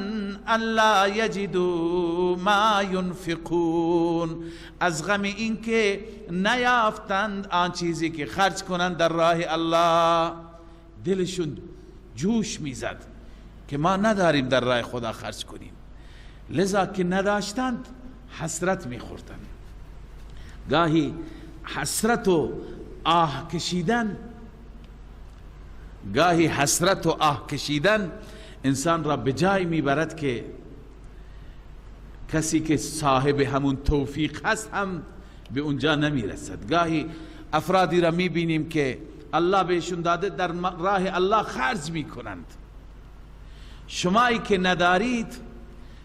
الا یجدوا ما ینفقون، از غم اینکه نیافتند آن چیزی که خرج کنند در راه الله. دلشون جوش میزد که ما نداریم در راه خدا خرج کنیم، لذا که نداشتند حسرت میخوردند. گاهی حسرت و آه کشیدن، گاهی حسرت و آه کشیدن انسان را به جای میبرد که کسی که صاحب همون توفیق هست هم به اونجا نمیرسد. گاهی افرادی را میبینیم که الله بهشون داده، در راه الله خرج میکنند. شمایی که ندارید،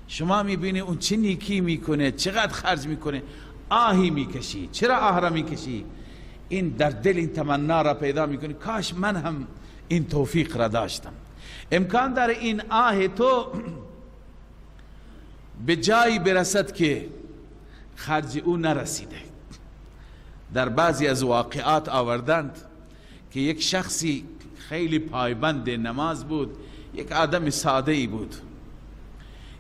شما میبینی اون چه نیکی میکنه، چقدر خرج میکنه، آهی میکشی. چرا آه را میکشی؟ این در دل این تمنا را پیدا میکنی، کاش من هم این توفیق را داشتم. امکان داره این آه تو به جایی برسد که خرج او نرسیده. در بعضی از واقعات آوردند که یک شخصی خیلی پایبند نماز بود، یک آدم ساده ای بود.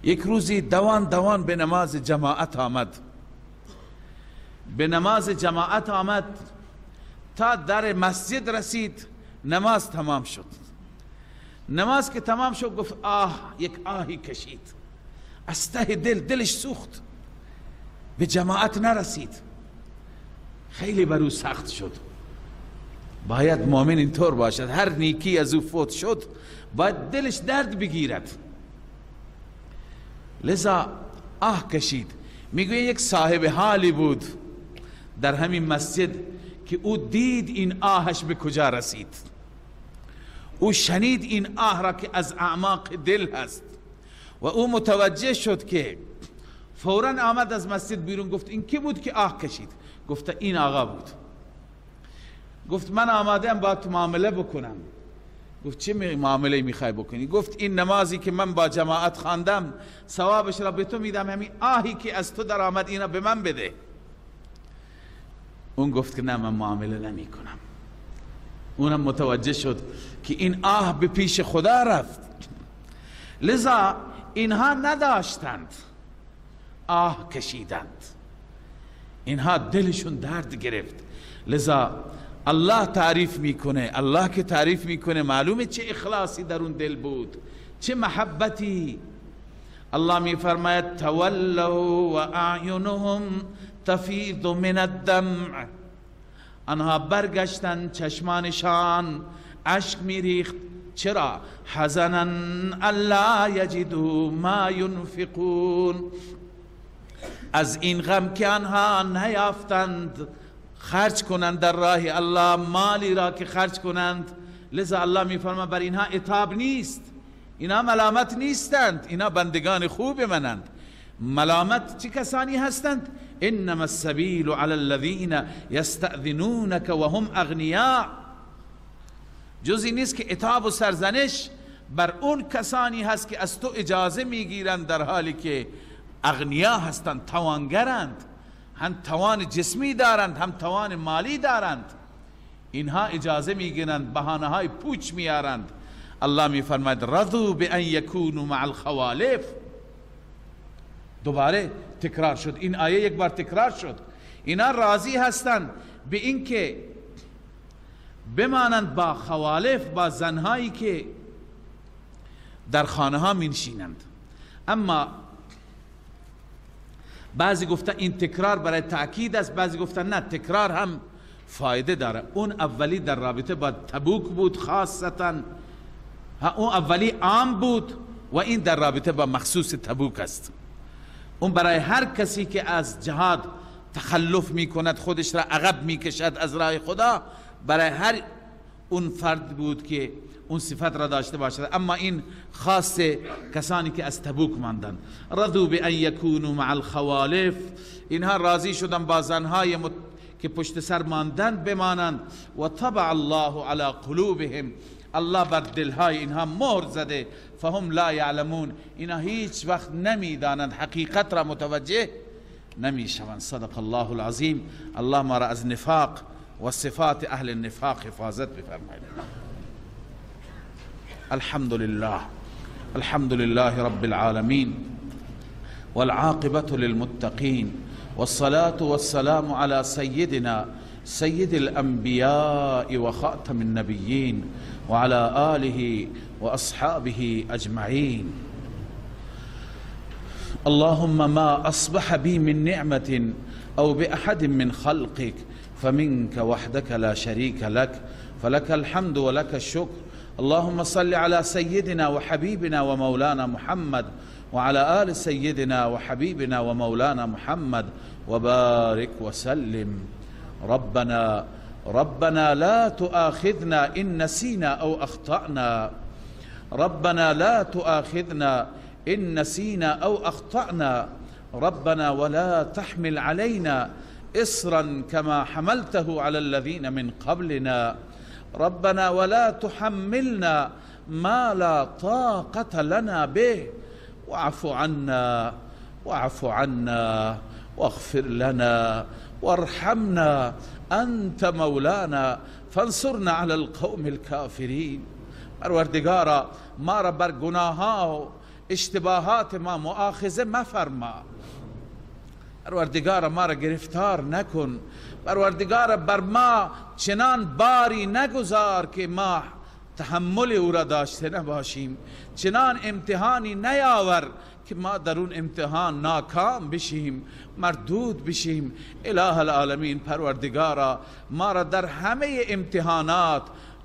یک روزی دوان دوان به نماز جماعت آمد، به نماز جماعت آمد، تا در مسجد رسید نماز تمام شد. نماز که تمام شد گفت آه، یک آهی کشید از ته دل، دلش سوخت، به جماعت نرسید، خیلی بر او سخت شد. باید مؤمن اینطور باشد، هر نیکی از او فوت شد باید دلش درد بگیرد. لذا آه کشید. میگوید یک صاحب حالی بود در همین مسجد که او دید این آهش به کجا رسید، او شنید این آه را که از اعماق دل هست و او متوجه شد که فوراً آمد از مسجد بیرون، گفت این کی بود که آه کشید؟ گفت این آقا بود. گفت من آماده ام با تو معامله بکنم. گفت چه معامله میخوای بکنی؟ گفت این نمازی که من با جماعت خواندم ثوابش را به تو میدم، همین آهی که از تو در آمد اینا به من بده. اون گفت که نه، من معامله نمی کنم. اونم متوجه شد که این آه به پیش خدا رفت. لذا اینها نداشتند، آه کشیدند، اینها دلشون درد گرفت. لذا الله تعریف میکنه، الله که تعریف میکنه معلومه چه اخلاصی در اون دل بود، چه محبتی. الله میفرماید تولوا و اعینهم تفیض من الدمع. آنها برگشتن، چشمانشان اشک میریخت. چرا؟ حزنا الا یجدوا ما ینفقون. از این غم که آنها نیافتند خرج کنند در راه الله، مالی را که خرج کنند. لذا الله میفرماید بر اینها عتاب نیست، اینها ملامت نیستند، اینها بندگان خوب منند. ملامت چه کسانی هستند؟ انما السبیل علی الذین یستأذنونک وهم اغنیاء. جزی نیست که عتاب و سرزنش بر اون کسانی هست که از تو اجازه میگیرند در حالی که اغنیا هستند، توانگرند، هم توان جسمی دارند هم توان مالی دارند. اینها اجازه میگیرند، بهانه های پوچ میارند. الله میفرماید رضوا بان یکونوا مع الخوالف. دوباره تکرار شد این آیه، یک بار تکرار شد. اینا راضی هستند به اینکه بمانند با خوالف، با زنهایی که در خانه ها می نشینند. اما بعضی گفتن این تکرار برای تأکید است، بعضی گفتن نه، تکرار هم فایده داره. اون اولی در رابطه با تبوک بود خاصتا، اون اولی عام بود و این در رابطه با مخصوص تبوک است. اون برای هر کسی که از جهاد تخلف می کند، خودش را عقب می کشد از راه خدا، برای هر اون فرد بود که اون صفت را داشته باشد. اما این خاص کسانی که از تبوک ماندند، رضوا بان یکونوا مع الخوالف. اینها راضی شدن با زنهای که پشت سر ماندند بمانند. و طبع الله علی قلوبهم، الله بر دلهای اینها مهر زده. فهم لا یعلمون، اینها هیچ وقت نمیدانند، حقیقت را متوجه نمیشوند. صدق الله العظیم. الله ما را از نفاق و صفات اهل النفاق حفاظت بفرماید. الحمد لله، الحمد لله رب العالمين، والعاقبة للمتقين، والصلاة والسلام على سيدنا سيد الأنبياء وخاتم النبيين وعلى آله وأصحابه أجمعين. اللهم ما أصبح بي من نعمة أو بأحد من خلقك فمنك وحدك لا شريك لك، فلك الحمد ولك الشكر. اللهم صل على سيدنا وحبيبنا ومولانا محمد وعلى آل سيدنا وحبيبنا ومولانا محمد وبارك وسلم. ربنا لا تؤاخذنا إن نسينا أو أخطأنا، ربنا لا تؤاخذنا إن نسينا أو أخطأنا، ربنا ولا تحمل علينا إصرا كما حملته على الذين من قبلنا، ربنا ولا تحملنا ما لا طاقة لنا به، واعف عنا واعف عنا واغفر لنا وارحمنا أنت مولانا فانصرنا على القوم الكافرين. پروردگارا ما را بر گناه‌ها و اشتباهات ما مؤاخذه مفرما. پروردگارا ما را گرفتار نکن. پروردگارا بر ما چنان باری نگذار که ما تحمل او را داشته نباشیم، چنان امتحانی نیاور که ما در اون امتحان ناکام بشیم، مردود بشیم. اله العالمین پروردگارا ما را در همه امتحانات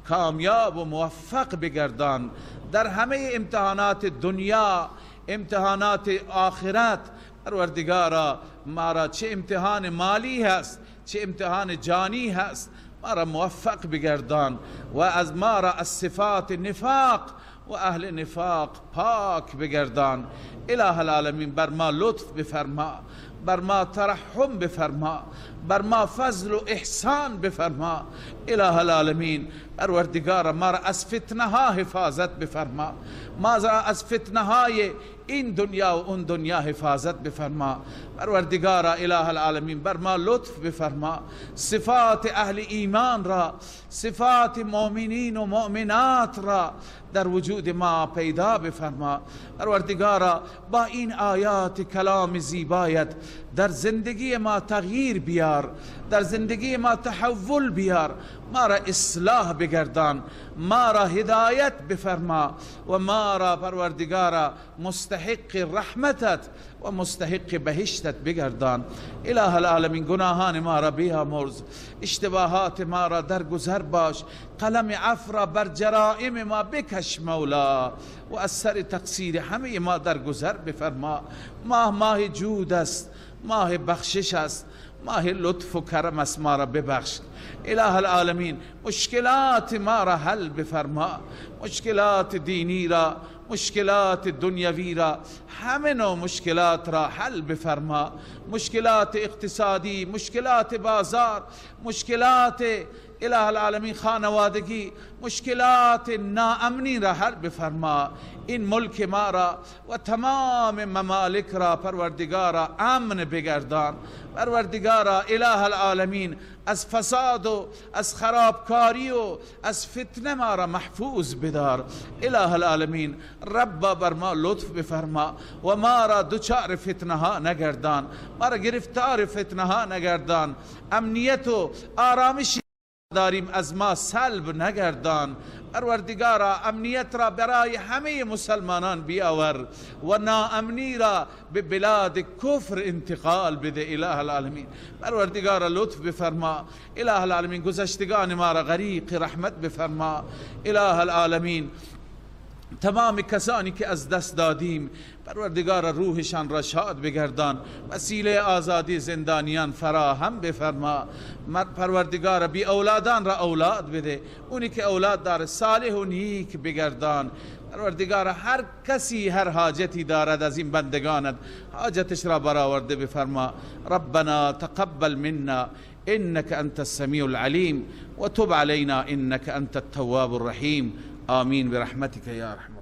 کامیاب و موفق بگردان، در همه امتحانات دنیا، امتحانات آخرت، پروردگارا ما را چه امتحان مالی هست، چه امتحان جانی هست، ما را موفق بگردان و از ما را از صفات نفاق و اهل نفاق پاک بگردان. اله العالمین بر ما لطف بفرما، بر ما ترحم بفرما، بر ما فضل و احسان بفرما. اله العالمین پروردگار ما را از فتنه ها حفاظت بفرما، ما را از فتنه های این دنیا و اون دنیا حفاظت بفرما. پروردگارا اله العالمین بر ما لطف بفرما، صفات اهل ایمان را، صفات مؤمنین و مؤمنات را در وجود ما پیدا بفرما. پروردگارا با این آیات کلام زیبایت در زندگی ما تغییر بیار، در زندگی ما تحول بیار، ما را اصلاح بگردان، ما را هدایت بفرما و ما را پروردگارا مستحق رحمتت و مستحق بهشتت بگردان. اله العالمین گناهان ما را بیامرز، اشتباهات ما را درگذر باش، قلم عفو را بر جرائم ما بکش مولا و از سر تقصیر همه ما درگذر بفرما. ماه ماه جود است، ماه بخشش است، ماه لطف و کرم است، ما را ببخش. اله العالمین مشکلات ما را حل بفرما، مشکلات دینی را، مشکلات دنیوی را، همه نوع مشکلات را حل بفرما. مشکلات اقتصادی، مشکلات بازار، مشکلات اله العالمین خانوادگی، مشکلات ناامنی را حل بفرما. این ملک ما را و تمام ممالک را پروردگارا امن بگردان. پروردگارا اله العالمین از فساد و از خرابکاری و از فتنه ما را محفوظ بدار. اله العالمین رب بر ما لطف بفرما و ما را دچار فتنه ها نگردان، ما را گرفتار فتنه ها نگردان. امنیت و آرامش داریم از ما سلب نگردان. پروردگارا امنیت را برای همه مسلمانان بیاور و ناامنی را به بلاد کفر انتقال بده. اله العالمین پروردگارا لطف بفرما. اله العالمین گذشتگان ما را غریق رحمت بفرما. اله العالمین تمام کسانی که از دست دادیم پروردگار روحشان را شاد بگردان، وسیله آزادی زندانیان فراهم بفرما. پروردگار بی اولادان را اولاد بده، اونی که اولاد داره صالح و نیک بگردان. پروردگار هر کسی هر حاجتی دارد از این بندگانت حاجتش را برآورده بفرما. ربنا تقبل منا انك انت السمیع العلیم وتب علينا انك انت التواب الرحیم. آمین برحمتك یا ارحم.